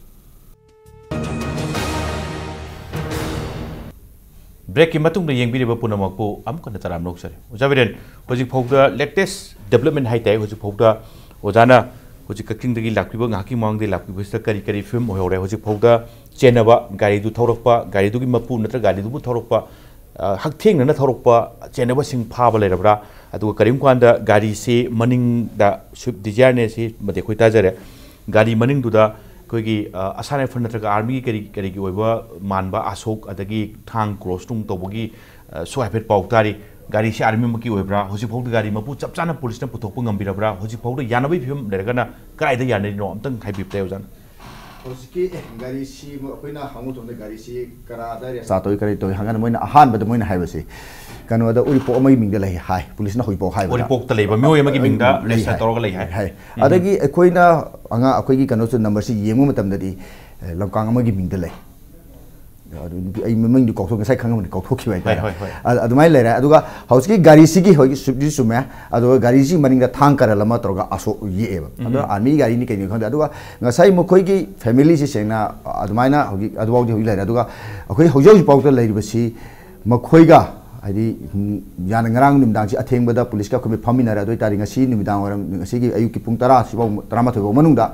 Breakꯀꯤ ꯃꯇꯨꯡꯗ ꯌꯦꯡꯕꯤꯔꯤꯕ ꯄꯨꯝꯅꯃꯛꯄꯨ ꯑꯃꯨꯛ ꯍꯟꯅ ꯇꯔꯥꯝꯅ ꯑꯣꯛꯆꯔꯤ꯫ ꯑꯣꯖꯥ ꯕꯤꯔꯦꯟ, ꯍꯧꯖꯤꯛ ꯐꯥꯎꯗ latest development ꯍꯥꯏꯇꯥꯔꯦ, ꯍꯧꯖꯤꯛ ꯐꯥꯎꯗ ꯑꯣꯖꯥꯅ ꯍꯧꯖꯤꯛ ꯀꯛꯆꯤꯡꯗꯒꯤ ꯂꯥꯛꯄꯤꯕ, ꯉꯥꯏꯍꯥꯛꯀꯤ ꯃꯃꯥꯡꯗꯒꯤ ꯂꯥꯛꯄꯤꯕꯁꯤꯗ ꯀꯔꯤ ꯀꯔꯤ ꯐꯤꯕꯝ ꯑꯣꯏꯍꯧꯔꯦ? ꯍꯧꯖꯤꯛ ꯐꯥꯎꯗ ꯆꯦꯟꯅꯕ, ꯒꯥꯔꯤꯗꯨ ꯊꯧꯔꯛꯄ, ꯒꯥꯔꯤꯗꯨꯒꯤ ꯃꯄꯨ ꯅꯠꯇ꯭ꯔꯒ ꯒꯥꯔꯤꯗꯨꯕꯨ ꯊꯧꯔꯛꯄ, ꯑ, ꯍꯛꯊꯦꯡꯅꯅ ꯊꯧꯔꯛꯄ ꯆꯦꯟꯅꯕꯁꯤꯡ ꯐꯥꯕ ꯂꯩꯔꯕ꯭ꯔꯥ? ꯑꯗꯨꯒ ꯀꯔꯤꯒꯨꯝꯕ ꯀꯥꯟꯗ ꯒꯥꯔꯤꯁꯤ ꯃꯅꯤꯡꯗ Swift Desire-ꯅꯦ ꯁꯤ ꯃꯗꯤ ꯑꯩꯈꯣꯏ ꯇꯥꯖꯔꯦ꯫ ꯒꯥꯔꯤ ꯃꯅꯤꯡꯗꯨꯗ ꯑꯩꯈꯣꯏꯒꯤ, ꯑ, ꯑꯁꯥꯝ ꯔꯥꯏꯐꯜ ꯅꯠꯇ꯭ꯔꯒ ꯑꯥꯔꯃꯤꯒꯤ ꯀꯔꯤ, ꯀꯔꯤꯒꯤ ꯑꯣꯏꯕ ꯃꯥꯟꯕ ꯑꯁꯣꯛ, ꯑꯗꯒꯤ ꯊꯥꯡ ꯀ꯭ꯔꯣꯁ ꯅꯨꯡ ꯇꯧꯕꯒꯤ, ꯑ, ꯁꯨ ꯍꯥꯏꯐꯦꯠ ꯄꯥꯎ ꯇꯥꯔꯤ꯫ ꯒꯥꯔꯤꯁꯤ ꯑꯥꯔꯃꯤꯃꯛꯀꯤ ꯑꯣꯏꯕ꯭ꯔꯥ? ꯍꯧꯖꯤꯛꯐꯥꯎꯗ ꯒꯥꯔꯤ ꯃꯄꯨ ꯆꯞ ꯆꯥꯅ ꯄꯨꯂꯤꯁꯅ ꯄꯨꯊꯣꯛꯄ ꯉꯝꯕꯤꯔꯕ꯭ꯔꯥ? ꯍꯧꯖꯤꯛꯐꯥꯎꯗ ꯌꯥꯅꯕꯒꯤ ꯐꯤꯕꯝ ꯂꯩꯔꯒꯅ ꯀꯗꯥꯏꯗ ꯌꯥꯅꯔꯤꯅꯣ? ꯑꯝꯇꯪ ꯍꯥꯏꯕꯤꯌꯨ, ꯑꯣꯖꯥꯅ꯫ ꯍꯧꯖꯤꯛꯀꯤ, ꯑꯦ, ꯒꯥꯔꯤꯁꯤ ꯑꯩꯈꯣꯏꯅ ꯍꯪꯕ ꯃꯇꯝꯗ ꯒꯥꯔꯤꯁꯤ ꯀꯔꯥꯗ ꯔꯦꯖꯤꯁꯇꯥꯔ ꯇꯧꯏ, ꯀꯔꯤ ꯇꯧꯏ ꯍꯥꯏꯀꯥꯟꯗ ꯃꯣꯏꯅ ꯑꯍꯥꯟꯕꯗ ꯃꯣꯏꯅ ꯍꯥꯏꯕꯁꯤ ꯀꯩꯅꯣꯗ ꯎꯔꯤꯄꯣꯛ ꯑꯃꯒꯤ ꯃꯤꯡꯗ ꯂꯩ ꯍꯥꯏ, ꯄꯨꯂꯤꯁꯅ ꯍꯧꯖꯤꯛꯐꯥꯎ ꯍꯥꯏꯕꯗ꯫ ꯎꯔꯤꯄꯣꯛꯇ ꯂꯩꯕ ꯃꯤꯑꯣꯏ ꯑꯃꯒꯤ ꯃꯤꯡꯗ ꯂꯩ ꯔꯦꯖꯤꯁꯇꯥꯔ ꯍꯥꯏ꯫ ꯇꯧꯔꯒ ꯂꯩ ꯍꯥꯏ꯫ ꯎꯝ꯫ ꯑꯗꯒꯤ ꯑꯩꯈꯣꯏꯅ ꯑꯉꯥꯡ, ꯑꯩꯈꯣꯏꯒꯤ ꯀꯩꯅꯣꯁꯨ ꯅꯝꯕꯔꯁꯤ ꯌꯦꯡꯕ ꯃꯇꯝꯗꯗꯤ, ꯑꯦ, ꯂꯝꯀꯥꯡ ꯑꯃꯒꯤ ꯃꯤꯡꯗ ꯂꯩ꯫ ꯑꯗꯨ ꯅꯨꯄꯤ, ꯑꯩ ꯃꯃꯤꯡꯗꯤ ꯀꯥꯎꯊꯣꯛ-, ꯉꯁꯥꯏ ꯈꯪꯉꯝꯕꯅꯤ, ꯀꯥꯎꯊꯣꯛꯈꯤꯕ ꯍꯥꯏꯇꯥꯔꯦ꯫ ꯍꯣꯏ, ꯍꯣꯏ, ꯍꯣꯏ꯫ ꯑ-, ꯑꯗꯨꯃꯥꯏꯅ ꯂꯩꯔꯦ꯫ ꯑꯗꯨꯒ ꯍꯧꯖꯤꯛꯀꯤ ꯒꯥꯔꯤꯁꯤꯒꯤ, ꯍꯧꯖꯤꯛꯀꯤ Swift-ꯁꯤ ꯆꯨꯝꯃꯦ, ꯑꯗꯨꯒ ꯒꯥꯔꯤꯁꯤ ꯃꯅꯤꯡꯗ ꯊꯥꯡ ꯀꯔꯜ ꯑꯃ ꯇꯧꯔꯒ ꯑꯁꯣꯛ ꯌꯦꯛꯑꯦꯕ꯫ ꯎꯝ꯫ ꯑꯗꯨꯅ ꯑꯥꯔꯃꯤꯒꯤ ꯒꯥꯔꯤꯅꯤ ꯀꯩꯅꯣ ꯈꯪꯗꯦ꯫ ꯑꯗꯨꯒ ꯉꯁꯥꯏ ꯃꯈꯣꯏꯒꯤ ꯐꯦꯃꯤꯂꯤꯁꯤ ꯁꯦꯡꯅ ꯑꯗꯨꯃꯥꯏꯅ ꯍꯧꯖꯤꯛ ꯑꯗꯨꯐꯥꯎꯗꯤ ꯍꯧꯖꯤꯛ ꯂꯩꯔꯦ꯫ ꯑꯗꯨꯒ ꯑꯩꯈꯣꯏ ꯍꯧꯖꯤꯛ ꯍꯧꯖꯤꯛ ꯐꯥꯎꯗ ꯂꯩꯔꯤꯕꯁꯤ ꯃꯈꯣꯏꯒ, ꯍꯥꯏꯗꯤ, ꯎꯝ, ꯌꯥꯅ ꯉꯔꯥꯡ ꯅꯨꯃꯤꯗꯥꯡꯁꯤ ꯑꯊꯦꯡꯕꯗ ꯄꯨꯂꯤꯁꯀ ꯑꯩꯈꯣꯏ ꯐꯝꯃꯤꯟꯅꯔꯦ꯫ ꯑꯗꯨ ꯑꯣꯏꯇꯥꯔꯗꯤ ꯉꯁꯤ ꯅꯨꯃꯤꯗꯥꯡ ꯋꯥꯏꯔꯝ, ꯉꯁꯤꯒꯤ ꯑꯌꯨꯛꯀꯤ ꯄꯨꯡ ꯇꯔꯥ ꯁꯤꯐꯥꯎ, ꯇꯔꯥꯃꯥꯊꯣꯏ ꯐꯥꯎ ꯃꯅꯨꯡꯗ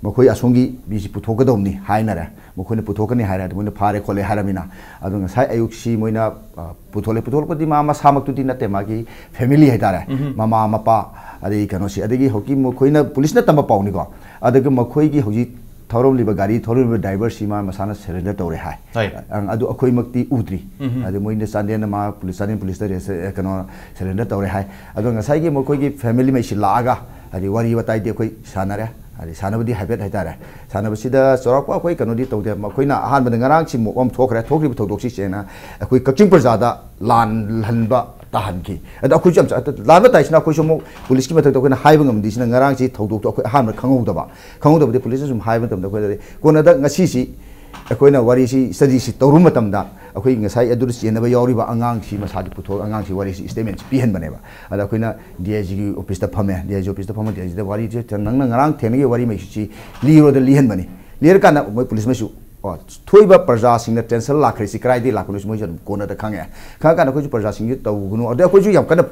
ꯃꯈꯣꯏ ꯑꯁꯣꯝꯒꯤ ꯃꯤꯁꯤ ꯄꯨꯊꯣꯛꯀꯗꯧꯕꯅꯤ ꯍꯥꯏꯅꯔꯦ꯫ ꯃꯈꯣꯏꯅ ꯄꯨꯊꯣꯛꯀꯅꯤ ꯍꯥꯏꯔꯦ, ꯑꯗꯨ ꯃꯣꯏꯅ ꯐꯥꯔꯦ ꯈꯣꯠꯂꯦ ꯍꯥꯏꯔꯃꯤꯅ꯫ ꯑꯗꯣ ꯉꯁꯥꯏ ꯑꯌꯨꯛꯁꯤ ꯃꯣꯏꯅ, ꯑ, ꯄꯨꯊꯣꯛꯂꯦ꯫ ꯄꯨꯊꯣꯛꯂꯛꯄꯗꯤ ꯃꯥ ꯃꯁꯥꯃꯛꯇꯨꯗꯤ ꯅꯠꯇꯦ, ꯃꯥꯒꯤ ꯐꯦꯃꯤꯂꯤ ꯍꯥꯏꯇꯥꯔꯦ, ꯎꯝ꯫ ꯃꯃꯥ, ꯃꯄꯥ, ꯑꯗꯒꯤ ꯀꯩꯅꯣꯁꯤ, ꯑꯗꯒꯤ ꯍꯧꯖꯤꯛꯀꯤ ꯃꯈꯣꯏꯅ, ꯄꯨꯂꯤꯁꯅ ꯇꯝꯕ ꯄꯥꯎꯅꯤꯀꯣ꯫ ꯑꯗꯨꯒ ꯃꯈꯣꯏꯒꯤ ꯍꯧꯖꯤꯛ ꯊꯧꯔꯝꯂꯤꯕ, ꯒꯥꯔꯤ ꯊꯧꯔꯝꯂꯤꯕ ꯗ꯭ꯔꯥꯏꯚꯔꯁꯤ ꯃꯥ ꯃꯁꯥꯅ ꯁꯔꯦꯟꯗꯔ ꯇꯧꯔꯦ ꯍꯥꯏ꯫ ꯍꯣꯏ꯫ ꯑꯪ, ꯑꯗꯨ ꯑꯩꯈꯣꯏꯃꯛꯇꯤ ꯎꯗ꯭ꯔꯤ꯫ ꯎꯝ꯫ ꯑꯗꯨ ꯃꯣꯏꯅ ꯆꯥꯟꯗꯦꯜꯗ ꯃꯥ ꯄꯨꯂꯤꯁ, ꯆꯥꯟꯗꯦꯜ ꯄꯨꯂꯤꯁꯇ ꯔꯦꯁ-, ꯑꯦ, ꯀꯩꯅꯣ, ꯁꯔꯦꯟꯗꯔ ꯇꯧꯔꯦ ꯍꯥꯏ꯫ ꯑꯗꯣ ꯉꯁꯥꯏꯒꯤ ꯃꯈꯣꯏꯒꯤ ꯐꯦꯃꯤꯂꯤ ꯃꯩꯁꯤ ꯂꯥꯛꯑꯒ, ꯍꯥꯏꯗꯤ, ꯋꯥꯔꯤ ꯋꯥꯇꯥꯏꯗꯤ ꯑꯩꯈꯣꯏ ꯁꯥꯟꯅꯔꯦ꯫ ꯍꯥꯏꯗꯤ, ꯁꯥꯟꯅꯕꯗꯤ ꯍꯥꯏꯐꯦꯠ ꯍꯥꯏꯇꯥꯔꯦ꯫ ꯁꯥꯟꯅꯕꯁꯤꯗ ꯆꯥꯎꯔꯥꯛꯄ ꯑꯩꯈꯣꯏ ꯀꯩꯅꯣꯗꯤ ꯇꯧꯗꯦ꯫ ꯃꯈꯣꯏꯅ ꯑꯍꯥꯟꯕꯗ ꯉꯔꯥꯡꯁꯤ ꯃꯣꯞ ꯑꯃ ꯊꯣꯛꯈ꯭ꯔꯦ꯫ ꯊꯣꯛꯈ꯭ꯔꯤꯕ ꯊꯧꯗꯣꯛꯁꯤ ꯁꯦꯡꯅ ꯑꯩꯈꯣꯏ ꯀꯛꯆꯤꯡ ꯄ꯭ꯔꯖꯥꯗ ꯂꯥꯟꯍꯟꯕ ꯇꯥꯍꯟꯈꯤ꯫ ꯑꯗꯣ ꯑꯩꯈꯣꯏꯁꯨ ꯌꯥꯝ ꯆ-, ꯂꯥꯟꯕ ꯇꯥꯏꯁꯤꯅ ꯑꯩꯈꯣꯏꯁꯨ ꯑꯃꯨꯛ ꯄꯨꯂꯤꯁꯀꯤ ꯃꯊꯛꯇ ꯑꯩꯈꯣꯏꯅ ꯍꯥꯏꯕ ꯉꯝꯗ꯭ꯔꯤꯁꯤꯅ ꯉꯔꯥꯡꯁꯤ ꯊꯧꯗꯣꯛꯇꯣ ꯑꯩꯈꯣꯏ ꯑꯍꯥꯟꯕ ꯈꯪꯍꯧꯗꯕ꯫ ꯈꯪꯍꯧꯗꯕꯗꯤ ꯄꯨꯂꯤꯁꯅ ꯁꯨꯝ ꯍꯥꯏꯕ ꯃꯇꯝꯗ ꯑꯩꯈꯣꯏꯗꯗꯤ ꯀꯣꯟꯅꯗ ꯉꯁꯤꯁꯤ ꯑꯩꯈꯣꯏꯅ ꯋꯥꯔꯤꯁꯤ, ꯁ꯭ꯇꯗꯤꯁꯤ ꯇꯧꯔꯨꯕ ꯃꯇꯝꯗ ꯑꯩꯈꯣꯏ ꯉꯁꯥꯏ ꯑꯗꯨꯗ ꯆꯦꯟꯅꯕ ꯌꯥꯎꯔꯤꯕ ꯑꯉꯥꯡꯁꯤ ꯃꯁꯥꯗꯤ ꯄꯨꯊꯣꯛꯑꯒ ꯑꯉꯥꯡꯁꯤ ꯋꯥꯔꯤꯁꯤ ꯁ꯭ꯇꯦꯠꯃꯦꯟꯁꯤ ꯄꯤꯍꯟꯕꯅꯦꯕ꯫ ꯑꯗ ꯑꯩꯈꯣꯏꯅ ꯗꯤ ꯑꯥꯏ ꯖꯤꯒꯤ ꯑꯣꯐꯤꯁꯇ ꯐꯝꯃꯦ꯫ ꯗꯤ ꯑꯥꯏ ꯖꯤ ꯑꯣꯐꯤꯁꯇ ꯐꯝꯃ ꯗꯤ ꯑꯥꯏ ꯖꯤꯗ ꯋꯥꯔꯤꯁꯦ ꯅꯪꯅ ꯉꯔꯥꯡ ꯊꯦꯡꯅꯈꯤꯕ ꯋꯥꯔꯤꯉꯩꯁꯤ ꯂꯤꯔꯣꯗ ꯂꯤꯍꯟꯕꯅꯤ꯫ ꯂꯤꯔꯀꯥꯟꯗ ꯃꯣꯏ ꯄꯨꯂꯤꯁ ꯃꯩꯁꯨ, ꯑꯣ, ꯊꯣꯛꯏꯕ ꯄ꯭ꯔꯖꯥꯁꯤꯡꯅ ꯇꯦꯟꯁꯟ ꯂꯥꯛꯈ꯭ꯔꯤꯁꯤ ꯀꯗꯥꯏꯗꯒꯤ ꯂꯥꯛꯄꯅꯣꯁꯤ ꯃꯣꯏꯁꯨ ꯑꯗꯨꯝ ꯀꯣꯟꯅꯗ ꯈꯪꯉꯦ꯫ ꯈꯪꯉꯀꯥꯟꯗ ꯑꯩꯈꯣꯏꯁꯨ ꯄ꯭ꯔꯖꯥꯁꯤꯡꯁꯤ ꯇꯧꯒꯅꯨ, ꯑꯗꯩ ꯑꯩꯈꯣꯏꯁꯨ ꯌꯥꯝ ꯀꯟꯅ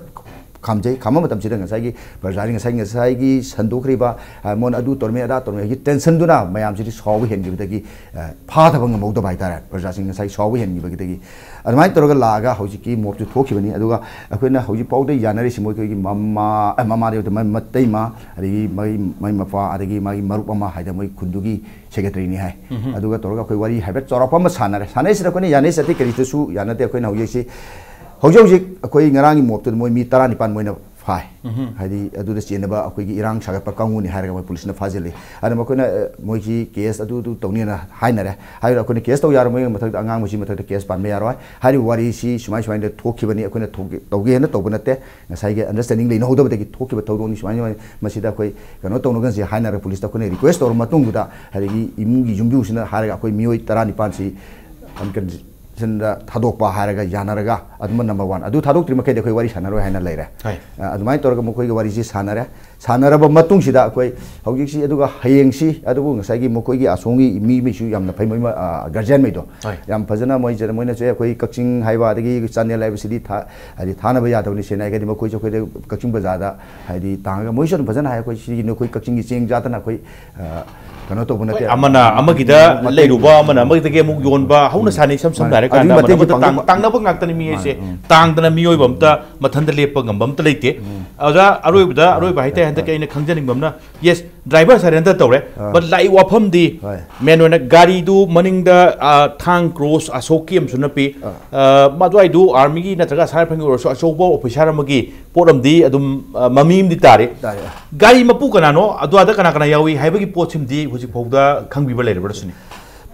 ꯈꯥꯝꯖꯩ꯫ ꯈꯥꯝꯕ ꯃꯇꯝꯁꯤꯗ ꯉꯁꯥꯏꯒꯤ ꯄ꯭ꯔꯖꯥꯁꯤꯡ, ꯉꯁꯥꯏ, ꯉꯁꯥꯏꯒꯤ ꯁꯟꯗꯣꯛꯈ꯭ꯔꯤꯕ, ꯑ, ꯃꯣꯏꯅ ꯑꯗꯨ ꯇꯧꯔꯝꯃꯤ, ꯑꯗꯥ ꯇꯧꯔꯝꯃꯤ ꯍꯥꯏꯒꯤ ꯇꯦꯟꯁꯟꯗꯨꯅ ꯃꯌꯥꯝꯁꯤꯗꯤ ꯁꯥꯎꯕ ꯍꯦꯟꯈꯤꯕꯗꯒꯤ, ꯑ, ꯐꯥꯊꯕ ꯉꯝꯍꯧꯗꯕ ꯍꯥꯏꯇꯥꯔꯦ꯫ ꯄ꯭ꯔꯖꯥꯁꯤꯡ ꯉꯁꯥꯏ ꯁꯥꯎꯕ ꯍꯦꯟꯈꯤꯕꯗꯒꯤ ꯑꯗꯨꯃꯥꯏꯅ ꯇꯧꯔꯒ ꯂꯥꯛꯑꯒ ꯍꯧꯖꯤꯛꯀꯤ ꯃꯣꯞꯁꯨ ꯊꯣꯛꯈꯤꯕꯅꯤ꯫ ꯑꯗꯨꯒ ꯑꯩꯈꯣꯏꯅ ꯍꯧꯖꯤꯛ ꯐꯥꯎꯗ ꯌꯥꯅꯔꯤꯁꯤ ꯃꯣꯏꯒꯤ ꯃꯃꯥ, ꯑ, ꯃꯃꯥꯗꯤ ꯅꯠꯇꯦ, ꯃ-, ꯃꯇꯩꯃ, ꯑꯗꯒꯤ ꯃꯥꯒꯤ, ꯃꯥꯒꯤ ꯃꯄꯥ, ꯑꯗꯒꯤ ꯃꯥꯒꯤ ꯃꯔꯨꯞ ꯑꯃ ꯍꯥꯏꯗꯅ ꯃꯣꯏ ꯈꯨꯟꯗꯨꯒꯤ ꯁꯦꯀ꯭ꯔꯦꯇꯔꯤꯅꯤ ꯍꯥꯏ꯫ ꯑꯗꯨꯒ ꯇꯧꯔꯒ ꯑꯩꯈꯣꯏ ꯋꯥꯔꯤ ꯍꯥꯏꯐꯦꯠ ꯆꯥꯎꯔꯥꯛꯄ ꯑꯃ ꯁꯥꯟꯅꯔꯦ꯫ ꯁꯥꯟꯅꯩꯁꯤꯗ ꯑꯩꯈꯣꯏꯅ ꯌꯥꯅꯩ ꯆꯠꯇꯦ ꯀꯔꯤꯗꯁꯨ ꯌꯥꯅꯗꯦ꯫ ꯑꯩꯈꯣꯏꯅ ꯍꯧꯖꯤꯛꯁꯤ, ꯍꯧꯖꯤꯛ ꯍꯧꯖꯤꯛ ꯑꯩꯈꯣꯏ ꯉꯔꯥꯡꯒꯤ ꯃꯣꯞꯇꯨꯗ ꯃꯣꯏ ꯃꯤ ꯇꯔꯥꯅꯤꯄꯥꯟ ꯃꯣꯏꯅ ꯐꯥꯏ꯫ ꯍꯥꯏꯗꯤ ꯑꯗꯨꯗ ꯆꯦꯟꯅꯕ ꯑꯩꯈꯣꯏꯒꯤ ꯏꯔꯥꯡ ꯁꯥꯒꯠꯄ ꯀꯥꯡꯕꯨꯅꯤ ꯍꯥꯏꯔꯒ ꯃꯣꯏ ꯄꯨꯂꯤꯁꯅ ꯐꯥꯖꯤꯜꯂꯤ꯫ ꯑꯗꯨꯅ ꯃꯈꯣꯏꯅ, ꯑ, ꯃꯣꯏꯁꯤ ꯀꯦꯁ ꯑꯗꯨ ꯑꯗꯨ ꯇꯧꯅꯤꯅ ꯍꯥꯏꯅꯔꯦ꯫ ꯍꯥꯏꯔꯒ ꯑꯩꯈꯣꯏꯅ ꯀꯦꯁ ꯇꯧ ꯌꯥꯔꯣꯏ, ꯃꯣꯏ ꯃꯊꯛꯇ ꯑꯉꯥꯡ ꯃꯁꯤ ꯃꯊꯛꯇ ꯀꯦꯁ ꯄꯥꯟꯕ ꯌꯥꯔꯣꯏ꯫ ꯍꯥꯏꯔꯤꯕ ꯋꯥꯔꯤꯁꯤ ꯁꯨꯃꯥꯏ ꯁꯨꯃꯥꯏꯅ ꯊꯣꯛꯈꯤꯕꯅꯤ, ꯑꯩꯈꯣꯏꯅ ꯊꯣꯛ-, ꯇꯧꯒꯦ ꯍꯥꯏꯅ ꯇꯧꯕ ꯅꯠꯇꯦ꯫ ꯉꯁꯥꯏꯒꯤ ꯑꯟꯗꯔꯁꯇꯦꯟꯗꯤꯡ ꯂꯩꯅꯍꯧꯗꯕꯗꯒꯤ ꯊꯣꯛꯈꯤꯕ ꯊꯧꯗꯣꯛꯅꯤ꯫ ꯁꯨꯃꯥꯏꯅ ꯁꯨꯃꯥꯏꯅ ꯃꯁꯤꯗ ꯑꯩꯈꯣꯏ ꯀꯩꯅꯣ ꯇꯧꯅꯒꯟꯁꯦ ꯍꯥꯏꯅꯔꯒ ꯄꯨꯂꯤꯁꯇ ꯑꯩꯈꯣꯏꯅ ꯔꯤꯀ꯭ꯋꯦꯁ ꯇꯧꯔ ꯃꯇꯨꯡꯗꯨꯗ, ꯑꯗꯒꯤ ꯏꯃꯨꯡꯒꯤ ꯌꯨꯝꯕꯨꯁꯤꯅ ꯍꯥꯏꯔꯒ ꯑꯩꯈꯣꯏ ꯃꯤꯑꯣꯏ ꯇꯔꯥꯅꯤꯄꯥꯟꯁꯤ ꯑꯟꯀꯟꯁꯟꯗ ꯊꯥꯗꯣꯛꯄ ꯍꯥꯏꯔꯒ ꯌꯥꯅꯔꯒ ꯑꯗꯨꯃ ꯅꯝꯕꯔ ꯋꯥꯟ꯫ ꯑꯗꯨ ꯊꯥꯗꯣꯛꯇ꯭ꯔꯤ ꯃꯈꯩꯗꯤ ꯑꯩꯈꯣꯏ ꯋꯥꯔꯤ ꯁꯥꯟꯅꯔꯣꯏ ꯍꯥꯏꯅ ꯂꯩꯔꯦ꯫ ꯍꯣꯏ꯫ ꯑ, ꯑꯗꯨꯃꯥꯏꯅ ꯇꯧꯔꯒ ꯃꯈꯣꯏꯒ ꯋꯥꯔꯤꯁꯤ ꯁꯥꯟꯅꯔꯦ꯫ ꯁꯥꯟꯅꯔꯕ ꯃꯇꯨꯡꯁꯤꯗ ꯑꯩꯈꯣꯏ ꯍꯧꯖꯤꯛꯁꯤ, ꯑꯗꯨꯒ ꯍꯌꯦꯡꯁꯤ, ꯑꯗꯨꯕꯨ ꯉꯁꯥꯏꯒꯤ ꯃꯈꯣꯏꯒꯤ ꯑꯁꯣꯝꯒꯤ ꯃꯤꯃꯩꯁꯨ ꯌꯥꯝꯅ ꯐꯩ, ꯃꯣꯏ ꯃ-, ꯑ, ꯒꯥꯔꯖꯤꯌꯥꯟꯃꯩꯗꯣ ꯍꯣꯏ꯫ ꯌꯥꯝ ꯐꯖꯅ ꯃꯣꯏꯁꯦ, ꯃꯣꯏꯅꯁꯨ ꯑꯩꯈꯣꯏ ꯀꯛꯆꯤꯡ ꯍꯥꯏꯕ ꯑꯗꯒꯤ ꯆꯥꯟꯗꯦꯜ ꯍꯥꯏꯕꯁꯤꯗꯤ ꯊꯥ-, ꯍꯥꯏꯗꯤ ꯊꯥꯅꯕ ꯌꯥꯗꯕꯅꯤ꯫ ꯁꯦꯡꯅ ꯍꯥꯏꯔꯒꯗꯤ ꯃꯈꯣꯏꯁꯨ ꯑꯩꯈꯣꯏꯗ ꯀꯛꯆꯤꯡ ꯕꯖꯥꯔꯗ ꯍꯥꯏꯗꯤ ꯇꯥꯡꯉꯒ ꯃꯣꯏꯁꯨ ꯑꯗꯨꯝ ꯐꯖꯅ ꯍꯥꯏ, ꯑꯩꯈꯣꯏ ꯁꯤꯒꯤ ꯅꯈꯣꯏ ꯀꯛꯆꯤꯡꯒꯤ ꯆꯦꯡ ꯆꯥꯗꯅ ꯑꯩꯈꯣꯏ, ꯑ, ꯀꯩꯅꯣ ꯇꯧꯕ ꯅꯠꯇꯦ꯫ ꯑꯃꯅ ꯑꯃꯒꯤꯗ ꯂꯩꯔꯨꯕ, ꯑꯃꯅ ꯑꯃꯒꯤꯗꯒꯤ ꯑꯃꯨꯛ ꯌꯣꯟꯕ, ꯍꯧꯅ ꯁꯥꯅꯤ ꯏꯁꯝ ꯁꯝꯅ ꯃꯥꯅꯦ꯫ ꯍꯥꯏꯔꯀꯥꯟꯗ ꯑꯗꯨꯒꯤ ꯑꯃꯅ ꯃꯇꯦꯡꯁꯦ ꯑꯃꯗ ꯇꯥꯡ-, ꯄꯥꯡꯕ-, ꯇꯥꯡꯅꯕ ꯉꯥꯛꯇꯅꯤ ꯃꯤ ꯍꯥꯏꯁꯦ꯫ ꯃꯥꯅꯦ, ꯎꯝ꯫ ꯇꯥꯡꯗꯅ ꯃꯤꯑꯣꯏꯕ ꯑꯝꯇ ꯃꯊꯟꯇ ꯂꯦꯞꯄ ꯉꯝꯕ ꯑꯝꯇ ꯂꯩꯇꯦ꯫ ꯑꯣꯖꯥ, ꯑꯔꯣꯏꯕꯗ, ꯑꯔꯣꯏꯕ ꯍꯥꯏꯇꯥꯔꯦ, ꯍꯟꯗꯛꯀꯤ ꯑꯩꯅ ꯈꯪꯖꯅꯤꯡꯕ ꯑꯃꯅ, ꯌꯦꯁ, ꯗ꯭ꯔꯥꯏꯚꯔ ꯁꯔꯦꯟꯗꯔ ꯇꯧꯔꯦ, ꯑꯥ꯫ But ꯂꯥꯛꯏ ꯋꯥꯐꯝꯗꯤ ꯍꯣꯏ꯫ ꯃꯦꯟ ꯑꯣꯏꯅ ꯒꯥꯔꯤꯗꯨ ꯃꯅꯤꯡꯗ, ꯑꯥ, ꯊꯥꯡ ꯀ꯭ꯔꯣꯁ ꯑꯁꯣꯛꯀꯤ ꯑꯃꯁꯨ ꯅꯞꯄꯤ꯫ ꯑꯥ꯫ ꯑꯥ, ꯃꯗꯨꯋꯥꯏꯗꯨ ꯑꯥꯔꯃꯤꯒꯤ ꯅꯠꯇ꯭ꯔꯒ ꯑꯁꯥꯝ ꯔꯥꯏꯐꯜꯒꯤ ꯑꯣꯏꯔꯁꯨ ꯑꯆꯧꯕ ꯑꯣꯐꯤꯁꯥꯔ ꯑꯃꯒꯤ ꯄꯣꯠ ꯑꯃꯗꯤ ꯑꯗꯨꯝ, ꯑꯥ, ꯃꯃꯤ ꯑꯃꯗꯤ ꯇꯥꯔꯤ꯫ ꯇꯥꯔꯦ꯫ ꯒꯥꯔꯤ ꯃꯄꯨ ꯀꯅꯥꯅꯣ, ꯑꯗꯨꯋꯥꯏꯗ ꯀꯅꯥ ꯀꯅꯥ ꯌꯥꯎꯏ ꯍꯥꯏꯕꯒꯤ ꯄꯣꯠꯁꯤꯃꯗꯤ ꯍꯧꯖꯤꯛ ꯐꯥꯎꯗ ꯈꯪꯕꯤꯕ ꯂꯩꯔꯕ꯭ꯔꯥ ꯁꯤꯅꯤ?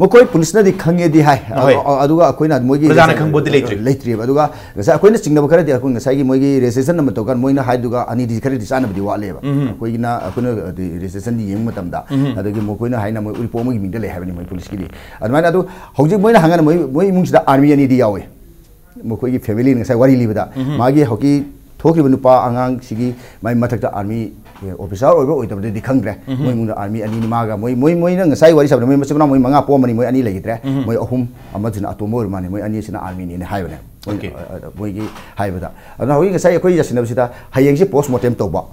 ꯃꯈꯣꯏ ꯄꯨꯂꯤꯁꯅꯗꯤ ꯈꯪꯉꯦꯗꯤ ꯍꯥꯏ꯫ ꯍꯣꯏ꯫ ꯑꯗꯨ-, ꯑꯗꯨꯒ ꯑꯩꯈꯣꯏꯅ ꯃꯣꯏꯒꯤ ꯄ꯭ꯔꯖꯥꯅ ꯈꯪꯕꯗꯤ ꯂꯩꯇ꯭ꯔꯤ꯫ ꯂꯩꯇ꯭ꯔꯤꯕ꯫ ꯑꯗꯨꯒ ꯉꯁꯥꯏ ꯑꯩꯈꯣꯏꯅ ꯆꯤꯡꯅꯕ ꯈꯔꯗꯤ ꯑꯩꯈꯣꯏ ꯉꯁꯥꯏꯒꯤ ꯃꯣꯏꯒꯤ ꯔꯦꯖꯤꯁꯇ꯭ꯔꯦꯁꯟ ꯑꯃ ꯇꯧꯀꯥꯟꯗ ꯃꯣꯏꯅ ꯍꯥꯏꯗꯨꯒ ꯑꯅꯤꯗꯤ ꯈꯔꯗꯤ ꯆꯥꯟꯅꯕꯗꯤ ꯋꯥꯠꯂꯦꯕ꯫ ꯎꯝ꯫ ꯑꯩꯈꯣꯏꯒꯤꯅ, ꯑꯩꯈꯣꯏꯅ ꯑꯗꯨ ꯔꯦꯖꯤꯁꯇ꯭ꯔꯦꯁꯟꯗꯤ ꯌꯦꯡꯕ ꯃꯇꯝꯗ, ꯎꯝ꯫ ꯑꯗꯒꯤ ꯃꯈꯣꯏꯅ ꯍꯥꯏꯅ ꯃꯣꯏ ꯎꯔꯤꯄꯣꯛ ꯑꯃꯒꯤ ꯃꯤꯡꯗ ꯂꯩ ꯍꯥꯏꯕꯅꯤ ꯃꯣꯏ ꯄꯨꯂꯤꯁꯀꯤꯗꯤ꯫ ꯑꯗꯨꯃꯥꯏꯅ ꯑꯗꯨ ꯍꯧꯖꯤꯛ ꯃꯣꯏꯅ ꯍꯪꯉꯅ ꯃꯣꯏ, ꯃꯣꯏ ꯏꯃꯨꯡꯁꯤꯗ ꯑꯥꯔꯃꯤ ꯑꯅꯤꯗꯤ ꯌꯥꯎꯋꯦ꯫ ꯃꯈꯣꯏꯒꯤ ꯐꯦꯃꯤꯂꯤ ꯉꯁꯥꯏ ꯋꯥꯔꯤ ꯂꯤꯕꯗ ꯎꯝ꯫ ꯃꯥꯒꯤ ꯍꯧꯖꯤꯛꯀꯤ ꯊꯣꯛꯈꯤꯕ ꯅꯨꯄꯥ ꯑꯉꯥꯡꯁꯤꯒꯤ ꯃꯥꯏ ꯃꯊꯛꯇ ꯑꯥꯔꯃꯤ ꯑꯣꯐꯤꯁꯥꯔ ꯑꯣꯏꯕ ꯑꯣꯏꯗꯕꯗꯤ ꯈꯪꯗ꯭ꯔꯦ꯫ ꯃꯣꯏ ꯏꯃꯨꯡꯗ ꯑꯥꯔꯃꯤ ꯑꯅꯤꯅꯤ ꯃꯥꯒ ꯃꯣꯏ ꯃꯣꯏ ꯃꯣꯏꯅ ꯉꯁꯥꯏ ꯋꯥꯔꯤ ꯁꯥꯕꯗ ꯃꯣꯏ ꯃꯆꯤꯟ ꯃꯅꯥꯎ ꯃꯣꯏ ꯃꯉꯥ ꯄꯣꯛꯑꯝꯕꯅꯤ, ꯃꯣꯏ ꯑꯅꯤ ꯂꯩꯈꯤꯗ꯭ꯔꯦ꯫ ꯃꯣꯏ ꯑꯍꯨꯝ ꯑꯃꯁꯤꯅ ꯑꯇꯣꯝꯕ ꯑꯣꯏꯔ ꯃꯥꯜꯂꯦ, ꯃꯣꯏ ꯑꯅꯤꯁꯤꯅ ꯑꯥꯔꯃꯤꯅꯤꯅ ꯍꯥꯏꯕꯅꯦ꯫ ꯃꯣꯏ, ꯑꯣꯀꯦ꯫ ꯑ, ꯑ, ꯃꯣꯏꯒꯤ ꯍꯥꯏꯕꯗ꯫ ꯑꯗꯨꯅ ꯍꯧꯖꯤꯛ ꯉꯁꯥꯏ ꯑꯩꯈꯣꯏ ꯌꯥꯁꯤꯟꯅꯕꯁꯤꯗ ꯍꯌꯦꯡꯁꯤ ꯄꯣꯁ ꯃꯣꯔꯇꯦꯝ ꯇꯧꯕ,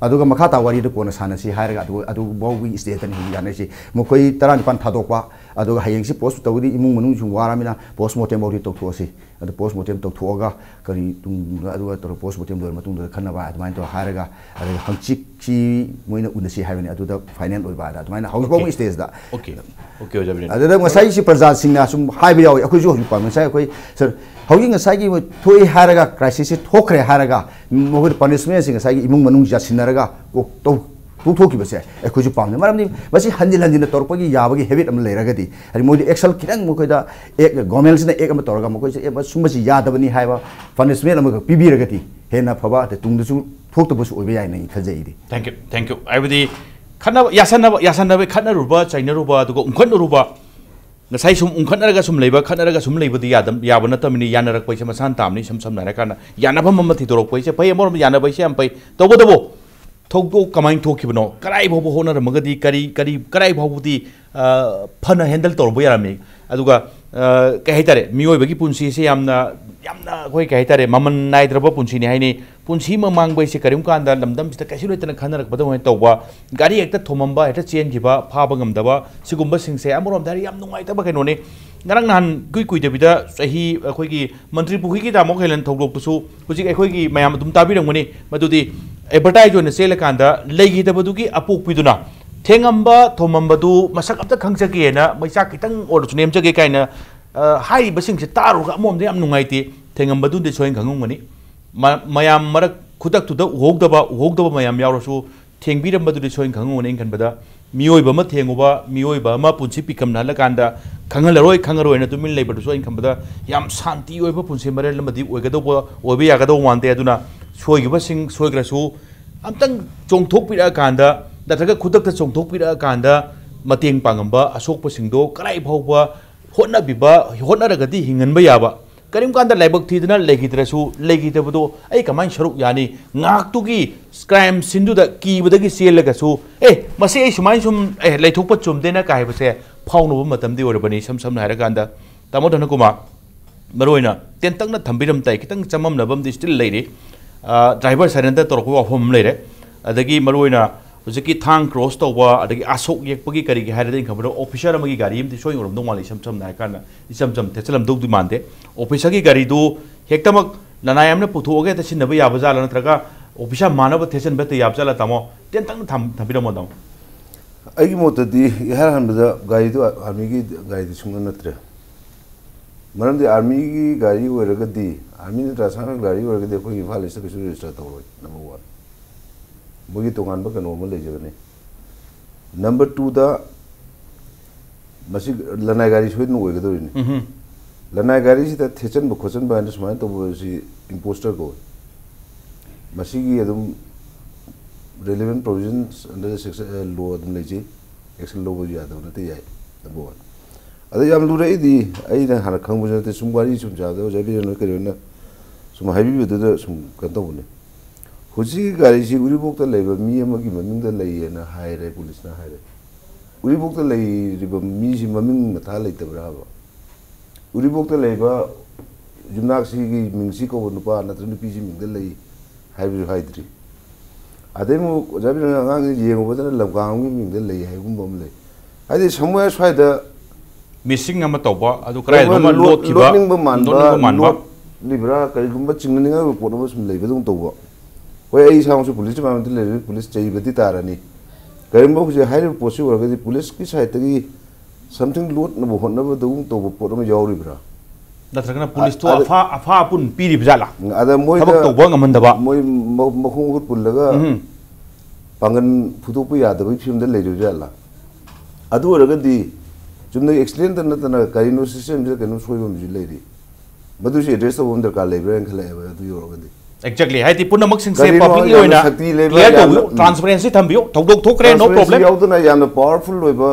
ꯑꯗꯨꯒ ꯃꯈꯥ ꯇꯥꯕ ꯋꯥꯔꯤꯗꯨ ꯀꯣꯟꯅ ꯁꯥꯟꯅꯁꯤ ꯍꯥꯏꯔꯒ ꯑꯗꯨ, ꯑꯗꯨꯐꯥꯎꯒꯤ ꯁ꯭ꯇꯦꯖꯇꯅꯤ ꯍꯧꯖꯤꯛ ꯌꯥꯅꯔꯤꯁꯤ꯫ ꯃꯈꯣꯏ ꯇꯔꯥꯅꯤꯄꯥꯟ ꯊꯥꯗꯣꯛꯄ, ꯑꯗꯨꯒ ꯍꯌꯦꯡꯁꯤ ꯄꯣꯁ ꯇꯧꯕꯗꯤ ꯏꯃꯨꯡ ꯃꯅꯨꯡ ꯁꯨꯝ ꯋꯥꯔꯃꯤꯅ ꯄꯣꯁ ꯃꯣꯔꯇꯦꯝ ꯐꯥꯎꯗꯤ ꯇꯧꯊꯣꯛꯑꯁꯤ꯫ ꯑꯗꯨ ꯄꯣꯁ ꯃꯣꯔꯇꯦꯝ ꯇꯧꯊꯣꯛꯑꯒ ꯀꯔꯤ ꯇꯨꯡꯗ ꯑꯗꯨꯒ ꯇꯧꯔ ꯄꯣꯁ ꯃꯣꯔꯇꯦꯝ ꯂꯣꯏꯔ ꯃꯇꯨꯡꯗ ꯈꯟꯅꯕ ꯑꯗꯨꯃꯥꯏꯅ ꯇꯧꯔ ꯍꯥꯏꯔꯒ, ꯑꯗꯨꯒ ꯍꯪꯆꯤꯠꯁꯤ ꯃꯣꯏꯅ ꯎꯅꯁꯤ ꯍꯥꯏꯕꯅꯤ꯫ ꯑꯗꯨꯗ ꯐꯥꯏꯅꯦꯜ ꯑꯣꯏꯕ ꯍꯥꯏꯗ ꯑꯗꯨꯃꯥꯏꯅ ꯍꯧꯖꯤꯛ ꯐꯥꯎꯕꯒꯤ ꯁ꯭ꯇꯦꯖꯇ꯫ ꯑꯣꯀꯦ꯫ ꯑꯣꯀꯦ, ꯑꯣꯖꯥ ꯕꯤꯔꯦꯟ꯫ ꯑꯗꯨꯗ ꯉꯁꯥꯏꯁꯤ ꯄ꯭ꯔꯖꯥꯁꯤꯡꯅ ꯁꯨꯝ ꯍꯥꯏꯕ ꯌꯥꯎꯏ, ꯑꯩꯈꯣꯏꯁꯨ ꯍꯧꯖꯤꯛ ꯄꯥꯝꯃꯤ꯫ ꯉꯁꯥꯏ ꯑꯩꯈꯣꯏ ꯁꯥꯔ, ꯍꯧꯖꯤꯛ ꯉꯁꯥꯏꯒꯤ ꯊꯣꯛꯏ ꯍꯥꯏꯔꯒ, ꯀ꯭ꯔꯥꯏꯁꯤꯁꯁꯤ ꯊꯣꯛꯈ꯭ꯔꯦ ꯍꯥꯏꯔꯒ ꯃꯈꯣꯏꯗ ꯄꯅꯤꯁꯃꯦꯟꯁꯤ ꯉꯁꯥꯏꯒꯤ ꯏꯃꯨꯡ ꯃꯅꯨꯡ ꯌꯥꯁꯤꯟꯅꯔꯒ ꯀꯣꯛ ꯇꯧ-, ꯇꯣꯛꯊꯣꯛꯈꯤꯕꯁꯦ ꯑꯩꯈꯣꯏꯁꯨ ꯄꯥꯝꯗꯦ꯫ ꯃꯔꯝꯗꯤ ꯃꯁꯤ ꯍꯟꯖꯤꯟ ꯍꯟꯖꯤꯟꯅ ꯇꯧꯔꯛꯄꯒꯤ ꯌꯥꯕꯒꯤ ꯍꯦꯕꯤꯠ ꯑꯃ ꯂꯩꯔꯒꯗꯤ, ꯍꯥꯏꯗꯤ ꯃꯣꯏꯗꯤ ꯑꯦꯛꯁꯟ ꯈꯤꯇꯪ ꯃꯈꯣꯏꯗ ꯑꯦꯛ-, ꯒꯣꯔꯃꯦꯟꯁꯤꯅ ꯑꯦꯛ ꯑꯃ ꯇꯧꯔꯒ ꯃꯈꯣꯏꯁꯦ, "ꯑꯦ, ꯁꯨꯝꯕꯁꯤ ꯌꯥꯗꯕꯅꯤ" ꯍꯥꯏꯕ ꯄꯅꯤꯁꯃꯦꯟ ꯑꯃꯈꯛ ꯄꯤꯕꯤꯔꯒꯗꯤ ꯍꯦꯟꯅ ꯐꯕ, ꯑꯗꯩ ꯇꯨꯡꯗꯁꯨ ꯊꯣꯛꯇꯕꯁꯨ ꯑꯣꯏꯕ ꯌꯥꯏꯅ ꯑꯩ ꯈꯟꯖꯩ ꯑꯩꯗꯤ꯫ Thank you, thank you꯫ ꯍꯥꯏꯕꯗꯤ ꯈꯠꯅꯕ, ꯌꯥꯁꯟꯅꯕ, ꯌꯥꯁꯟꯅꯕ, ꯈꯠꯅꯔꯨꯕ, ꯆꯩꯅꯔꯨꯕ, ꯑꯗꯨꯒ ꯎꯪꯈꯠꯅꯔꯨꯕ, ꯉꯁꯥꯏ ꯁꯨꯝ ꯎꯪꯈꯠꯅꯔꯒ ꯁꯨꯝ ꯂꯩꯕ, ꯈꯠꯅꯔꯒ ꯁꯨꯝ ꯂꯩꯕꯗꯤ ꯌꯥꯗ-, ꯌꯥꯕ ꯅꯠꯇꯕꯅꯤ꯫ ꯌꯥꯅꯔꯛꯄ ꯍꯥꯏꯁꯦ ꯃꯁꯥꯅ ꯇꯥꯕꯅꯤ꯫ ꯏꯁꯝ ꯁꯝꯅ ꯍꯥꯏꯔꯀꯥꯟꯗ ꯌꯥꯅꯐꯝ ꯑꯃ ꯊꯤꯗꯣꯔꯛꯄ ꯍꯥꯏꯁꯦ ꯐꯩ, ꯑꯃꯔꯣꯝꯗ ꯌꯥꯅꯕ ꯍꯥꯏꯁꯦ ꯌꯥꯝ ꯐꯩ꯫ ꯇꯧꯕꯇꯕꯨ ꯊꯧꯗꯣꯛ ꯀꯃꯥꯏꯅ ꯊꯣꯛꯈꯤꯕꯅꯣ, ꯀꯗꯥꯏ ꯐꯥꯎꯕ ꯍꯣꯠꯅꯔꯝꯃꯒꯗꯤ ꯀꯔꯤ, ꯀꯔꯤ, ꯀꯗꯥꯏ ꯐꯥꯎꯕꯗꯤ, ꯑ, ꯐꯅ ꯍꯦꯟꯗꯜ ꯇꯧꯔꯝꯕ ꯌꯥꯔꯝꯃꯤ? ꯑꯗꯨꯒ, ꯑ, ꯀꯩ ꯍꯥꯏꯇꯥꯔꯦ, ꯃꯤꯑꯣꯏꯕꯒꯤ ꯄꯨꯟꯁꯤꯁꯦ ꯌꯥꯝꯅ, ꯌꯥꯝꯅ ꯑꯩꯈꯣꯏ ꯀꯩ ꯍꯥꯏꯇꯥꯔꯦ, ꯃꯃꯜ ꯅꯥꯏꯗ꯭ꯔꯕ ꯄꯨꯟꯁꯤꯅꯤ ꯍꯥꯏꯅꯤ꯫ ꯄꯨꯟꯁꯤ ꯑꯃ ꯃꯥꯡꯕ ꯍꯥꯏꯁꯦ ꯀꯔꯤꯒꯨꯝꯕ ꯀꯥꯟꯗ ꯂꯝꯗꯝꯁꯤꯗ ꯀꯩꯁꯨ ꯂꯩꯇꯅ ꯈꯟꯅꯔꯛꯄꯗꯧꯅ ꯇꯧꯕ, ꯒꯥꯔꯤ ꯍꯦꯛꯇ ꯊꯣꯝꯃꯝꯕ, ꯍꯦꯛꯇ ꯆꯦꯟꯈꯤꯕ, ꯐꯥꯕ ꯉꯝꯗꯕ, ꯁꯤꯒꯨꯝꯕꯁꯤꯡꯁꯦ ꯑꯃꯔꯣꯝꯗ ꯍꯥꯏꯔꯗꯤ ꯌꯥꯝ ꯅꯨꯡꯉꯥꯏꯇꯕ ꯀꯩꯅꯣꯅꯤ꯫ ꯉꯔꯥꯡ ꯅꯍꯥꯟ ꯏꯀꯨꯏ ꯀꯨꯏꯗꯕꯤꯗ ꯆꯍꯤ ꯑꯩꯈꯣꯏꯒꯤ ꯃꯟꯇ꯭ꯔꯤ ꯄꯨꯈ꯭ꯔꯤꯒꯤ ꯇꯥꯃꯣ ꯈꯦꯂꯟ ꯊꯧꯗꯣꯛꯇꯨꯁꯨ ꯍꯧꯖꯤꯛ ꯑꯩꯈꯣꯏꯒꯤ ꯃꯌꯥꯝ ꯑꯗꯨꯝ ꯇꯥꯕꯤꯔꯝꯒꯅꯤ꯫ ꯃꯗꯨꯗꯤ ꯑꯦꯗꯚꯔꯇꯥꯏꯖ ꯑꯣꯏꯅ ꯆꯦꯜꯂꯀꯥꯟꯗ ꯂꯩꯈꯤꯗꯕꯗꯨꯒꯤ ꯑꯄꯣꯛꯄꯤꯗꯨꯅ ꯊꯦꯡꯉꯝꯕ ꯊꯣꯝꯃꯝꯕꯗꯨ ꯃꯁꯛ ꯑꯝꯇ ꯈꯪꯖꯒꯦꯅ ꯃꯩꯆꯥꯛ ꯈꯤꯇꯪ ꯑꯣꯏꯔꯁꯨ ꯅꯦꯝꯖꯒꯦ ꯀꯥꯏꯅ, ꯑ, ꯍꯥꯏꯔꯤꯕꯁꯤꯡꯁꯦ ꯇꯥꯔꯨꯔꯒ ꯑꯃꯔꯣꯝꯗ ꯌꯥꯝ ꯅꯨꯡꯉꯥꯏꯇꯦ꯫ ꯊꯦꯡꯉꯝꯕꯗꯨꯗꯤ ꯁꯣꯏꯅ ꯈꯪꯉꯝꯒꯅꯤ꯫ ꯃ-, ꯃꯌꯥꯝ ꯃꯔꯛ ꯈꯨꯗꯛꯇꯨꯗ ꯎꯍꯧꯗꯕ, ꯎꯍꯧꯗꯕ ꯃꯌꯥꯝ ꯌꯥꯎꯔꯁꯨ ꯊꯦꯡꯕꯤꯔꯝꯕꯗꯨꯗꯤ ꯁꯣꯏꯅ ꯈꯪꯉꯝꯒꯅꯤ꯫ ꯑꯩꯅ ꯈꯟꯕꯗ ꯃꯤꯑꯣꯏꯕ ꯑꯃ ꯊꯦꯡꯉꯨꯕ, ꯃꯤꯑꯣꯏꯕ ꯑꯃ ꯄꯨꯟꯁꯤ ꯄꯤꯛꯀꯝꯅꯍꯜꯂꯀꯥꯟꯗ ꯈꯪꯍꯜꯂꯔꯣꯏ, ꯈꯪꯉꯔꯣꯏꯅ ꯇꯨꯃꯤꯟ ꯂꯩꯕꯗꯨꯁꯨ ꯑꯩꯅ ꯈꯟꯕꯗ ꯌꯥꯝ ꯁꯥꯟꯇꯤ ꯑꯣꯏꯕ ꯄꯨꯟꯁꯤ ꯃꯔꯦꯜ ꯑꯃꯗꯤ ꯑꯣꯏꯒꯗꯧꯕ, ꯑꯣꯏꯕ ꯌꯥꯒꯗꯧꯕ ꯃꯥꯟꯗꯦ꯫ ꯑꯗꯨꯅ ꯁꯣꯏꯈꯤꯕꯁꯤꯡ ꯁꯣꯏꯈ꯭ꯔꯁꯨ ꯑꯝꯇꯪ ꯆꯣꯡꯊꯣꯛꯄꯤꯔꯛꯑꯀꯥꯟꯗ, ꯅꯠꯇ꯭ꯔꯒ ꯈꯨꯗꯛꯇ ꯆꯣꯡꯊꯣꯛꯄꯤꯔꯛꯑꯀꯥꯟꯗ ꯃꯇꯦꯡ ꯄꯥꯡꯉꯝꯕ ꯑꯁꯣꯛꯄꯁꯤꯡꯗꯣ ꯀꯗꯥꯏ ꯐꯥꯎꯕ ꯍꯣꯠꯅꯕꯤꯕ, ꯍꯣꯠꯅꯔꯒꯗꯤ ꯍꯤꯡꯍꯟꯕ ꯌꯥꯕ, ꯀꯔꯤꯒꯨꯝꯕ ꯀꯥꯟꯗ ꯂꯥꯏꯕꯛ ꯊꯤꯗꯅ ꯂꯩꯈꯤꯗ꯭ꯔꯁꯨ, ꯂꯩꯈꯤꯗꯕꯗꯣ ꯑꯩ ꯀꯃꯥꯏꯅ ꯁꯔꯨꯛ ꯌꯥꯅꯤ? ꯉꯥꯏꯍꯥꯛꯇꯨꯒꯤ ꯀ꯭ꯔꯥꯏꯝ ꯁꯤꯟꯗꯨꯗ ꯀꯤꯕꯗꯒꯤ ꯆꯦꯜꯂꯒꯁꯨ, "ꯑꯦ, ꯃꯁꯤ ꯑꯩ ꯁꯨꯃꯥꯏꯅ ꯁꯨꯝ, ꯑꯦ, ꯂꯩꯊꯣꯛꯄ ꯆꯨꯝꯗꯦꯅ" ꯀꯥꯏꯕꯁꯦ ꯐꯥꯎꯅꯕ ꯃꯇꯝꯗꯤ ꯑꯣꯏꯔꯕꯅꯤ꯫ ꯏꯁꯝ ꯁꯝꯅ ꯍꯥꯏꯔꯀꯥꯟꯗ, ꯇꯥꯃꯣ ꯙꯅꯀꯨꯃꯥꯔ, ꯃꯔꯨꯑꯣꯏꯅ ꯇꯦꯟꯇꯛꯅ ꯊꯝꯕꯤꯔꯝ ꯇꯥꯏ, ꯈꯤꯇꯪ ꯆꯃꯝꯅꯕ ꯑꯃꯗꯤ still ꯂꯩꯔꯤ꯫ ꯗ꯭ꯔꯥꯏꯚꯔ ꯁꯥꯏꯂꯦꯟꯗ ꯇꯧꯔꯛꯄ ꯋꯥꯐꯝ ꯑꯃ ꯂꯩꯔꯦ꯫ ꯑꯗꯒꯤ ꯃꯔꯨꯑꯣꯏꯅ ꯍꯧꯖꯤꯛꯀꯤ ꯊꯥꯡ ꯀ꯭ꯔꯣꯁ ꯇꯧꯕ, ꯑꯗꯒꯤ ꯑꯁꯣꯛ ꯌꯦꯛꯄꯒꯤ ꯀꯔꯤꯒꯤ ꯍꯥꯏꯔꯗꯤ, ꯑꯩꯅ ꯈꯟꯕꯗ ꯑꯣꯐꯤꯁꯥꯔ ꯑꯃꯒꯤ ꯒꯥꯔꯤ ꯑꯃꯗꯤ ꯁꯣꯏ ꯑꯣꯏꯔꯝꯗꯧ ꯃꯥꯜꯂꯤ꯫ ꯏꯁꯝ ꯁꯝꯅ ꯍꯥꯏꯔꯀꯥꯟꯗ, ꯏꯆꯝ ꯆꯝ ꯊꯦꯠꯆꯜꯂꯝꯗꯧꯗꯤ ꯃꯥꯟꯗꯦ꯫ ꯑꯣꯐꯤꯁꯥꯔꯒꯤ ꯒꯥꯔꯤꯗꯨ ꯍꯦꯛꯇꯃꯛ ꯂꯅꯥꯏ ꯑꯃꯅ ꯄꯨꯊꯣꯛꯑꯒ ꯍꯦꯛꯇ ꯁꯤꯟꯅꯕ ꯌꯥꯕ ꯖꯥꯠꯂꯥ, ꯅꯠꯇ꯭ꯔꯒ ꯑꯣꯐꯤꯁꯥꯔ ꯃꯥꯟꯅꯕ ꯊꯦꯠꯆꯟꯕ ꯍꯦꯛꯇ ꯌꯥꯕ ꯖꯥꯠꯂꯥ, ꯇꯥꯃꯣ? ꯇꯦꯟꯇꯛꯅ ꯊꯝ-, ꯊꯝꯕꯤꯔꯝꯃꯣ, ꯇꯥꯃꯣ꯫ ꯑꯩꯒꯤ ꯃꯣꯠꯇꯗꯤ, ꯏꯍꯥꯟ ꯍꯥꯟꯕꯗ ꯒꯥꯔꯤꯗꯨ ꯑꯥꯔꯃꯤꯒꯤ ꯒꯥꯔꯤꯗꯤ ꯁꯨꯡꯅꯠ ꯅꯠꯇ꯭ꯔꯦ꯫ ꯃꯔꯝꯗꯤ ꯑꯥꯔꯃꯤꯒꯤ ꯒꯥꯔꯤ ꯑꯣꯏꯔꯒꯗꯤ, ꯑꯥꯔꯃꯤ ꯅꯠꯇ꯭ꯔ ꯑꯁꯥꯝ ꯔꯥꯏꯐꯜ ꯒꯥꯔꯤ ꯑꯣꯏꯔꯒꯗꯤ ꯑꯩꯈꯣꯏꯒꯤ ꯏꯝꯐꯥꯜ ꯏꯁꯇ ꯀꯩꯁꯨ ꯔꯦꯖꯤꯁꯇꯔ ꯇꯧꯔꯣꯏ, number one꯫ ꯃꯣꯏꯒꯤ ꯇꯣꯉꯥꯟꯕ ꯀꯩꯅꯣ ꯑꯃ ꯂꯩꯖꯒꯅꯤ꯫ Number twoꯗ, ꯃꯁꯤ ꯂꯅꯥꯏ ꯒꯥꯔꯤ ꯁꯣꯏꯗꯅ ꯑꯣꯏꯒꯗꯧꯔꯤꯅꯤ꯫ ꯎꯝꯍꯨꯝ꯫ ꯂꯅꯥꯏ ꯒꯥꯔꯤꯁꯤꯗ ꯊꯦꯠꯆꯟꯕ ꯈꯣꯠꯆꯟꯕ ꯍꯥꯏꯅ ꯁꯨꯃꯥꯏꯅ ꯇꯧꯕ ꯑꯁꯤ impostor ꯀꯧꯏ꯫ ꯃꯁꯤꯒꯤ ꯑꯗꯨꯝ relevant provisions under the section, ꯑ, law ꯑꯗꯨꯝ ꯂꯩꯖꯩ꯫ Action ꯂꯧꯕ ꯌꯥꯗꯕ ꯅꯠꯇꯦ, ꯌꯥꯏ, number one꯫ ꯑꯗ ꯌꯥꯝ ꯂꯨꯔꯦ, ꯑꯩꯗꯤ, ꯑꯩꯅ ꯍꯥꯟꯅ ꯈꯪꯕꯁꯨ ꯅꯠꯇꯦ, ꯁꯨꯝ ꯋꯥꯔꯤ ꯁꯨꯝ ꯁꯥꯕꯗ ꯑꯣꯖꯥ ꯕꯤꯔꯦꯟ ꯍꯣꯏ ꯀꯔꯤ ꯍꯣꯏꯅ ꯁꯨꯝ ꯍꯥꯏꯕꯤꯕꯗꯨꯗ ꯁꯨꯝ ꯀꯩꯅꯣ ꯇꯧꯕꯅꯦ꯫ ꯍꯧꯖꯤꯛꯀꯤ ꯒꯥꯔꯤꯁꯤ ꯎꯔꯤꯄꯣꯛꯇ ꯂꯩꯕ ꯃꯤ ꯑꯃꯒꯤ ꯃꯃꯤꯡꯗ ꯂꯩꯌꯦꯅ ꯍꯥꯏꯔꯦ, ꯄꯨꯂꯤꯁꯅ ꯍꯥꯏꯔꯦ꯫ ꯎꯔꯤꯄꯣꯛꯇ ꯂꯩꯔꯤꯕ ꯃꯤꯁꯤ ꯃꯃꯤꯡ ꯃꯊꯥ ꯂꯩꯇꯕ꯭ꯔꯥ ꯍꯥꯏꯕ? ꯎꯔꯤꯄꯣꯛꯇ ꯂꯩꯕ ꯌꯨꯝꯅꯥꯛꯁꯤꯒꯤ ꯃꯤꯡꯁꯤ ꯀꯧꯕ ꯅꯨꯄꯥ ꯅꯠꯇ꯭ꯔꯒ ꯅꯨꯄꯤꯁꯤ ꯃꯤꯡꯗ ꯂꯩ ꯍꯥꯏꯕꯁꯨ ꯍꯥꯏꯗ꯭ꯔꯤ꯫ ꯑꯗꯩ ꯑꯃꯨꯛ ꯑꯣꯖꯥ ꯕꯤꯔꯦꯟꯅ ꯑꯉꯥꯡꯁꯤ ꯌꯦꯡꯉꯨꯕꯗꯅ ꯂꯝꯀꯥꯡꯒꯤ ꯃꯤꯡꯗ ꯂꯩ ꯍꯥꯏꯕꯒꯨꯝꯕ ꯑꯃ ꯂꯩ꯫ ꯍꯥꯏꯗꯤ somewhere ꯁ꯭ꯋꯥꯏꯗ ꯃꯤꯁꯤꯡ ꯑꯃ ꯇꯧꯕ, ꯑꯗꯨ ꯀꯗꯥꯏꯗꯅꯣ ꯑꯃ ꯂꯣꯠ-, ꯂꯣꯠꯈꯤꯕ, ꯂꯣꯠꯅꯤꯡꯕ ꯃꯥꯟꯕ, ꯂꯣꯠꯅꯤꯡꯕ ꯃꯥꯟꯕ꯫ ꯂꯣꯠꯂꯤꯕ꯭ꯔꯥ, ꯀꯔꯤꯒꯨꯝꯕ ꯆꯤꯡꯅꯅꯤꯡꯉꯥꯏ ꯑꯣꯏꯕ ꯄꯣꯠ ꯑꯃ ꯁꯨꯝ ꯂꯩꯕꯗꯧꯅ ꯇꯧꯕ꯫ ꯍꯣꯏ, ꯑꯩ ꯏꯁꯥꯃꯛꯁꯨ ꯄꯨꯂꯤꯁ ꯗꯤꯄꯥꯔꯠꯃꯦꯟꯇ ꯂꯩꯔꯤꯕ, ꯄꯨꯂꯤꯁ ꯆꯩꯕꯗꯤ ꯇꯥꯔꯅꯤ꯫ ꯀꯔꯤꯒꯨꯝꯕ ꯍꯧꯖꯤꯛ ꯍꯥꯏꯔꯤꯕ ꯄꯣꯠꯁꯤ ꯑꯣꯏꯔꯒꯗꯤ ꯄꯨꯂꯤꯁꯀꯤ ꯁꯥꯏꯠꯇꯒꯤ something ꯂꯣꯠꯅꯕ ꯍꯣꯠꯅꯕꯗꯧꯅ ꯇꯧꯕ ꯄꯣꯠ ꯑꯃ ꯌꯥꯎꯔꯤꯕ꯭ꯔꯥ? ꯅꯠꯇ꯭ꯔꯒꯅ ꯑ-, ꯄꯨꯂꯤꯁꯇꯣ ꯑꯗ-, ꯑꯐꯥ-, ꯑꯐꯥ ꯑꯄꯨꯟ ꯄꯤꯔꯤꯕ ꯖꯥꯠꯂꯥ? ꯑꯗ ꯃꯣꯏꯗ ꯊꯕꯛ ꯇꯧꯕ ꯉꯝꯍꯟꯗꯕ? ꯃꯣꯏ ꯃ-, ꯃꯈꯣꯡ ꯃꯈꯨꯠ ꯄꯨꯜꯂꯒ ꯎꯝ꯫ ꯄꯥꯡꯒꯟ ꯐꯨꯗꯣꯛꯄ ꯌꯥꯗꯕꯒꯤ ꯐꯤꯕꯝꯗ ꯂꯩꯔꯤꯕ ꯖꯥꯠꯂꯥ? ꯑꯗꯨ ꯑꯣꯏꯔꯒꯗꯤ ꯆꯨꯝꯅꯒꯤ accidentꯇ ꯅꯠꯇꯅ ꯀꯔꯤꯅꯣ systemꯁꯤꯗ ꯀꯩꯅꯣꯝ ꯁꯣꯏꯕ ꯑꯃꯁꯨ ꯂꯩꯔꯤ꯫ ꯃꯗꯨꯁꯨ address ꯇꯧꯕ ꯑꯃ ꯗꯔꯀꯥꯔ ꯂꯩꯕ꯭ꯔꯥ ꯍꯥꯏꯅ ꯈꯜꯂꯛꯑꯦꯕ, ꯑꯗꯨ ꯌꯧꯔꯒꯗꯤ꯫ Exactly꯫ ꯍꯥꯏꯗꯤ ꯄꯨꯝꯅꯃꯛꯁꯤꯡꯁꯦ ꯀꯔꯤꯅꯣ publicly ꯌꯥꯝꯅ ꯑꯣꯏꯅ ꯁꯛꯇꯤ ꯂꯩꯕ, clear ꯇꯧꯕꯤꯌꯨ, ꯌꯥꯝꯅ, ꯎꯝ꯫ Transparency ꯊꯝꯕꯤꯌꯨ, ꯊꯧꯗꯣꯛ ꯊꯣꯛꯈ꯭ꯔꯦ, no Transparency problem꯫ ꯌꯥꯎꯗꯅ ꯌꯥꯝꯅ powerful ꯑꯣꯏꯕ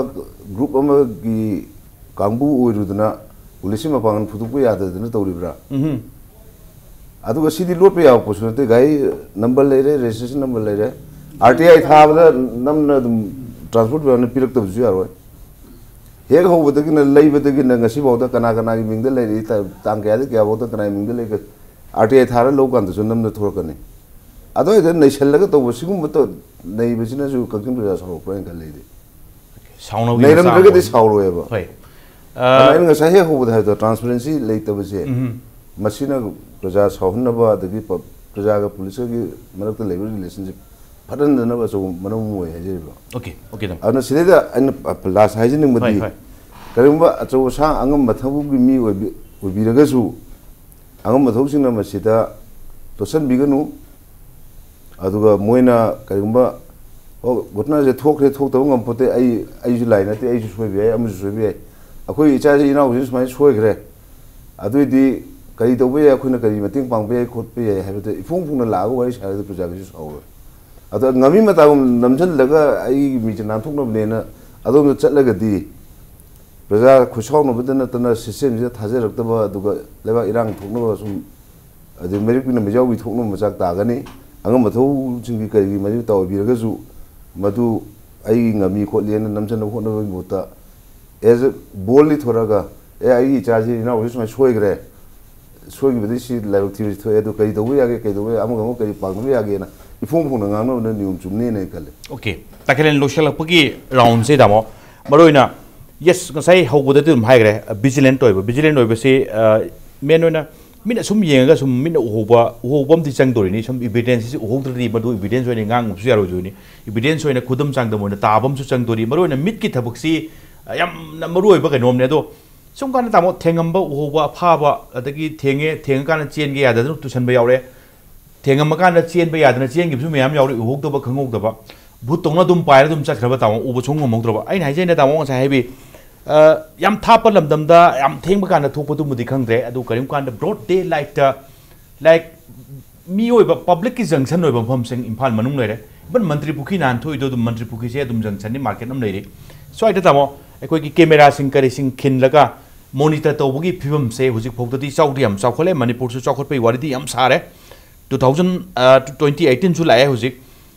group ꯑꯃꯒꯤ ꯀꯥꯡꯕꯨ ꯑꯣꯏꯔꯨꯗꯅ ꯄꯨꯂꯤꯁꯀꯤ ꯃꯄꯥꯡꯒꯜ ꯐꯨꯗꯣꯛꯄ ꯌꯥꯗꯗꯅ ꯇꯧꯔꯤꯕ꯭ꯔꯥ? ꯑꯗꯨꯒ ꯁꯤꯗꯤ ꯂꯣꯠꯄ ꯌꯥꯕ ꯄꯣꯠꯁꯨ ꯅꯠꯇꯦ꯫ ꯒꯥꯔꯤ ꯅꯝꯕꯔ ꯂꯩꯔꯦ, ꯔꯦꯖꯤꯁꯇ꯭ꯔꯦꯁꯟ ꯅꯝꯕꯔ ꯂꯩꯔꯦ, ꯑꯥꯔ ꯇꯤ ꯑꯥꯏ ꯊꯥꯕꯗ ꯅꯝꯅ ꯑꯗꯨꯝ ꯇ꯭ꯔꯥꯟꯁꯄꯣꯔꯠ ꯄꯤꯔꯛꯅ ꯄꯤꯔꯛꯇꯕꯁꯨ ꯌꯥꯔꯣꯏ꯫ ꯍꯦꯛ ꯍꯧꯕꯗꯒꯤꯅ, ꯂꯩꯕꯗꯒꯤꯅ ꯉꯁꯤꯐꯥꯎꯗ ꯀꯅꯥ ꯀꯅꯥꯒꯤ ꯃꯤꯡꯗ ꯂꯩꯔꯤ, ꯇꯥ-, ꯇꯥꯡ ꯀꯌꯥꯗꯒꯤ ꯀꯌꯥꯐꯥꯎꯗ ꯀꯅꯥꯒꯤ ꯃꯤꯡꯗ ꯂꯩꯒ-, ꯑꯥꯔ ꯇꯤ ꯑꯥꯏ ꯊꯥꯔ ꯂꯧ ꯀꯥꯟꯗꯁꯨ ꯅꯝꯅ ꯊꯣꯔꯛꯀꯅꯤ꯫ ꯑꯗꯨꯋꯥꯏꯗ ꯅꯩꯁꯜꯂꯒ ꯇꯧꯕ ꯁꯤꯒꯨꯝꯕ ꯇꯧ-, ꯅꯩꯕꯁꯤꯅꯁꯨ ꯀꯛꯆꯤꯡ ꯄ꯭ꯔꯖꯥ ꯁꯥꯎꯔꯛꯄ꯭ꯔꯥ ꯍꯥꯏꯅ ꯈꯜꯂꯦ ꯑꯩꯗꯤ꯫ ꯁꯥꯎꯅꯕꯒꯤ ꯃꯆꯥꯛ ꯅꯩꯔꯝꯗ꯭ꯔꯒꯗꯤ ꯑꯃ ꯑꯣꯏ꯫ ꯁꯥꯎꯔꯣꯏꯕ꯫ ꯍꯣꯏ꯫ ꯑꯗꯨꯅ ꯑ, ꯑꯩꯅ ꯉꯁꯥꯏ ꯍꯦꯛ ꯍꯧꯕꯗ ꯍꯥꯏꯕꯗꯣ, ꯇ꯭ꯔꯥꯟꯁꯄꯦꯔꯦꯟꯁꯤ ꯂꯩꯇꯕꯁꯦ, ꯎꯝ꯫ ꯃꯁꯤꯅ ꯄ꯭ꯔꯖꯥ ꯁꯥꯎꯍꯟꯅꯕ, ꯑꯗꯒꯤ ꯄ-, ꯄ꯭ꯔꯖꯥꯒ ꯄꯨꯂꯤꯁꯀꯒꯤ ꯃꯔꯛꯇ ꯂꯩꯕ ꯔꯤꯂꯦꯁꯟꯁꯤꯞ ꯐꯠꯍꯟꯗꯅꯕ ꯑꯆꯧꯕ ꯃꯔꯝ ꯑꯃ ꯑꯣꯏ ꯍꯥꯏꯖꯔꯤꯕ꯫ ꯑꯣꯀꯦ, ꯑꯣꯀꯦ, ꯇꯥꯃꯣ꯫ ꯑꯗꯨꯅ ꯁꯤꯗꯩꯗ ꯑꯩꯅ ꯂꯥꯁ ꯍꯥꯏꯖꯅꯤꯡꯕꯗꯤ, ꯍꯣꯏ, ꯍꯣꯏ꯫ ꯀꯔꯤꯒꯨꯝꯕ ꯑꯆꯧ ꯑꯁꯥꯡ ꯑꯉꯝꯕ ꯊꯕꯛꯀꯤ ꯃꯤ ꯑꯣꯏꯕꯤ-, ꯑꯣꯏꯕꯤꯔꯒꯁꯨ, ꯑꯉꯝꯕ ꯊꯕꯛꯁꯤꯡꯅ ꯃꯁꯤꯗ ꯇꯣꯠꯁꯟꯕꯤꯒꯅꯨ꯫ ꯑꯗꯨꯒ ꯃꯣꯏꯅ ꯀꯔꯤꯒꯨꯝꯕ, "ꯑꯣ, ꯘꯣꯇꯅꯥꯁꯦ ꯊꯣꯛꯈ꯭ꯔꯦ, ꯊꯣꯛꯇꯕ ꯉꯝꯄꯣꯠꯇꯦ, ꯑꯩ, ꯑꯩꯁꯨ ꯂꯥꯏ ꯅꯠꯇꯦ, ꯑꯩꯁꯨ ꯁꯣꯏꯕ ꯌꯥꯏ, ꯑꯃꯁꯨ ꯁꯣꯏꯕ ꯌꯥꯏ, ꯑꯩꯈꯣꯏ ꯏꯆꯥꯁꯤ ꯏꯅꯥꯎꯁꯤ ꯁꯨꯃꯥꯏꯅ ꯁꯣꯏꯈ꯭ꯔꯦ, ꯑꯗꯨꯏꯗꯤ ꯀꯔꯤ ꯇꯧꯕ ꯌꯥꯏ, ꯑꯩꯈꯣꯏꯅ ꯀꯔꯤ ꯃꯇꯦꯡ ꯄꯥꯡꯕ ꯌꯥꯏ, ꯈꯣꯠꯄ ꯌꯥꯏ?" ꯍꯥꯏꯕꯗ ꯏꯐꯣꯡ ꯐꯣꯡꯅ ꯂꯥꯛꯑꯒ ꯋꯥꯔꯤ ꯁꯥꯔꯒꯗꯤ ꯄ꯭ꯔꯖꯥꯒꯤꯁꯨ ꯁꯥꯎꯔꯣꯏ꯫ ꯑꯗꯣ ꯉꯝꯃꯤ ꯃꯇꯥꯒꯨꯝ ꯅꯝꯁꯤꯜꯂꯒ ꯑꯩꯒꯤ ꯃꯤꯡꯁꯦ ꯅꯥꯟꯊꯣꯛꯅꯕꯅꯦꯅ ꯑꯗꯣꯝꯗ ꯆꯠꯂꯒꯗꯤ, ꯄ꯭ꯔꯖꯥ ꯈꯨꯠꯁꯥꯎꯅꯕꯗ ꯅꯠꯇꯅ ꯁꯤꯁꯇꯦꯝꯁꯤꯗ ꯊꯥꯖꯔꯛꯇꯕ, ꯑꯗꯨꯒ ꯂꯩꯕꯥꯛ ꯏꯔꯥꯡ ꯊꯣꯛꯅꯕ ꯁꯨꯝ, ꯑꯗꯩ ꯃꯩꯔꯤꯛ ꯃꯤꯅ ꯃꯩꯖꯥꯎꯕꯤ ꯊꯣꯛꯅꯕ ꯃꯆꯥꯛ ꯇꯥꯒꯅꯤ꯫ ꯑꯉꯝꯕ ꯊꯧꯁꯤꯡꯒꯤ ꯀꯔꯤꯒꯤ ꯃꯔꯤ ꯃꯇꯥ ꯑꯣꯏꯕꯤꯔꯒꯁꯨ, ꯃꯗꯨ ꯑꯩ ꯉꯝꯃꯤ ꯈꯣꯠꯂꯤ ꯍꯥꯏꯅ ꯅꯝꯁꯤꯟꯅꯕ ꯍꯣꯠꯅꯕꯒꯤ ꯃꯍꯨꯠꯇ, as a boldly ꯊꯣꯔꯛꯑꯒ, "ꯑꯦ, ꯑꯩꯒꯤ ꯏꯆꯥꯁꯤ, ꯏꯅꯥꯎꯁꯤ ꯁꯨꯃꯥꯏꯅ ꯁꯣꯏꯈ꯭ꯔꯦ, ꯁꯣꯏꯈꯤꯕꯗꯤ ꯁꯤ ꯂꯥꯏꯕꯛ ꯊꯤꯕꯁꯤ ꯊꯣꯛꯑꯦ, ꯑꯗꯨ ꯀꯔꯤ ꯇꯧꯕ ꯌꯥꯒꯦ, ꯀꯩ ꯇꯧꯕ ꯌꯥꯒꯦ, ꯑꯃꯒ ꯑꯃꯒ ꯀꯔꯤ ꯄꯥꯡꯅꯕ ꯌꯥꯒꯦꯅ" ꯏꯐꯣꯡ ꯐꯣꯡꯅ ꯉꯥꯡꯅꯕꯅ ꯅꯤꯌꯣꯝ ꯆꯨꯝꯅꯦꯅ ꯑꯩ ꯈꯜꯂꯦ꯫ ꯑꯣꯀꯦ, ꯇꯥꯈꯦꯜꯂꯦꯟ ꯂꯣꯏꯁꯤꯜꯂꯛꯄꯒꯤ ꯔꯥꯎꯟꯁꯦ, ꯇꯥꯃꯣ, ꯃꯔꯨ ꯑꯣꯏꯅ, ꯌꯦꯁ, ꯉꯁꯥꯏ ꯍꯧꯕꯗꯗꯤ ꯑꯗꯨꯝ ꯍꯥꯏꯈ꯭ꯔꯦ, ꯚꯤꯖꯤꯂꯦꯟꯠ ꯑꯣꯏꯕ, ꯚꯤꯖꯤꯂꯦꯟꯠ ꯑꯣꯏꯕꯁꯤ, ꯑ, ꯃꯦꯟ ꯑꯣꯏꯅ ꯃꯤꯅ ꯁꯨꯝ ꯌꯦꯡꯉꯒ ꯁꯨꯝ ꯃꯤꯠꯅ ꯎꯍꯧꯕ, ꯎꯍꯧꯕ ꯑꯃꯗꯤ ꯆꯪꯗꯣꯔꯤꯅꯤ꯫ ꯁꯨꯝ ꯏꯚꯤꯗꯦꯟꯁꯁꯤ ꯎꯍꯧꯗ꯭ꯔꯗꯤ ꯃꯗꯨ ꯏꯚꯤꯗꯦꯟꯁ ꯑꯣꯏꯅ ꯉꯥꯡꯕꯁꯨ ꯌꯥꯔꯣꯏꯗꯣꯏꯅꯤ꯫ ꯏꯚꯤꯗꯦꯟꯁ ꯑꯣꯏꯅ ꯈꯨꯗꯝ ꯆꯥꯡꯗꯝ ꯑꯣꯏꯅ ꯇꯥꯕ ꯑꯃꯁꯨ ꯆꯪꯗꯣꯔꯤ꯫ ꯃꯔꯨ ꯑꯣꯏꯅ ꯃꯤꯠꯀꯤ ꯊꯕꯛꯁꯤ, ꯑ, ꯌꯥꯝꯅ ꯃꯔꯨ ꯑꯣꯏꯕ ꯀꯩꯅꯣꯝꯅꯦ꯫ ꯑꯗꯣ ꯁꯨꯝ ꯀꯥꯟꯗ, ꯇꯥꯃꯣ, ꯊꯦꯡꯉꯝꯕ ꯎꯍꯧꯕ ꯑꯐꯥꯕ, ꯑꯗꯒꯤ ꯊꯦꯡꯉꯦ, ꯊꯦꯡꯉꯀꯥꯟꯗ ꯆꯦꯟꯒꯦ ꯌꯥꯗꯗꯅ ꯇꯨꯁꯟꯕ ꯌꯥꯎꯔꯦ꯫ ꯊꯦꯡꯉꯝꯃꯀꯥꯟꯗ ꯆꯦꯟꯕ ꯌꯥꯗꯅ ꯆꯦꯟꯈꯤꯕꯁꯨ ꯃꯌꯥꯝ ꯌꯥꯎꯔꯤ, ꯎꯍꯧꯗꯕ, ꯈꯪꯍꯧꯗꯕ꯫ ꯚꯨꯠꯇꯧꯅ ꯑꯗꯨꯝ ꯄꯥꯏꯔ ꯑꯗꯨꯝ ꯆꯠꯈ꯭ꯔꯕ, ꯇꯥꯃꯣ, ꯎꯕ ꯁꯨꯡ ꯉꯝꯍꯧꯗ꯭ꯔꯕ꯫ ꯑꯩꯅ ꯍꯥꯏꯖꯩꯅ, ꯇꯥꯃꯣ, ꯉꯁꯥꯏ ꯍꯥꯏꯕꯤ, ꯑ, ꯌꯥꯝ ꯊꯥꯞꯄ ꯂꯝꯗꯝꯗ ꯌꯥꯝ ꯊꯦꯡꯕ ꯀꯥꯟꯗ ꯊꯣꯛꯄꯗꯨꯃꯗꯤ ꯈꯪꯗ꯭ꯔꯦ, ꯑꯗꯨ ꯀꯔꯤꯒꯨꯝꯕ ꯀꯥꯟꯗ ꯕ꯭ꯔꯣꯗ ꯗꯦ ꯂꯥꯏꯠꯇ, ꯂꯥꯏꯛ, ꯃꯤꯑꯣꯏꯕ ꯄꯕ꯭ꯂꯤꯛꯀꯤ ꯖꯪꯁꯟ ꯑꯣꯏꯕ ꯃꯐꯝꯁꯤꯡ ꯏꯝꯐꯥꯜ ꯃꯅꯨꯡ ꯂꯩꯔꯦ꯫ ꯏꯚꯟ ꯃꯟꯇ꯭ꯔꯤ ꯄꯨꯈ꯭ꯔꯤ ꯅꯍꯥꯟ ꯊꯣꯛꯏꯗꯣ ꯑꯗꯨꯝ ꯃꯟꯇ꯭ꯔꯤ ꯄꯨꯈ꯭ꯔꯤꯁꯦ ꯑꯗꯨꯝ ꯖꯪꯁꯟꯅꯤ, ꯃꯥꯔꯀꯦꯠ ꯑꯃ ꯂꯩꯔꯤ꯫ ꯁ꯭ꯋꯥꯏꯗ, ꯇꯥꯃꯣ, ꯑꯩꯈꯣꯏꯒꯤ ꯀꯦꯃꯦꯔꯥꯁꯤꯡ ꯀꯔꯤꯁꯤꯡ ꯈꯤꯜꯂꯒ ꯃꯣꯅꯤꯇꯔ ꯇꯧꯕꯒꯤ ꯐꯤꯕꯝꯁꯦ ꯍꯧꯖꯤꯛ ꯐꯥꯎꯗꯗꯤ ꯆꯥꯎꯗꯤ ꯌꯥꯝ ꯆꯥꯎꯈꯠꯂꯦ꯫ ꯃꯅꯤꯄꯨꯔꯁꯨ ꯆꯥꯎꯈꯠꯄꯩ ꯋꯥꯔꯤꯗꯤ ꯌꯥꯝ ꯁꯥꯔꯦ꯫ ꯇꯨ ꯊꯥꯎꯖꯟ, ꯑ, ꯇꯨ, ꯇ꯭ꯋꯦꯟꯇꯤ ꯑꯩꯠꯇꯤꯟꯁꯨ ꯂꯥꯛꯑꯦ ꯍꯧꯖꯤꯛ꯫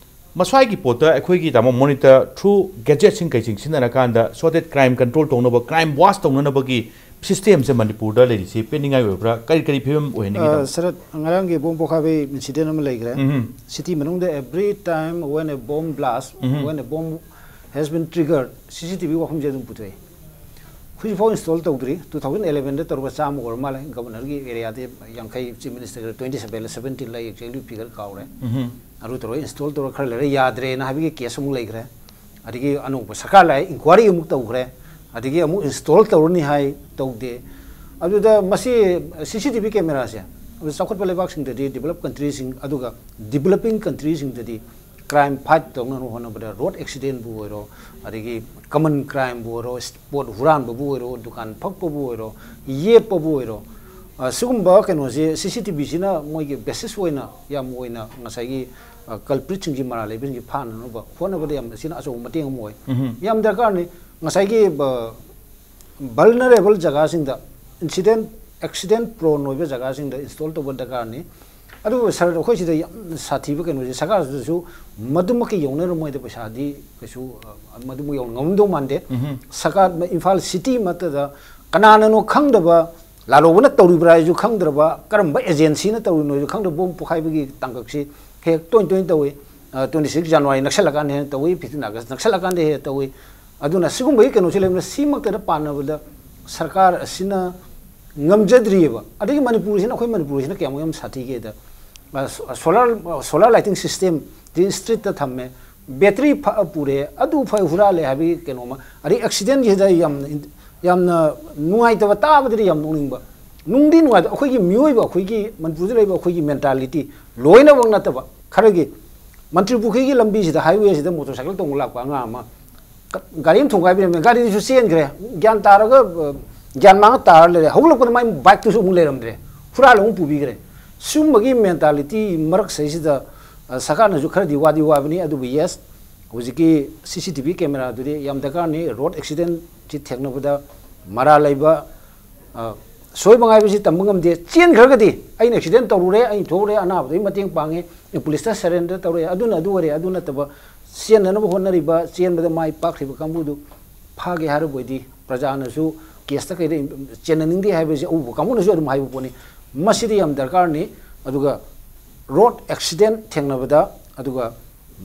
ꯃꯁ꯭ꯋꯥꯏꯒꯤ ꯄꯣꯠꯇ ꯑꯩꯈꯣꯏꯒꯤ, ꯇꯥꯃꯣ, ꯃꯣꯅꯤꯇꯔ ꯊ꯭ꯔꯨ ꯒꯦꯖꯦꯠꯁꯤꯡ ꯀꯩꯁꯤꯡ ꯁꯤꯖꯤꯟꯅꯔꯀꯥꯟꯗ ꯁꯣ ꯗꯦꯠ ꯀ꯭ꯔꯥꯏꯝ ꯀꯟꯇ꯭ꯔꯣꯜ ꯇꯧꯅꯕ, ꯀ꯭ꯔꯥꯏꯝ ꯋꯥꯁ ꯇꯧꯅꯅꯕꯒꯤ ꯁꯤꯁꯇꯦꯝꯁꯦ ꯃꯅꯤꯄꯨꯔꯗ ꯂꯩꯔꯤꯁꯦ ꯄꯦꯟꯅꯤꯡꯉꯥꯏ ꯑꯣꯏꯕ꯭ꯔꯥ? ꯀꯔꯤ ꯀꯔꯤ ꯐꯤꯕꯝ ꯑꯣꯏꯍꯟꯅꯤꯡꯉꯤ, ꯑ, ꯇꯥꯃꯣ? ꯁꯔꯠ, ꯉꯔꯥꯡꯒꯤ ꯕꯣꯝ ꯄꯣꯈꯥꯏꯕꯒꯤ ꯏꯟꯁꯤꯗꯦꯟ ꯑꯃ ꯂꯩꯈ꯭ꯔꯦ꯫ ꯎꯝ꯫ ꯁꯤꯇꯤ ꯃꯅꯨꯡꯗ every time when a bomb blast, um. When a bomb has been triggered, ꯁꯤ ꯁꯤ ꯇꯤ ꯚꯤ ꯋꯥꯐꯝꯁꯦ ꯑꯗꯨꯝ ꯄꯨꯊꯣꯛꯏ꯫ ꯍꯧꯖꯤꯛꯐꯥꯎ ꯏꯟꯁꯇꯣꯜ ꯇꯧꯗ꯭ꯔꯤ꯫ ꯇꯨ ꯊꯥꯎꯖꯟ ꯑꯦꯂꯦꯚꯦꯟꯗ ꯇꯧꯔꯒ ꯆꯥꯝꯃ ꯑꯣꯏꯔ ꯃꯥꯜꯂꯦ꯫ ꯒꯕꯔꯅꯔꯒꯤ ꯑꯦꯔꯤꯌꯥꯗꯤ ꯌꯥꯡꯈꯩ, ꯆꯤꯐ ꯃꯤꯅꯤꯁꯇꯔ ꯇ꯭ꯋꯦꯟꯇꯤ ꯁꯚꯦꯟꯂ ꯁꯚꯦꯟꯇꯤꯟꯂ, ꯑꯦꯛꯖꯦꯛꯂꯤ ꯐꯤꯒꯔ ꯀꯥꯎꯔꯦ꯫ ꯎꯝ꯫ ꯑꯗꯨ ꯇꯧꯔꯒ ꯏꯟꯁꯇꯣꯜ ꯇꯧꯔꯒ ꯈꯔ ꯂꯩꯔ ꯌꯥꯗ꯭ꯔꯦꯅ ꯍꯥꯏꯕꯒꯤ ꯀꯦꯁ ꯑꯃꯨꯛ ꯂꯩꯈ꯭ꯔꯦ꯫ ꯑꯗꯒꯤ ꯑꯅꯧꯕ ꯁꯔꯀꯥꯔ ꯂꯥꯛꯑꯦ, ꯏꯟꯀ꯭ꯋꯥꯏꯔꯤ ꯑꯃꯨꯛ ꯇꯧꯈ꯭ꯔꯦ꯫ ꯑꯗꯒꯤ ꯑꯃꯨꯛ ꯏꯟꯁꯇꯣꯜ ꯇꯧꯔꯅꯤ ꯍꯥꯏ, ꯇꯧꯗꯦ꯫ ꯑꯗꯨꯗ ꯃꯁꯤ ꯁꯤ ꯁꯤ ꯇꯤ ꯚꯤ ꯀꯦꯃꯦꯔꯥꯁꯦ, ꯑꯗꯨ ꯆꯥꯎꯈꯠꯄ ꯂꯩꯕꯥꯛꯁꯤꯡꯗꯗꯤ, ꯗꯤꯕꯂꯞ ꯀꯟꯇ꯭ꯔꯤꯁꯤꯡ, ꯑꯗꯨꯒ ꯗꯤꯕꯂꯞꯄꯤꯡ ꯀꯟꯇ꯭ꯔꯤꯁꯤꯡꯗꯗꯤ ꯀ꯭ꯔꯥꯏꯝ ꯐꯥꯏꯠ ꯇꯧꯅꯕ ꯍꯣꯠꯅꯕꯗ ꯔꯣꯗ ꯑꯦꯛꯁꯤꯗꯦꯟꯕꯨ ꯑꯣꯏꯔꯣ, ꯑꯗꯒꯤ ꯀꯃꯟ ꯀ꯭ꯔꯥꯏꯝꯕꯨ ꯑꯣꯏꯔꯣ, ꯄꯣꯠ ꯍꯨꯔꯥꯟꯕꯕꯨ ꯑꯣꯏꯔꯣ, ꯗꯨꯀꯥꯟ ꯐꯛꯄꯕꯨ ꯑꯣꯏꯔꯣ, ꯌꯦꯞꯄꯕꯨ ꯑꯣꯏꯔꯣ, ꯑ, ꯁꯤꯒꯨꯝꯕ ꯀꯩꯅꯣꯁꯦ ꯁꯤ ꯁꯤ ꯇꯤ ꯚꯤꯁꯤꯅ ꯃꯣꯏꯒꯤ ꯕꯦꯁꯤꯁ ꯑꯣꯏꯅ ꯌꯥꯝ ꯑꯣꯏꯅ ꯉꯁꯥꯏꯒꯤ, ꯑ, ꯀꯜꯄ꯭ꯔꯤꯠꯁꯤꯡꯁꯤ, ꯃꯔꯥꯜ ꯂꯩꯕꯁꯤꯡꯁꯤ ꯐꯥꯅꯅꯕ ꯍꯣꯠꯅꯕꯗ ꯌꯥꯝ ꯁꯤꯅ ꯑꯆꯧꯕ ꯃꯇꯦꯡ ꯑꯃ ꯑꯣꯏ꯫ ꯎꯝ꯫ ꯌꯥꯝ ꯗꯔꯀꯥꯔꯅꯤ꯫ ꯉꯁꯥꯏꯒꯤ, ꯑ, ꯚꯜꯅꯔꯦꯕꯜ ꯖꯒꯥꯁꯤꯡꯗ, ꯏꯟꯁꯤꯗꯦꯟ, ꯑꯦꯛꯁꯤꯗꯦꯟ ꯄ꯭ꯔꯣꯟ ꯑꯣꯏꯕ ꯖꯒꯥꯁꯤꯡꯗ ꯏꯟꯁꯇꯣꯜ ꯇꯧꯕ ꯗꯔꯀꯥꯔꯅꯤ꯫ ꯑꯗꯨꯕꯨ ꯁꯔ, ꯑꯩꯈꯣꯏ ꯁꯤꯗ ꯌꯥꯝ ꯁꯥꯊꯤꯕ ꯀꯩꯅꯣꯁꯦ, ꯁꯔꯀꯥꯔꯁꯤꯗꯁꯨ ꯃꯗꯨꯃꯛꯀꯤ ꯌꯧꯅꯔꯝꯃꯣꯏꯗ, ꯄꯩꯁꯥꯗꯤ ꯀꯩꯁꯨ, ꯑ, ꯃꯗꯨꯃꯛ ꯌꯧꯅ ꯉꯝꯗꯧ ꯃꯥꯟꯗꯦ꯫ ꯎꯝ꯫ ꯁꯔꯀꯥꯔ, ꯏꯝꯐꯥꯜ ꯁꯤꯇꯤꯃꯛꯇꯗ ꯀꯅꯥꯅꯅꯣ ꯈꯪꯗꯕ, ꯂꯥꯜꯍꯧꯕꯅ ꯇꯧꯔꯤꯕ꯭ꯔꯥ ꯍꯥꯏꯁꯨ ꯈꯪꯗ꯭ꯔꯕ, ꯀꯔꯝꯕ ꯑꯦꯖꯦꯟꯁꯤꯅ ꯇꯧꯔꯤꯅꯣ ꯍꯥꯏꯁꯨ ꯈꯪꯗ꯭ꯔꯕ ꯕꯣꯝ ꯄꯣꯈꯥꯏꯕꯒꯤ ꯇꯥꯡꯀꯛꯁꯤ ꯍꯦꯛ ꯇꯣꯏ ꯇꯣꯏꯅ ꯇꯧꯏ꯫ ꯑ, ꯇ꯭ꯋꯦꯟꯇꯤ ꯁꯤꯛꯁ ꯖꯅꯋꯥꯔꯤ ꯅꯛꯁꯜꯂꯀꯥꯟꯗ ꯍꯦꯟꯅ ꯇꯧꯏ, ꯐꯤꯐꯇꯤꯟ ꯑꯥꯒꯁ ꯅꯛꯁꯜꯂꯀꯥꯟꯗ ꯍꯦꯟꯅ ꯇꯧꯏ꯫ ꯑꯗꯨꯅ ꯁꯤꯒꯨꯝꯕꯒꯤ ꯀꯩꯅꯣꯁꯤ ꯂꯩꯕꯅ, ꯁꯤꯃꯛꯇꯗ ꯄꯥꯟꯅꯕꯗ ꯁꯔꯀꯥꯔ ꯑꯁꯤꯅ ꯉꯝꯖꯗ꯭ꯔꯤꯑꯕ꯫ ꯑꯗꯒꯤ ꯃꯅꯤꯄꯨꯔꯁꯤꯅ, ꯑꯩꯈꯣꯏ ꯃꯅꯤꯄꯨꯔꯁꯤꯅ ꯀꯌꯥꯃꯨꯛ ꯌꯥꯝ ꯁꯥꯊꯤꯒꯦꯗ, ꯑ, ꯁꯣ-, ꯁꯣꯂꯥꯔ, ꯁꯣꯂꯥꯔ ꯂꯥꯏꯇꯤꯡ ꯁꯤꯁꯇꯦꯝꯗꯤ ꯁ꯭ꯇ꯭ꯔꯤꯠꯇ ꯊꯝꯃꯦ, ꯕꯦꯇ꯭ꯔꯤ ꯐ-, ꯄꯨꯔꯦ, ꯑꯗꯨ ꯐ-, ꯍꯨꯔꯥꯜꯂꯦ ꯍꯥꯏꯕꯒꯤ ꯀꯩꯅꯣꯃ, ꯑꯗꯩ ꯑꯦꯛꯁꯤꯗꯦꯟꯒꯤꯁꯤꯗ ꯌꯥꯝꯅ, ꯌꯥꯝꯅ ꯅꯨꯡꯉꯥꯏꯇꯕ, ꯇꯥꯕꯗꯗꯤ ꯌꯥꯝ ꯅꯣꯛꯅꯤꯡꯕ꯫ ꯅꯨꯡꯗꯤ ꯅꯨꯡꯉꯥꯏꯇꯕ, ꯑꯩꯈꯣꯏꯒꯤ ꯃꯤꯑꯣꯏꯕ, ꯑꯩꯈꯣꯏꯒꯤ ꯃꯅꯤꯄꯨꯔꯗ ꯂꯩꯕ ꯑꯩꯈꯣꯏꯒꯤ ꯃꯦꯟꯇꯥꯂꯤꯇꯤ ꯂꯣꯏꯅꯃꯛ ꯅꯠꯇꯕ, ꯈꯔꯒꯤ ꯃꯟꯇ꯭ꯔꯤ ꯄꯨꯈ꯭ꯔꯤꯒꯤ ꯂꯝꯕꯤꯁꯤꯗ, ꯍꯥꯏꯋꯦꯁꯤꯗ ꯃꯣꯇꯣꯔ ꯁꯥꯏꯀꯜ ꯇꯣꯡꯕ ꯂꯥꯛꯄ ꯑꯉꯥꯡ ꯑꯃ ꯀ-, ꯒꯥꯔꯤ ꯑꯃ ꯊꯣꯡꯒꯥꯏꯕꯤꯔꯝꯃꯦ, ꯒꯥꯔꯤꯗꯨꯁꯨ ꯆꯦꯟꯈ꯭ꯔꯦ, ꯒ꯭ꯌꯥꯟ ꯇꯥꯔꯒ, ꯑ, ꯒ꯭ꯌꯥꯟ ꯃꯥꯡꯉ ꯇꯥꯔ ꯂꯩꯔꯦ꯫ ꯍꯧꯒꯠꯂꯛꯄꯗ ꯃꯥꯏ ꯕꯥꯏꯛꯇꯨꯁꯨ ꯑꯃꯨꯛ ꯂꯩꯔꯝꯗ꯭ꯔꯦ, ꯍꯨꯔꯥꯜꯂ ꯑꯃꯨꯛ ꯄꯨꯕꯤꯈ꯭ꯔꯦ꯫ ꯁꯤꯒꯨꯝꯕꯒꯤ ꯃꯦꯟꯇꯥꯂꯤꯇꯤ ꯃꯔꯛꯁꯤꯗꯩꯁꯤꯗ, ꯑ, ꯁꯔꯀꯥꯔꯅꯁꯨ ꯈꯔꯗꯤ ꯋꯥꯗꯤ ꯋꯥꯕꯅꯤ, ꯑꯗꯨꯕꯨ ꯌꯦꯁ, ꯍꯧꯖꯤꯛꯀꯤ ꯁꯤ ꯁꯤ ꯇꯤ ꯚꯤ ꯀꯦꯃꯦꯔꯥꯗꯨꯗꯤ ꯌꯥꯝ ꯗꯔꯀꯥꯔꯅꯤ꯫ ꯔꯣꯗ ꯑꯦꯛꯁꯤꯗꯦꯟꯁꯤ ꯊꯦꯡꯅꯕꯗ ꯃꯔꯥꯜ ꯂꯩꯕ, ꯑ, ꯁꯣꯏꯕ ꯉꯥꯏꯕꯁꯤ ꯇꯝꯕ ꯉꯝꯗꯦ꯫ ꯆꯦꯟꯈ꯭ꯔꯒꯗꯤ ꯑꯩꯅ ꯑꯦꯛꯁꯤꯗꯦꯟ ꯇꯧꯔꯨꯔꯦ, ꯑꯩꯅ ꯊꯣꯛꯎꯔꯦ, ꯑꯅꯥꯕꯗꯨꯒꯤ ꯃꯇꯦꯡ ꯄꯥꯡꯉꯦ, ꯑꯩ ꯄꯨꯂꯤꯁꯇ ꯁꯔꯦꯟꯗꯔ ꯇꯧꯔꯦ, ꯑꯗꯨꯅ ꯑꯗꯨ ꯑꯣꯏꯔꯦ꯫ ꯑꯗꯨ ꯅꯠꯇꯕ ꯆꯦꯟꯅꯅꯕ ꯍꯣꯠꯅꯔꯤꯕ, ꯆꯦꯟꯕꯗ ꯃꯥꯏ ꯄꯥꯛꯈ꯭ꯔꯤꯕ ꯀꯥꯡꯕꯨꯗꯨ ꯐꯥꯒꯦ ꯍꯥꯏꯔꯕ ꯑꯣꯏꯗꯤ ꯄ꯭ꯔꯖꯥꯅꯁꯨ ꯀꯦꯁꯇ ꯀꯩꯗ ꯏꯝ-, ꯆꯦꯟꯅꯅꯤꯡꯗꯦ ꯍꯥꯏꯕꯁꯤ ꯑꯎꯕ ꯀꯥꯡꯕꯨꯅꯁꯨ ꯑꯗꯨꯝ ꯍꯥꯏꯕ ꯄꯣꯠꯅꯤ꯫ ꯃꯁꯤꯗꯤ ꯌꯥꯝ ꯗꯔꯀꯥꯔꯅꯤ꯫ ꯑꯗꯨꯒ ꯔꯣꯗ ꯑꯦꯛꯁꯤꯗꯦꯟ ꯊꯦꯡꯅꯕꯗ, ꯑꯗꯨꯒ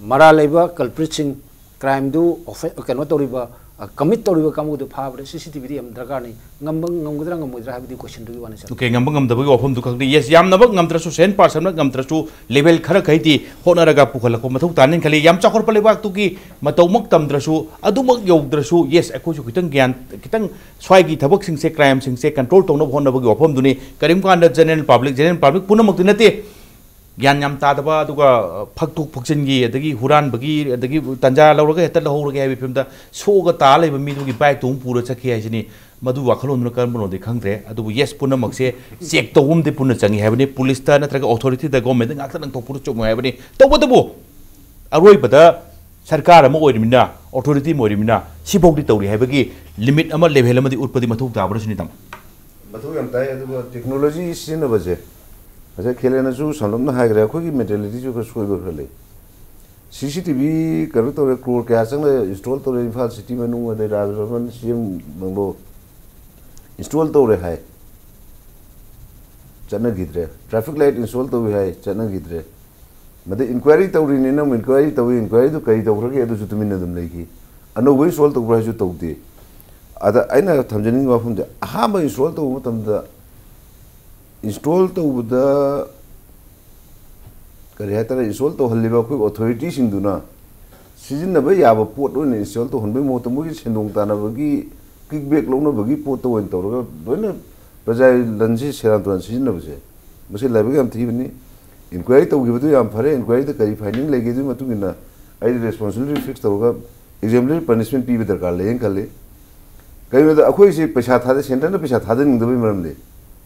ꯃꯔꯥꯜ ꯂꯩꯕ ꯀꯜꯄ꯭ꯔꯤꯠꯁꯤꯡ, ꯀ꯭ꯔꯥꯏꯝꯗꯨ ꯑꯣꯐꯦ-, ꯀꯩꯅꯣ ꯇꯧꯔꯤꯕ, ꯑ, ꯀꯃꯤꯠ ꯇꯧꯔꯤꯕ ꯀꯥꯡꯕꯨꯗꯨ ꯐꯥꯕꯗ ꯁꯤ ꯁꯤ ꯇꯤ ꯚꯤꯗꯤ ꯌꯥꯝ ꯗꯔꯀꯥꯔꯅꯤ꯫ ꯉꯝꯕ, ꯉꯝꯒꯗ꯭ꯔꯥ ꯉꯝꯃꯣꯏꯗ꯭ꯔꯥ ꯍꯥꯏꯕꯗꯤ ꯀꯣꯏꯁꯟꯗꯨꯒꯤ ꯋꯥꯅꯤ, ꯁꯥꯔ꯫ ꯑꯣꯀꯦ, ꯉꯝꯕ ꯉꯝꯗꯕꯒꯤ ꯋꯥꯐꯝꯗꯨ ꯈꯛꯇꯤ, ꯌꯦꯁ, ꯌꯥꯝꯅꯃꯛ ꯉꯝꯗ꯭ꯔꯁꯨ, ꯁꯦꯟ ꯄꯥꯔꯁꯟꯃꯛ ꯉꯝꯗ꯭ꯔꯁꯨ, ꯂꯦꯚꯦꯜ ꯈꯔ ꯈꯩꯗꯤ ꯍꯣꯠꯅꯔꯒ ꯄꯨꯈꯠꯂꯛꯄ ꯃꯊꯧ ꯇꯥꯅꯤ ꯈꯜꯂꯤ꯫ ꯌꯥꯝ ꯆꯥꯎꯈꯠꯄ ꯂꯩꯕꯥꯛꯇꯨꯒꯤ ꯃꯇꯧꯃꯛ ꯇꯝꯗ꯭ꯔꯁꯨ, ꯑꯗꯨꯃꯛ ꯌꯧꯗ꯭ꯔꯁꯨ, ꯌꯦꯁ, ꯑꯩꯈꯣꯏꯁꯨ ꯈꯤꯇꯪ ꯒ꯭ꯌꯥꯟ, ꯈꯤꯇꯪ ꯁ꯭ꯋꯥꯏꯒꯤ ꯊꯕꯛꯁꯤꯡꯁꯦ, ꯀ꯭ꯔꯥꯏꯝꯁꯤꯡꯁꯦ ꯀꯟꯇ꯭ꯔꯣꯜ ꯇꯧꯅꯕ ꯍꯣꯠꯅꯕꯒꯤ ꯋꯥꯐꯝꯗꯨꯅꯤ꯫ ꯀꯔꯤꯒꯨꯝꯕ ꯀꯥꯟꯗ ꯖꯦꯅꯔꯦꯜ ꯄꯕ꯭ꯂꯤꯛ, ꯖꯦꯅꯔꯦꯜ ꯄꯕ꯭ꯂꯤꯛ ꯄꯨꯝꯅꯃꯛꯇꯤ ꯅꯠꯇꯦ, ꯒ꯭ꯌꯥꯟ ꯌꯥꯝ ꯇꯥꯗꯕ, ꯑꯗꯨꯒ, ꯑ, ꯐꯛꯇꯣꯛ ꯐꯛꯆꯤꯟꯒꯤ, ꯑꯗꯒꯤ ꯍꯨꯔꯥꯟꯕꯒꯤ, ꯑꯗꯒꯤ ꯇꯥꯟꯖꯥ ꯂꯧꯔꯒ ꯍꯦꯛꯇ ꯂꯧꯍꯧꯔꯒꯦ ꯍꯥꯏꯕꯒꯤ ꯐꯤꯕꯝꯗ ꯁꯣꯛꯑꯒ ꯇꯥ ꯂꯩꯕ ꯃꯤꯗꯨꯒꯤ ꯕꯥꯏꯛꯇꯨ ꯑꯃꯨꯛ ꯄꯨꯔ ꯆꯠꯈꯤ ꯍꯥꯏꯁꯤꯅꯤ꯫ ꯃꯗꯨ ꯋꯥꯈꯜꯂꯣꯟꯗꯨꯅ ꯀꯔꯝꯕꯅꯣꯗꯤ ꯈꯪꯗ꯭ꯔꯦ, ꯑꯗꯨꯕꯨ ꯌꯦꯁ, ꯄꯨꯝꯅꯃꯛꯁꯦ ꯆꯦꯛ ꯇꯧꯕ ꯑꯃꯗꯤ ꯄꯨꯟꯅ ꯆꯪꯉꯤ ꯍꯥꯏꯕꯅꯤ꯫ ꯄꯨꯂꯤꯁꯇ ꯅꯠꯇ꯭ꯔꯒ ꯑꯣꯊꯣꯔꯤꯇꯤꯗ, ꯒꯣꯔꯃꯦꯟꯗ ꯉꯥꯛꯇ ꯂꯪꯊꯣꯛꯄꯗꯨ ꯆꯨꯝꯃꯣꯏ ꯍꯥꯏꯕꯅꯤ꯫ ꯇꯧꯕꯇꯕꯨ ꯑꯔꯣꯏꯕꯗ ꯁꯔꯀꯥꯔ ꯑꯃ ꯑꯣꯏꯔꯤꯃꯤꯅ, ꯑꯣꯊꯣꯔꯤꯇꯤ ꯑꯃ ꯑꯣꯏꯔꯤꯃꯤꯅ, ꯁꯤꯐꯥꯎꯗꯤ ꯇꯧꯔꯤ ꯍꯥꯏꯕꯒꯤ ꯂꯤꯃꯤꯠ ꯑꯃ, ꯂꯦꯚꯦꯜ ꯑꯃꯗꯤ ꯎꯠꯄꯗꯤ ꯃꯊꯧ ꯇꯥꯕ꯭ꯔꯥ ꯁꯤꯅꯤ, ꯇꯥꯃꯣ꯫ ꯃꯊꯧ ꯌꯥꯝ ꯇꯥꯏ꯫ ꯑꯗꯨꯒ ꯇꯦꯛꯅꯣꯂꯣꯖꯤ ꯁꯤꯖꯤꯟꯅꯕꯁꯦ, ꯉꯁꯥꯏ ꯈꯦꯂꯦꯅꯁꯨ ꯁꯝꯂꯞꯅ ꯍꯥꯏꯈ꯭ꯔꯦ, ꯑꯩꯈꯣꯏꯒꯤ ꯃꯦꯟꯇꯦꯂꯤꯇꯤꯁꯨ ꯈꯔ ꯁꯣꯏꯕ ꯈꯔ ꯂꯩ꯫ ꯁꯤ ꯁꯤ ꯇꯤ ꯚꯤ ꯀꯩꯅꯣ ꯇꯧꯔꯦ, ꯀ꯭ꯔꯣꯔ ꯀꯌꯥ ꯆꯪꯅ ꯏꯟꯁꯇꯣꯜ ꯇꯧꯔꯦ, ꯏꯝꯐꯥꯜ ꯁꯤꯇꯤ ꯃꯅꯨꯡ, ꯑꯗꯩ ꯔꯥꯖ ꯚꯕꯟ, ꯁꯤ ꯑꯦꯝ ꯕꯪꯒ꯭ꯂꯣ ꯏꯟꯁꯇꯣꯜ ꯇꯧꯔꯦ ꯍꯥꯏ, ꯆꯠꯅꯈꯤꯗ꯭ꯔꯦ꯫ ꯇ꯭ꯔꯥꯐꯤꯛ ꯂꯥꯏꯠ ꯏꯟꯁꯇꯣꯜ ꯇꯧꯏ ꯍꯥꯏ, ꯆꯠꯅꯈꯤꯗ꯭ꯔꯦ꯫ ꯃꯗꯩ ꯏꯟꯀ꯭ꯋꯥꯏꯔꯤ ꯇꯧꯔꯤꯅꯤꯅ ꯑꯃꯨꯛ ꯏꯟꯀ꯭ꯋꯥꯏꯔꯤ ꯇꯧꯏ, ꯏꯟꯀ꯭ꯋꯥꯏꯔꯤꯗꯨ ꯀꯔꯤ ꯇꯧꯈ꯭ꯔꯒꯦ ꯑꯗꯨꯁꯨ ꯇꯨꯃꯤꯟꯅ ꯑꯗꯨꯝ ꯂꯩꯈꯤ꯫ ꯑꯅꯧꯕ ꯏꯟꯁꯇꯣꯜ ꯇꯧꯕ꯭ꯔꯥ ꯍꯥꯏꯁꯨ ꯇꯧꯗꯦ꯫ ꯑꯗ ꯑꯩꯅ ꯊꯝꯖꯅꯤꯡꯕ ꯋꯥꯐꯝꯗꯤ, ꯑꯍꯥꯟꯕ ꯏꯟꯁꯇꯣꯜ ꯇꯧꯕ ꯃꯇꯝꯗ, ꯏꯟꯁꯇꯣꯜ ꯇꯧꯕꯗ ꯀꯔꯤ ꯍꯥꯏꯇꯥꯔꯦ, ꯏꯟꯁꯇꯣꯜ ꯇꯧꯍꯜꯂꯤꯕ ꯑꯩꯈꯣꯏ ꯑꯣꯊꯣꯔꯤꯇꯤꯁꯤꯡꯗꯨꯅ ꯁꯤꯖꯤꯟꯅꯕ ꯌꯥꯕ ꯄꯣꯠ ꯑꯣꯏꯅ ꯏꯟꯁꯇꯣꯜ ꯇꯧꯍꯟꯕꯒꯤ ꯃꯍꯨꯠꯇ, ꯃꯣꯏꯒꯤ ꯁꯦꯟꯗꯣꯡ ꯇꯥꯟꯅꯕꯒꯤ, ꯀꯤꯛꯕꯦꯛ ꯂꯧꯅꯕꯒꯤ ꯄꯣꯠꯇ ꯑꯣꯏꯅ ꯇꯧꯔꯒ ꯂꯣꯏꯅ ꯄ꯭ꯔꯖꯥꯒꯤ ꯂꯟꯁꯤ ꯁꯦꯔꯥꯟ ꯇꯨꯔꯥꯟ ꯁꯤꯖꯤꯟꯅꯕꯁꯦ, ꯃꯁꯤ ꯂꯥꯏꯕꯛ ꯌꯥꯝ ꯊꯤꯕꯅꯤ꯫ ꯏꯟꯀ꯭ꯋꯥꯏꯔꯤ ꯇꯧꯈꯤꯕꯗꯨ ꯌꯥꯝ ꯐꯔꯦ, ꯏꯟꯀ꯭ꯋꯥꯏꯔꯤꯗ ꯀꯔꯤ ꯐꯥꯏꯟꯗꯤꯡ ꯂꯩꯒꯦ ꯑꯗꯨꯒꯤ ꯃꯇꯨꯡ ꯏꯟꯅ ꯑꯩ ꯔꯦꯁꯄꯣꯟꯁꯤꯕꯤꯂꯤꯇꯤ ꯐꯤꯛꯁ ꯇꯧꯔꯒ ꯑꯦꯛꯖꯦꯝꯄ꯭ꯂꯔꯤ ꯄꯅꯤꯁꯃꯦꯟ ꯄꯤꯕ ꯗꯔꯀꯥꯔ ꯂꯩꯌꯦꯅ ꯈꯜꯂꯤ꯫ ꯀꯩꯒꯤꯅꯣꯗ ꯑꯩꯈꯣꯏꯁꯤ ꯄꯩꯁꯥ ꯊꯥꯗ-, ꯁꯦꯟꯇꯔꯅ ꯄꯩꯁꯥ ꯊꯥꯗꯅꯤꯡꯗꯕꯒꯤ ꯃꯔꯝꯗꯤ,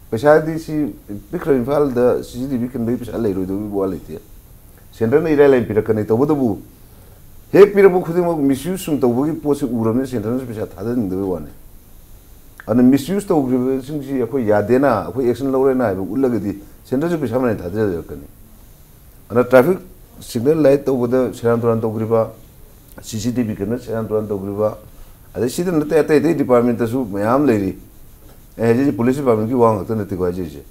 ꯄꯩꯁꯥꯗꯤ ꯁꯤ ꯄꯤꯛꯈ꯭ꯔꯕ ꯏꯝꯐꯥꯜꯗ ꯁꯤ ꯁꯤ ꯇꯤ ꯚꯤ ꯈꯟꯕꯒꯤ ꯄꯩꯁꯥ ꯂꯩꯔꯣꯏꯗꯕꯒꯤ ꯋꯥ ꯂꯩꯇꯦ꯫ ꯁꯦꯟꯇꯔꯅ ꯏꯔꯥꯏ ꯂꯥꯏꯅ ꯄꯤꯔꯛꯀꯅꯤ꯫ ꯇꯧꯕꯇꯕꯨ ꯍꯦꯛ ꯄꯤꯔꯛꯄ ꯈꯨꯗꯤꯡꯃꯛ ꯃꯤꯁꯌꯨꯁ ꯁꯨꯝ ꯇꯧꯕꯒꯤ ꯄꯣꯠꯁꯤ ꯎꯔꯕꯅꯤꯅ ꯁꯦꯟꯇꯔꯅꯁꯨ ꯄꯩꯁꯥ ꯊꯥꯗꯅꯤꯡꯗꯕꯒꯤ ꯋꯥꯅꯤ꯫ ꯑꯗꯨꯅ ꯃꯤꯁꯌꯨꯁ ꯇꯧꯈ꯭ꯔꯤꯕꯁꯤꯡꯁꯤ ꯑꯩꯈꯣꯏ ꯌꯥꯗꯦꯅ, ꯑꯩꯈꯣꯏ ꯑꯦꯛꯁꯟ ꯂꯧꯔꯦꯅ ꯍꯥꯏꯕ ꯎꯠꯂꯒꯗꯤ ꯁꯦꯟꯇꯔꯁꯨ ꯄꯩꯁꯥ ꯃꯔꯥꯏꯅ ꯊꯥꯗꯖꯔꯛꯀꯅꯤ꯫ ꯑꯗꯨꯅ ꯇ꯭ꯔꯥꯐꯤꯛ ꯁꯤꯒꯅꯦꯜ ꯂꯥꯏꯠ ꯇꯧꯕꯗ ꯁꯦꯔꯥꯟ ꯇꯨꯔꯥꯟ ꯇꯧꯈ꯭ꯔꯤꯕ, ꯁꯤ ꯁꯤ ꯇꯤ ꯚꯤ ꯀꯦꯃꯦꯔꯥ ꯁꯦꯔꯥꯟ ꯇꯨꯔꯥꯟ ꯇꯧꯈ꯭ꯔꯤꯕ, ꯑꯗꯩ ꯁꯤꯗ ꯅꯠꯇꯦ, ꯑꯇꯩ ꯑꯇꯩ ꯗꯤꯄꯥꯔꯠꯃꯦꯟꯇꯁꯨ ꯃꯌꯥꯝ ꯂꯩꯔꯤ꯫ ꯑꯩ ꯍꯥꯏꯖꯔꯤꯁꯦ ꯄꯨꯂꯤꯁ ꯗꯤꯄꯥꯔꯠꯃꯦꯟꯀꯤ ꯋꯥ ꯈꯛꯇ ꯅꯠꯇꯦꯀꯣ ꯍꯥꯏꯖꯔꯤꯁꯦ꯫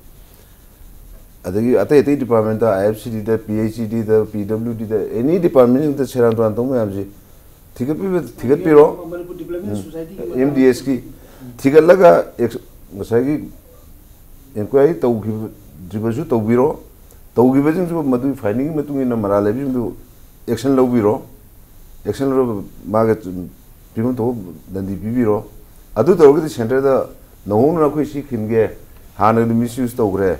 ꯑꯗꯒꯤ ꯑꯇꯩ ꯑꯇꯩ ꯗꯤꯄꯥꯔꯠꯃꯦꯟꯇ, ꯑꯥꯏ ꯑꯦꯐ ꯁꯤ ꯗꯤꯗ, ꯄꯤ ꯑꯩꯆ ꯏ ꯗꯤꯗ, ꯄꯤ ꯗꯕ꯭ꯂꯤꯎ ꯗꯤꯗ, ꯑꯦꯅꯤ ꯗꯤꯄꯥꯔꯠꯃꯦꯟꯁꯤꯡꯗ ꯁꯦꯔꯥꯟ ꯇꯨꯔꯥꯟ ꯇꯧꯕ ꯃꯌꯥꯝꯁꯤ ꯊꯤꯒꯠꯄꯤꯕ, ꯊꯤꯒꯠꯄꯤꯔꯣ꯫ ꯃꯅꯤꯄꯨꯔ ꯗꯤꯕ꯭ꯂꯞꯃꯦꯟ ꯁꯣꯁꯥꯏꯇꯤꯒꯤ ꯑꯦꯝ ꯗꯤ ꯑꯦꯁꯀꯤ ꯊꯤꯒꯠꯂꯒ ꯑꯦꯛꯁ-, ꯉꯁꯥꯏꯒꯤ ꯏꯟꯀ꯭ꯋꯥꯏꯔꯤ ꯇꯧꯈꯤꯕꯗ꯭ꯔꯤꯕꯁꯨ ꯇꯧꯕꯤꯔꯣ꯫ ꯇꯧꯈꯤꯕꯁꯤꯡꯁꯨ ꯃꯗꯨꯒꯤ ꯐꯥꯏꯟꯗꯤꯡꯒꯤ ꯃꯇꯨꯡ ꯏꯟꯅ ꯃꯔꯥꯜ ꯂꯩꯕꯁꯤꯡꯗꯨ ꯑꯦꯛꯁꯟ ꯂꯧꯕꯤꯔꯣ꯫ ꯑꯦꯛꯁꯟ ꯂꯧꯔꯒ ꯃꯥꯒꯤ ꯄꯤꯐꯝ ꯊꯣꯛꯄ ꯗꯟꯗꯤ ꯄꯤꯕꯤꯔꯣ꯫ ꯑꯗꯨ ꯇꯧꯔꯒꯗꯤ ꯁꯦꯟꯇꯔꯗ ꯅꯧꯍꯧꯅꯅ ꯑꯩꯈꯣꯏ ꯁꯤ ꯈꯤꯟꯒꯦ, ꯍꯥꯟꯅꯒꯤꯗꯤ ꯃꯤꯁꯌꯨꯁ ꯇꯧꯈ꯭ꯔꯦ,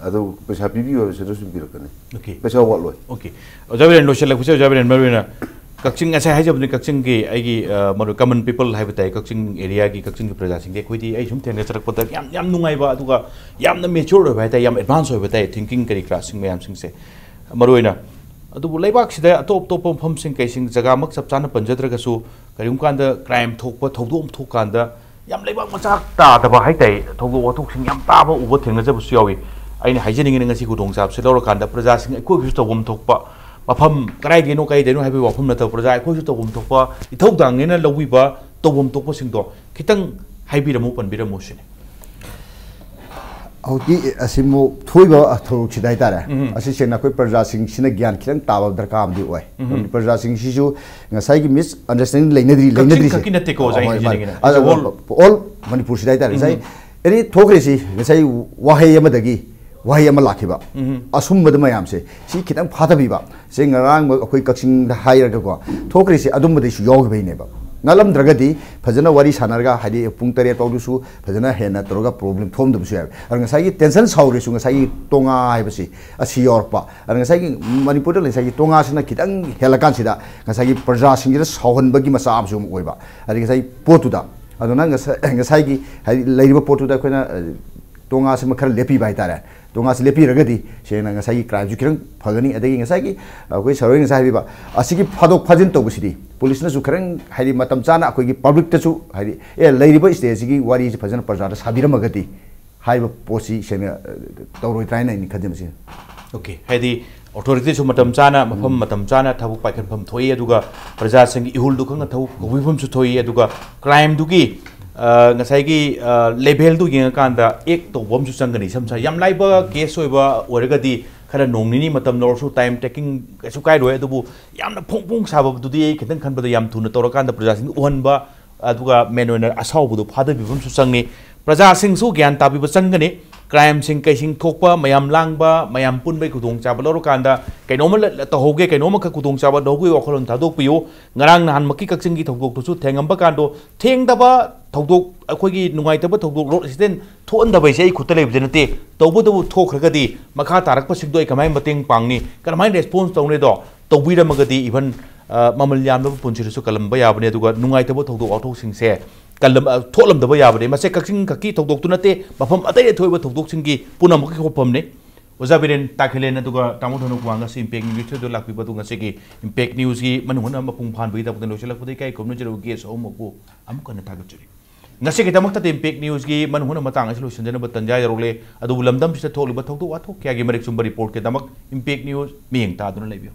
ꯑꯗꯨ ꯄꯩꯁꯥ ꯄꯤꯕꯤꯌꯨ ꯍꯥꯏꯕ ꯁꯦꯟꯇꯔꯁꯨ ꯑꯗꯨꯝ ꯄꯤꯔꯛꯀꯅꯤ꯫ ꯑꯣꯀꯦ꯫ ꯄꯩꯁꯥ ꯋꯥꯠꯂꯣꯏ꯫ ꯑꯣꯀꯦ꯫ ꯑꯣꯖꯥ ꯕꯤꯔꯦꯟ, ꯂꯣꯏꯁꯤꯜꯂꯛꯄꯁꯦ, ꯑꯣꯖꯥ ꯕꯤꯔꯦꯟ, ꯃꯔꯨ ꯑꯣꯏꯅ ꯀꯛꯆꯤꯡ, ꯉꯁꯥꯏ ꯍꯥꯏꯖꯕꯅꯤ, ꯀꯛꯆꯤꯡꯒꯤ ꯑꯩꯒꯤ, ꯑ, ꯃꯔꯨ ꯀꯃꯟ ꯄꯤꯄꯜ ꯍꯥꯏꯕ ꯇꯥꯏ, ꯀꯛꯆꯤꯡ ꯑꯦꯔꯤꯌꯥꯒꯤ, ꯀꯛꯆꯤꯡꯒꯤ ꯄ꯭ꯔꯖꯥꯁꯤꯡꯗꯤ ꯑꯩꯈꯣꯏꯗꯤ, ꯑꯩ ꯁꯨꯝ ꯊꯦꯡꯅꯖꯔꯛꯄꯗ ꯌꯥꯝ, ꯌꯥꯝ ꯅꯨꯡꯉꯥꯏꯕ, ꯑꯗꯨꯒ ꯌꯥꯝꯅ ꯃꯦꯆ꯭ꯌꯣꯔ ꯑꯣꯏꯕ ꯍꯥꯏ ꯇꯥꯏ, ꯌꯥꯝ ꯑꯦꯗꯚꯥꯟꯁ ꯑꯣꯏꯕ ꯍꯥꯏ ꯇꯥꯏ, ꯊꯤꯡꯀꯤꯡ ꯀꯔꯤ ꯀꯔꯥꯁꯤꯡ ꯃꯌꯥꯝꯁꯤꯡꯁꯦ꯫ ꯃꯔꯨ ꯑꯣꯏꯅ ꯑꯗꯨꯕꯨ ꯂꯩꯕꯥꯛꯁꯤꯗ ꯑꯇꯣꯞ ꯑꯇꯣꯞꯄ ꯃꯐꯝꯁꯤꯡ ꯀꯩꯁꯤꯡ, ꯖꯒꯥꯃꯛ ꯆꯞ ꯆꯥꯅ ꯄꯟꯖꯗ꯭ꯔꯒꯁꯨ, ꯀꯔꯤꯒꯨꯝꯕ ꯀꯥꯟꯗ ꯀ꯭ꯔꯥꯏꯝ ꯊꯣꯛꯄ, ꯊꯧꯗꯣꯛ ꯑꯃ ꯊꯣꯛꯀꯥꯟꯗ ꯌꯥꯝ ꯂꯩꯕꯥꯛ ꯃꯆꯥ ꯇꯥꯗꯕ ꯍꯥꯏ ꯇꯥꯏ, ꯊꯧꯗꯣꯛ ꯋꯥꯊꯣꯛꯁꯤꯡ ꯌꯥꯝ ꯇꯥꯕ, ꯎꯕ, ꯊꯦꯡꯅꯖꯕꯁꯨ ꯌꯥꯎꯏ꯫ ꯑꯩꯅ ꯍꯥꯏꯖꯅꯤꯡꯉꯤꯅ, ꯉꯁꯤ ꯈꯨꯗꯣꯡꯆꯥꯕꯁꯤ ꯂꯧꯔꯀꯥꯟꯗ ꯄ꯭ꯔꯖꯥꯁꯤꯡ ꯑꯩꯈꯣꯏꯒꯤꯁꯨ ꯇꯧꯐꯝ ꯊꯣꯛꯄ, ꯃꯐꯝ ꯀꯗꯥꯏꯗꯒꯤꯅꯣ ꯀꯩꯗꯩꯅꯣ ꯍꯥꯏꯕꯒꯤ ꯋꯥꯐꯝ ꯅꯠꯇꯕ, ꯄ꯭ꯔꯖꯥ ꯑꯩꯈꯣꯏꯁꯨ ꯇꯧꯐꯝ ꯊꯣꯛꯄ, ꯏꯊꯧꯗꯥꯡꯅꯦꯅ ꯂꯧꯕꯤꯕ ꯇꯧꯐꯝ ꯊꯣꯛꯄꯁꯤꯡꯗꯣ ꯈꯤꯇꯪ ꯍꯥꯏꯕꯤꯔꯝꯃꯨ, ꯄꯟꯕꯤꯔꯝꯃꯨ ꯁꯤꯅꯤ꯫ ꯍꯧꯖꯤꯛꯀꯤ ꯑꯁꯤꯃꯨꯛ ꯊꯣꯛꯏꯕ ꯊꯧꯗꯣꯛꯁꯤꯗ ꯍꯥꯏꯇꯥꯔꯦ, ꯑꯁꯤ ꯁꯦꯡꯅ ꯑꯩꯈꯣꯏ ꯄ꯭ꯔꯖꯥꯁꯤꯡꯁꯤꯅ ꯒ꯭ꯌꯥꯟ ꯈꯤꯇꯪ ꯇꯥꯕ ꯗꯔꯀꯥꯔ ꯑꯃꯗꯤ ꯑꯣꯏ꯫ ꯄ꯭ꯔꯖꯥꯁꯤꯡꯁꯤꯁꯨ ꯉꯁꯥꯏꯒꯤ ꯃꯤꯁ ꯑꯟꯗꯔꯁ꯭ꯇꯦꯟꯗꯤꯡ ꯂꯩꯅꯗ꯭ꯔꯤ, ꯀꯛꯆꯤꯡ ꯂꯩꯅꯗ꯭ꯔꯤꯁꯦ꯫ ꯈꯛꯀꯤ ꯅꯠꯇꯦꯀꯣ, ꯑꯣꯖꯥ, ꯑꯩꯅ ꯍꯣꯏ, ꯍꯥꯏꯖꯅꯤꯡꯉꯤꯅ꯫ ꯃꯥꯅꯦ꯫ ꯑꯗꯣ As a whole. All ꯃꯅꯤꯄꯨꯔꯁꯤꯗ ꯍꯥꯏꯇꯥꯔꯦ, ꯉꯁꯥꯏ ꯑꯦꯅꯤ ꯊꯣꯛꯈ꯭ꯔꯤꯁꯤ ꯉꯁꯥꯏ ꯋꯥꯍꯩ ꯑꯃꯗꯒꯤ ꯋꯥꯍꯩ ꯑꯃ ꯂꯥꯛꯈꯤꯕ, ꯑꯁꯨꯝꯕꯗ ꯃꯌꯥꯝꯁꯦ ꯁꯤ ꯈꯤꯇꯪ ꯐꯥꯊꯕꯤꯕ꯫ ꯁꯤ ꯉꯔꯥꯡ ꯑꯩꯈꯣꯏ ꯀꯛꯆꯤꯡꯗ ꯍꯥꯏꯔꯒꯀꯣ, ꯊꯣꯛꯈ꯭ꯔꯤꯁꯦ ꯑꯗꯨꯝꯕꯗꯩꯁꯨ ꯌꯥꯎꯈꯤꯕꯩꯅꯦꯕ꯫ ꯉꯜꯂꯝꯗ꯭ꯔꯒꯗꯤ ꯐꯖꯅ ꯋꯥꯔꯤ ꯁꯥꯟꯅꯔꯒ, ꯍꯥꯏꯗꯤ ꯄꯨꯡ ꯇꯔꯦꯠ ꯐꯥꯎꯗꯨꯁꯨ ꯐꯖꯅ ꯍꯦꯟꯅ ꯇꯧꯔꯒ ꯄ꯭ꯔꯣꯕ꯭ꯂꯦꯝ ꯊꯣꯛꯑꯝꯗꯕꯁꯨ ꯌꯥꯏ꯫ ꯑꯗꯣ ꯉꯁꯥꯏꯒꯤ ꯇꯦꯟꯁꯟ ꯁꯥꯎꯔꯤꯁꯨ ꯉꯁꯥꯏꯒꯤ ꯇꯣꯉꯥ ꯍꯥꯏꯕꯁꯤ ꯑꯁꯤ ꯌꯥꯎꯔꯛꯄ꯫ ꯑꯗꯣ ꯉꯁꯥꯏꯒꯤ ꯃꯅꯤꯄꯨꯔꯗ ꯉꯁꯥꯏꯒꯤ ꯇꯣꯉꯥꯁꯤꯅ ꯈꯤꯇꯪ ꯍꯦꯜꯂꯀꯥꯟꯁꯤꯗ ꯉꯁꯥꯏꯒꯤ ꯄ꯭ꯔꯖꯥꯁꯤꯡꯁꯤꯗ ꯁꯥꯎꯍꯟꯕꯒꯤ ꯃꯆꯥꯛ ꯑꯃꯁꯨ ꯑꯃꯨꯛ ꯑꯣꯏꯕ꯫ ꯑꯗꯒꯤ ꯉꯁꯥꯏ ꯄꯣꯠꯇꯨꯗ, ꯑꯗꯨꯅ ꯉꯁꯥꯏ, ꯉꯁꯥꯏꯒꯤ ꯍꯥꯏꯗꯤ ꯂꯩꯔꯤꯕ ꯄꯣꯠꯇꯨꯗ ꯑꯩꯈꯣꯏꯅ, ꯑ, ꯇꯣꯉꯥꯁꯤꯃ ꯈꯔ ꯂꯦꯞꯄꯤꯕ ꯍꯥꯏꯇꯥꯔꯦ꯫ ꯇꯣꯉꯥꯁꯤ ꯂꯦꯞꯄꯤꯔꯒꯗꯤ ꯁꯦꯡꯅ ꯉꯁꯥꯏꯒꯤ ꯀ꯭ꯔꯥꯏꯝꯁꯨ ꯈꯤꯇꯪ ꯐꯒꯅꯤ꯫ ꯑꯗꯒꯤ ꯉꯁꯥꯏꯒꯤ ꯑꯩꯈꯣꯏ ꯁꯥꯔ ꯍꯣꯏꯅ ꯉꯁꯥꯏ ꯍꯥꯏꯕꯤꯕ ꯑꯁꯤꯒꯤ ꯐꯥꯗꯣꯛ ꯐꯥꯖꯤꯟ ꯇꯧꯕꯁꯤꯗꯤ ꯄꯨꯂꯤꯁꯅꯁꯨ ꯈꯤꯇꯪ ꯍꯥꯏꯗꯤ ꯃꯇꯝ ꯆꯥꯅ ꯑꯩꯈꯣꯏꯒꯤ ꯄꯕ꯭ꯂꯤꯛꯇꯁꯨ ꯍꯥꯏꯗꯤ ꯑꯦ ꯂꯩꯔꯤꯕ ꯏꯁꯇꯦꯠꯁꯤꯒꯤ ꯋꯥꯔꯤꯁꯤ ꯐꯖꯅ ꯄ꯭ꯔꯖꯥꯗ ꯁꯥꯕꯤꯔꯝꯃꯒꯗꯤ ꯍꯥꯏꯕ ꯄꯣꯠꯁꯤ ꯁꯦꯡꯅ ꯇꯧꯔꯣꯏꯗ꯭ꯔꯥ ꯍꯥꯏꯅ ꯑꯩꯅ ꯈꯟꯖꯩ ꯃꯁꯤ꯫ ꯑꯣꯀꯦ, ꯍꯥꯏꯗꯤ ꯑꯣꯊꯣꯔꯤꯇꯤꯁꯨ ꯃꯇꯝ ꯆꯥꯅ ꯃꯐꯝ ꯃꯇꯝ ꯆꯥꯅ ꯊꯕꯛ ꯄꯥꯏꯈꯠꯐꯝ ꯊꯣꯛꯏ, ꯑꯗꯨꯒ ꯄ꯭ꯔꯖꯥꯁꯤꯡꯒꯤ ꯏꯍꯨꯜꯗꯨ ꯈꯪꯅ ꯊꯕꯛ ꯀꯧꯕꯤꯐꯝꯁꯨ ꯊꯣꯛꯏ, ꯑꯗꯨꯒ ꯀ꯭ꯔꯥꯏꯝꯗꯨꯒꯤ ꯉꯁꯥꯏꯒꯤ ꯂꯦꯚꯦꯜꯗꯨ ꯌꯦꯡꯉꯀꯥꯟꯗ ꯑꯦꯛ ꯇꯧꯕ ꯑꯃꯁꯨ ꯆꯪꯒꯅꯤ꯫ ꯁꯝꯅ ꯍꯥꯏꯔꯕꯗ ꯌꯥꯝ ꯂꯥꯏꯕ ꯀꯦꯁ ꯑꯣꯏꯕ ꯑꯣꯏꯔꯒꯗꯤ ꯈꯔ ꯅꯣꯡ ꯅꯤꯅꯤ ꯃꯇꯝ ꯂꯧꯔꯁꯨ, ꯇꯥꯏꯝ ꯇꯦꯀꯤꯡ ꯀꯩꯁꯨ ꯀꯥꯏꯔꯣꯏ꯫ ꯑꯗꯨꯕꯨ ꯌꯥꯝꯅ ꯐꯣꯡ ꯐꯣꯡ ꯁꯥꯕꯗꯨꯗꯤ ꯑꯩ ꯈꯤꯇꯪ ꯈꯟꯕꯗ ꯌꯥꯝ ꯊꯨꯅ ꯇꯧꯔꯀꯥꯟꯗ ꯄ꯭ꯔꯖꯥꯁꯤꯡꯗ ꯎꯍꯟꯕ, ꯑꯗꯨꯒ ꯃꯦꯟ ꯑꯣꯏꯅ ꯑꯁꯥꯎꯕꯗꯨ ꯐꯥꯗꯕꯤꯕ ꯑꯃꯁꯨ ꯆꯪꯅꯤ꯫ ꯄ꯭ꯔꯖꯥꯁꯤꯡꯁꯨ ꯒ꯭ꯌꯥꯟ ꯇꯥꯕꯤꯕ ꯆꯪꯒꯅꯤ꯫ ꯀ꯭ꯔꯥꯏꯝꯁꯤꯡ ꯀꯩꯁꯤꯡ ꯊꯣꯛꯄ, ꯃꯌꯥꯝ ꯂꯥꯡꯕ, ꯃꯌꯥꯝ ꯄꯨꯟꯕꯒꯤ ꯈꯨꯗꯣꯡꯆꯥꯕ ꯂꯧꯔꯀꯥꯟꯗ ꯀꯩꯅꯣꯝꯃ ꯂ- ꯇꯧꯍꯧꯒꯦ, ꯀꯩꯅꯣꯝꯃꯈꯛ ꯈꯨꯗꯣꯡꯆꯥꯕ ꯂꯧꯍꯧꯒꯦ ꯋꯥꯈꯜꯂꯣꯟ ꯊꯥꯗꯣꯛꯄꯤꯌꯨ꯫ ꯉꯔꯥꯡ ꯅꯍꯥꯟꯃꯛꯀꯤ ꯀꯛꯆꯤꯡꯒꯤ ꯊꯧꯗꯣꯛꯇꯨꯁꯨ ꯊꯦꯡꯉꯝꯕ ꯀꯥꯟꯗꯣ, ꯊꯦꯡꯗꯕ ꯊꯧꯗꯣꯛ, ꯑꯩꯈꯣꯏꯒꯤ ꯅꯨꯡꯉꯥꯏꯇꯕ ꯊꯧꯗꯣꯛ, ꯔꯣꯗ ꯑꯦꯛꯁꯤꯗꯦꯟ ꯊꯣꯛꯍꯟꯗꯕ ꯍꯥꯏꯁꯦ ꯑꯩ ꯈꯨꯠꯇ ꯂꯩꯕꯗꯤ ꯅꯠꯇꯦ꯫ ꯇꯧꯕꯇꯕꯨ ꯊꯣꯛꯈ꯭ꯔꯒꯗꯤ ꯃꯈꯥ ꯇꯥꯔꯛꯄꯁꯤꯡꯗꯣ ꯑꯩ ꯀꯃꯥꯏꯅ ꯃꯇꯦꯡ ꯄꯥꯡꯅꯤ, ꯀꯔꯝꯍꯥꯏꯅ ꯔꯦꯁꯄꯣꯟꯁ ꯇꯧꯅꯤꯗꯣ ꯇꯧꯕꯤꯔꯝꯃꯒꯗꯤ ꯏꯚꯟ ꯃꯃꯜ ꯌꯥꯝꯂꯕ ꯄꯨꯟꯁꯤꯗꯁꯨ ꯀꯜꯂꯝꯕ ꯌꯥꯕꯅꯤ꯫ ꯑꯗꯨꯒ ꯅꯨꯡꯉꯥꯏꯇꯕ ꯊꯧꯗꯣꯛ ꯋꯥꯊꯣꯛꯁꯤꯡꯁꯦ ꯀꯜꯂꯝ- ꯑ, ꯊꯣꯛꯂꯝꯗꯕ ꯌꯥꯕꯅꯤ꯫ ꯃꯁꯤ ꯀꯛꯆꯤꯡ ꯈꯛꯀꯤ ꯊꯧꯗꯣꯛꯇꯨ ꯅꯠꯇꯦ, ꯃꯐꯝ ꯑꯇꯩꯗ ꯊꯣꯛꯏꯕ ꯊꯧꯗꯣꯛꯁꯤꯡꯒꯤ ꯄꯨꯝꯅꯃꯛꯀꯤ ꯍꯧꯔꯛꯐꯝꯅꯤ꯫ ꯑꯣꯖꯥ ꯕꯤꯔꯦꯟ ꯇꯥꯈꯤꯂꯦꯟ ꯑꯗꯨꯒ ꯇꯥꯃꯣ ꯊꯣꯏꯅ ꯋꯥ ꯉꯁꯤ ꯏꯝꯄꯦꯛ ꯅ꯭ꯌꯨꯁ ꯁ꯭ꯇꯨꯗꯤꯑꯣꯗ ꯂꯥꯛꯄꯤꯕ ꯑꯗꯨ ꯉꯁꯤꯒꯤ ꯏꯝꯄꯦꯛ ꯅ꯭ꯌꯨꯁꯀꯤ ꯃꯅꯨꯡ ꯍꯨꯠꯅ ꯃꯄꯨꯡ ꯐꯥꯍꯟꯕꯒꯤꯗꯃꯛꯇ ꯂꯣꯏꯁꯤꯜꯂꯛꯄꯗ ꯏꯀꯥꯏ ꯈꯨꯝꯅꯖꯔꯤ꯫ ꯒꯦꯁ ꯑꯍꯨꯝꯃꯛꯄꯨ ꯑꯃꯨꯛ ꯍꯟꯅ ꯊꯥꯒꯠꯆꯔꯤ꯫ ꯉꯁꯤꯒꯤꯗꯃꯛꯇꯗꯤ ꯏꯝꯄꯦꯛ ꯅ꯭ꯌꯨꯁꯀꯤ ꯃꯅꯨꯡ ꯍꯨꯠꯅ ꯃꯇꯥꯡ ꯑꯁꯤ ꯂꯣꯏꯁꯤꯟꯖꯅꯕ ꯇꯟꯖꯥ ꯌꯧꯔꯛꯂꯦ꯫ ꯑꯗꯨꯕꯨ ꯂꯝꯗꯝꯁꯤꯗ ꯊꯣꯛꯂꯤꯕ ꯊꯧꯗꯣꯛ ꯋꯥꯊꯣꯛ ꯀꯌꯥꯒꯤ ꯃꯔꯤꯛ ꯆꯨꯝꯕ ꯔꯤꯄꯣꯔꯠꯀꯤꯗꯃꯛ ꯏꯝꯄꯦꯛ ꯅ꯭ꯌꯨꯁ ꯃꯤꯠꯌꯦꯡ ꯇꯥꯗꯨꯅ ꯂꯩꯕꯤꯌꯨ꯫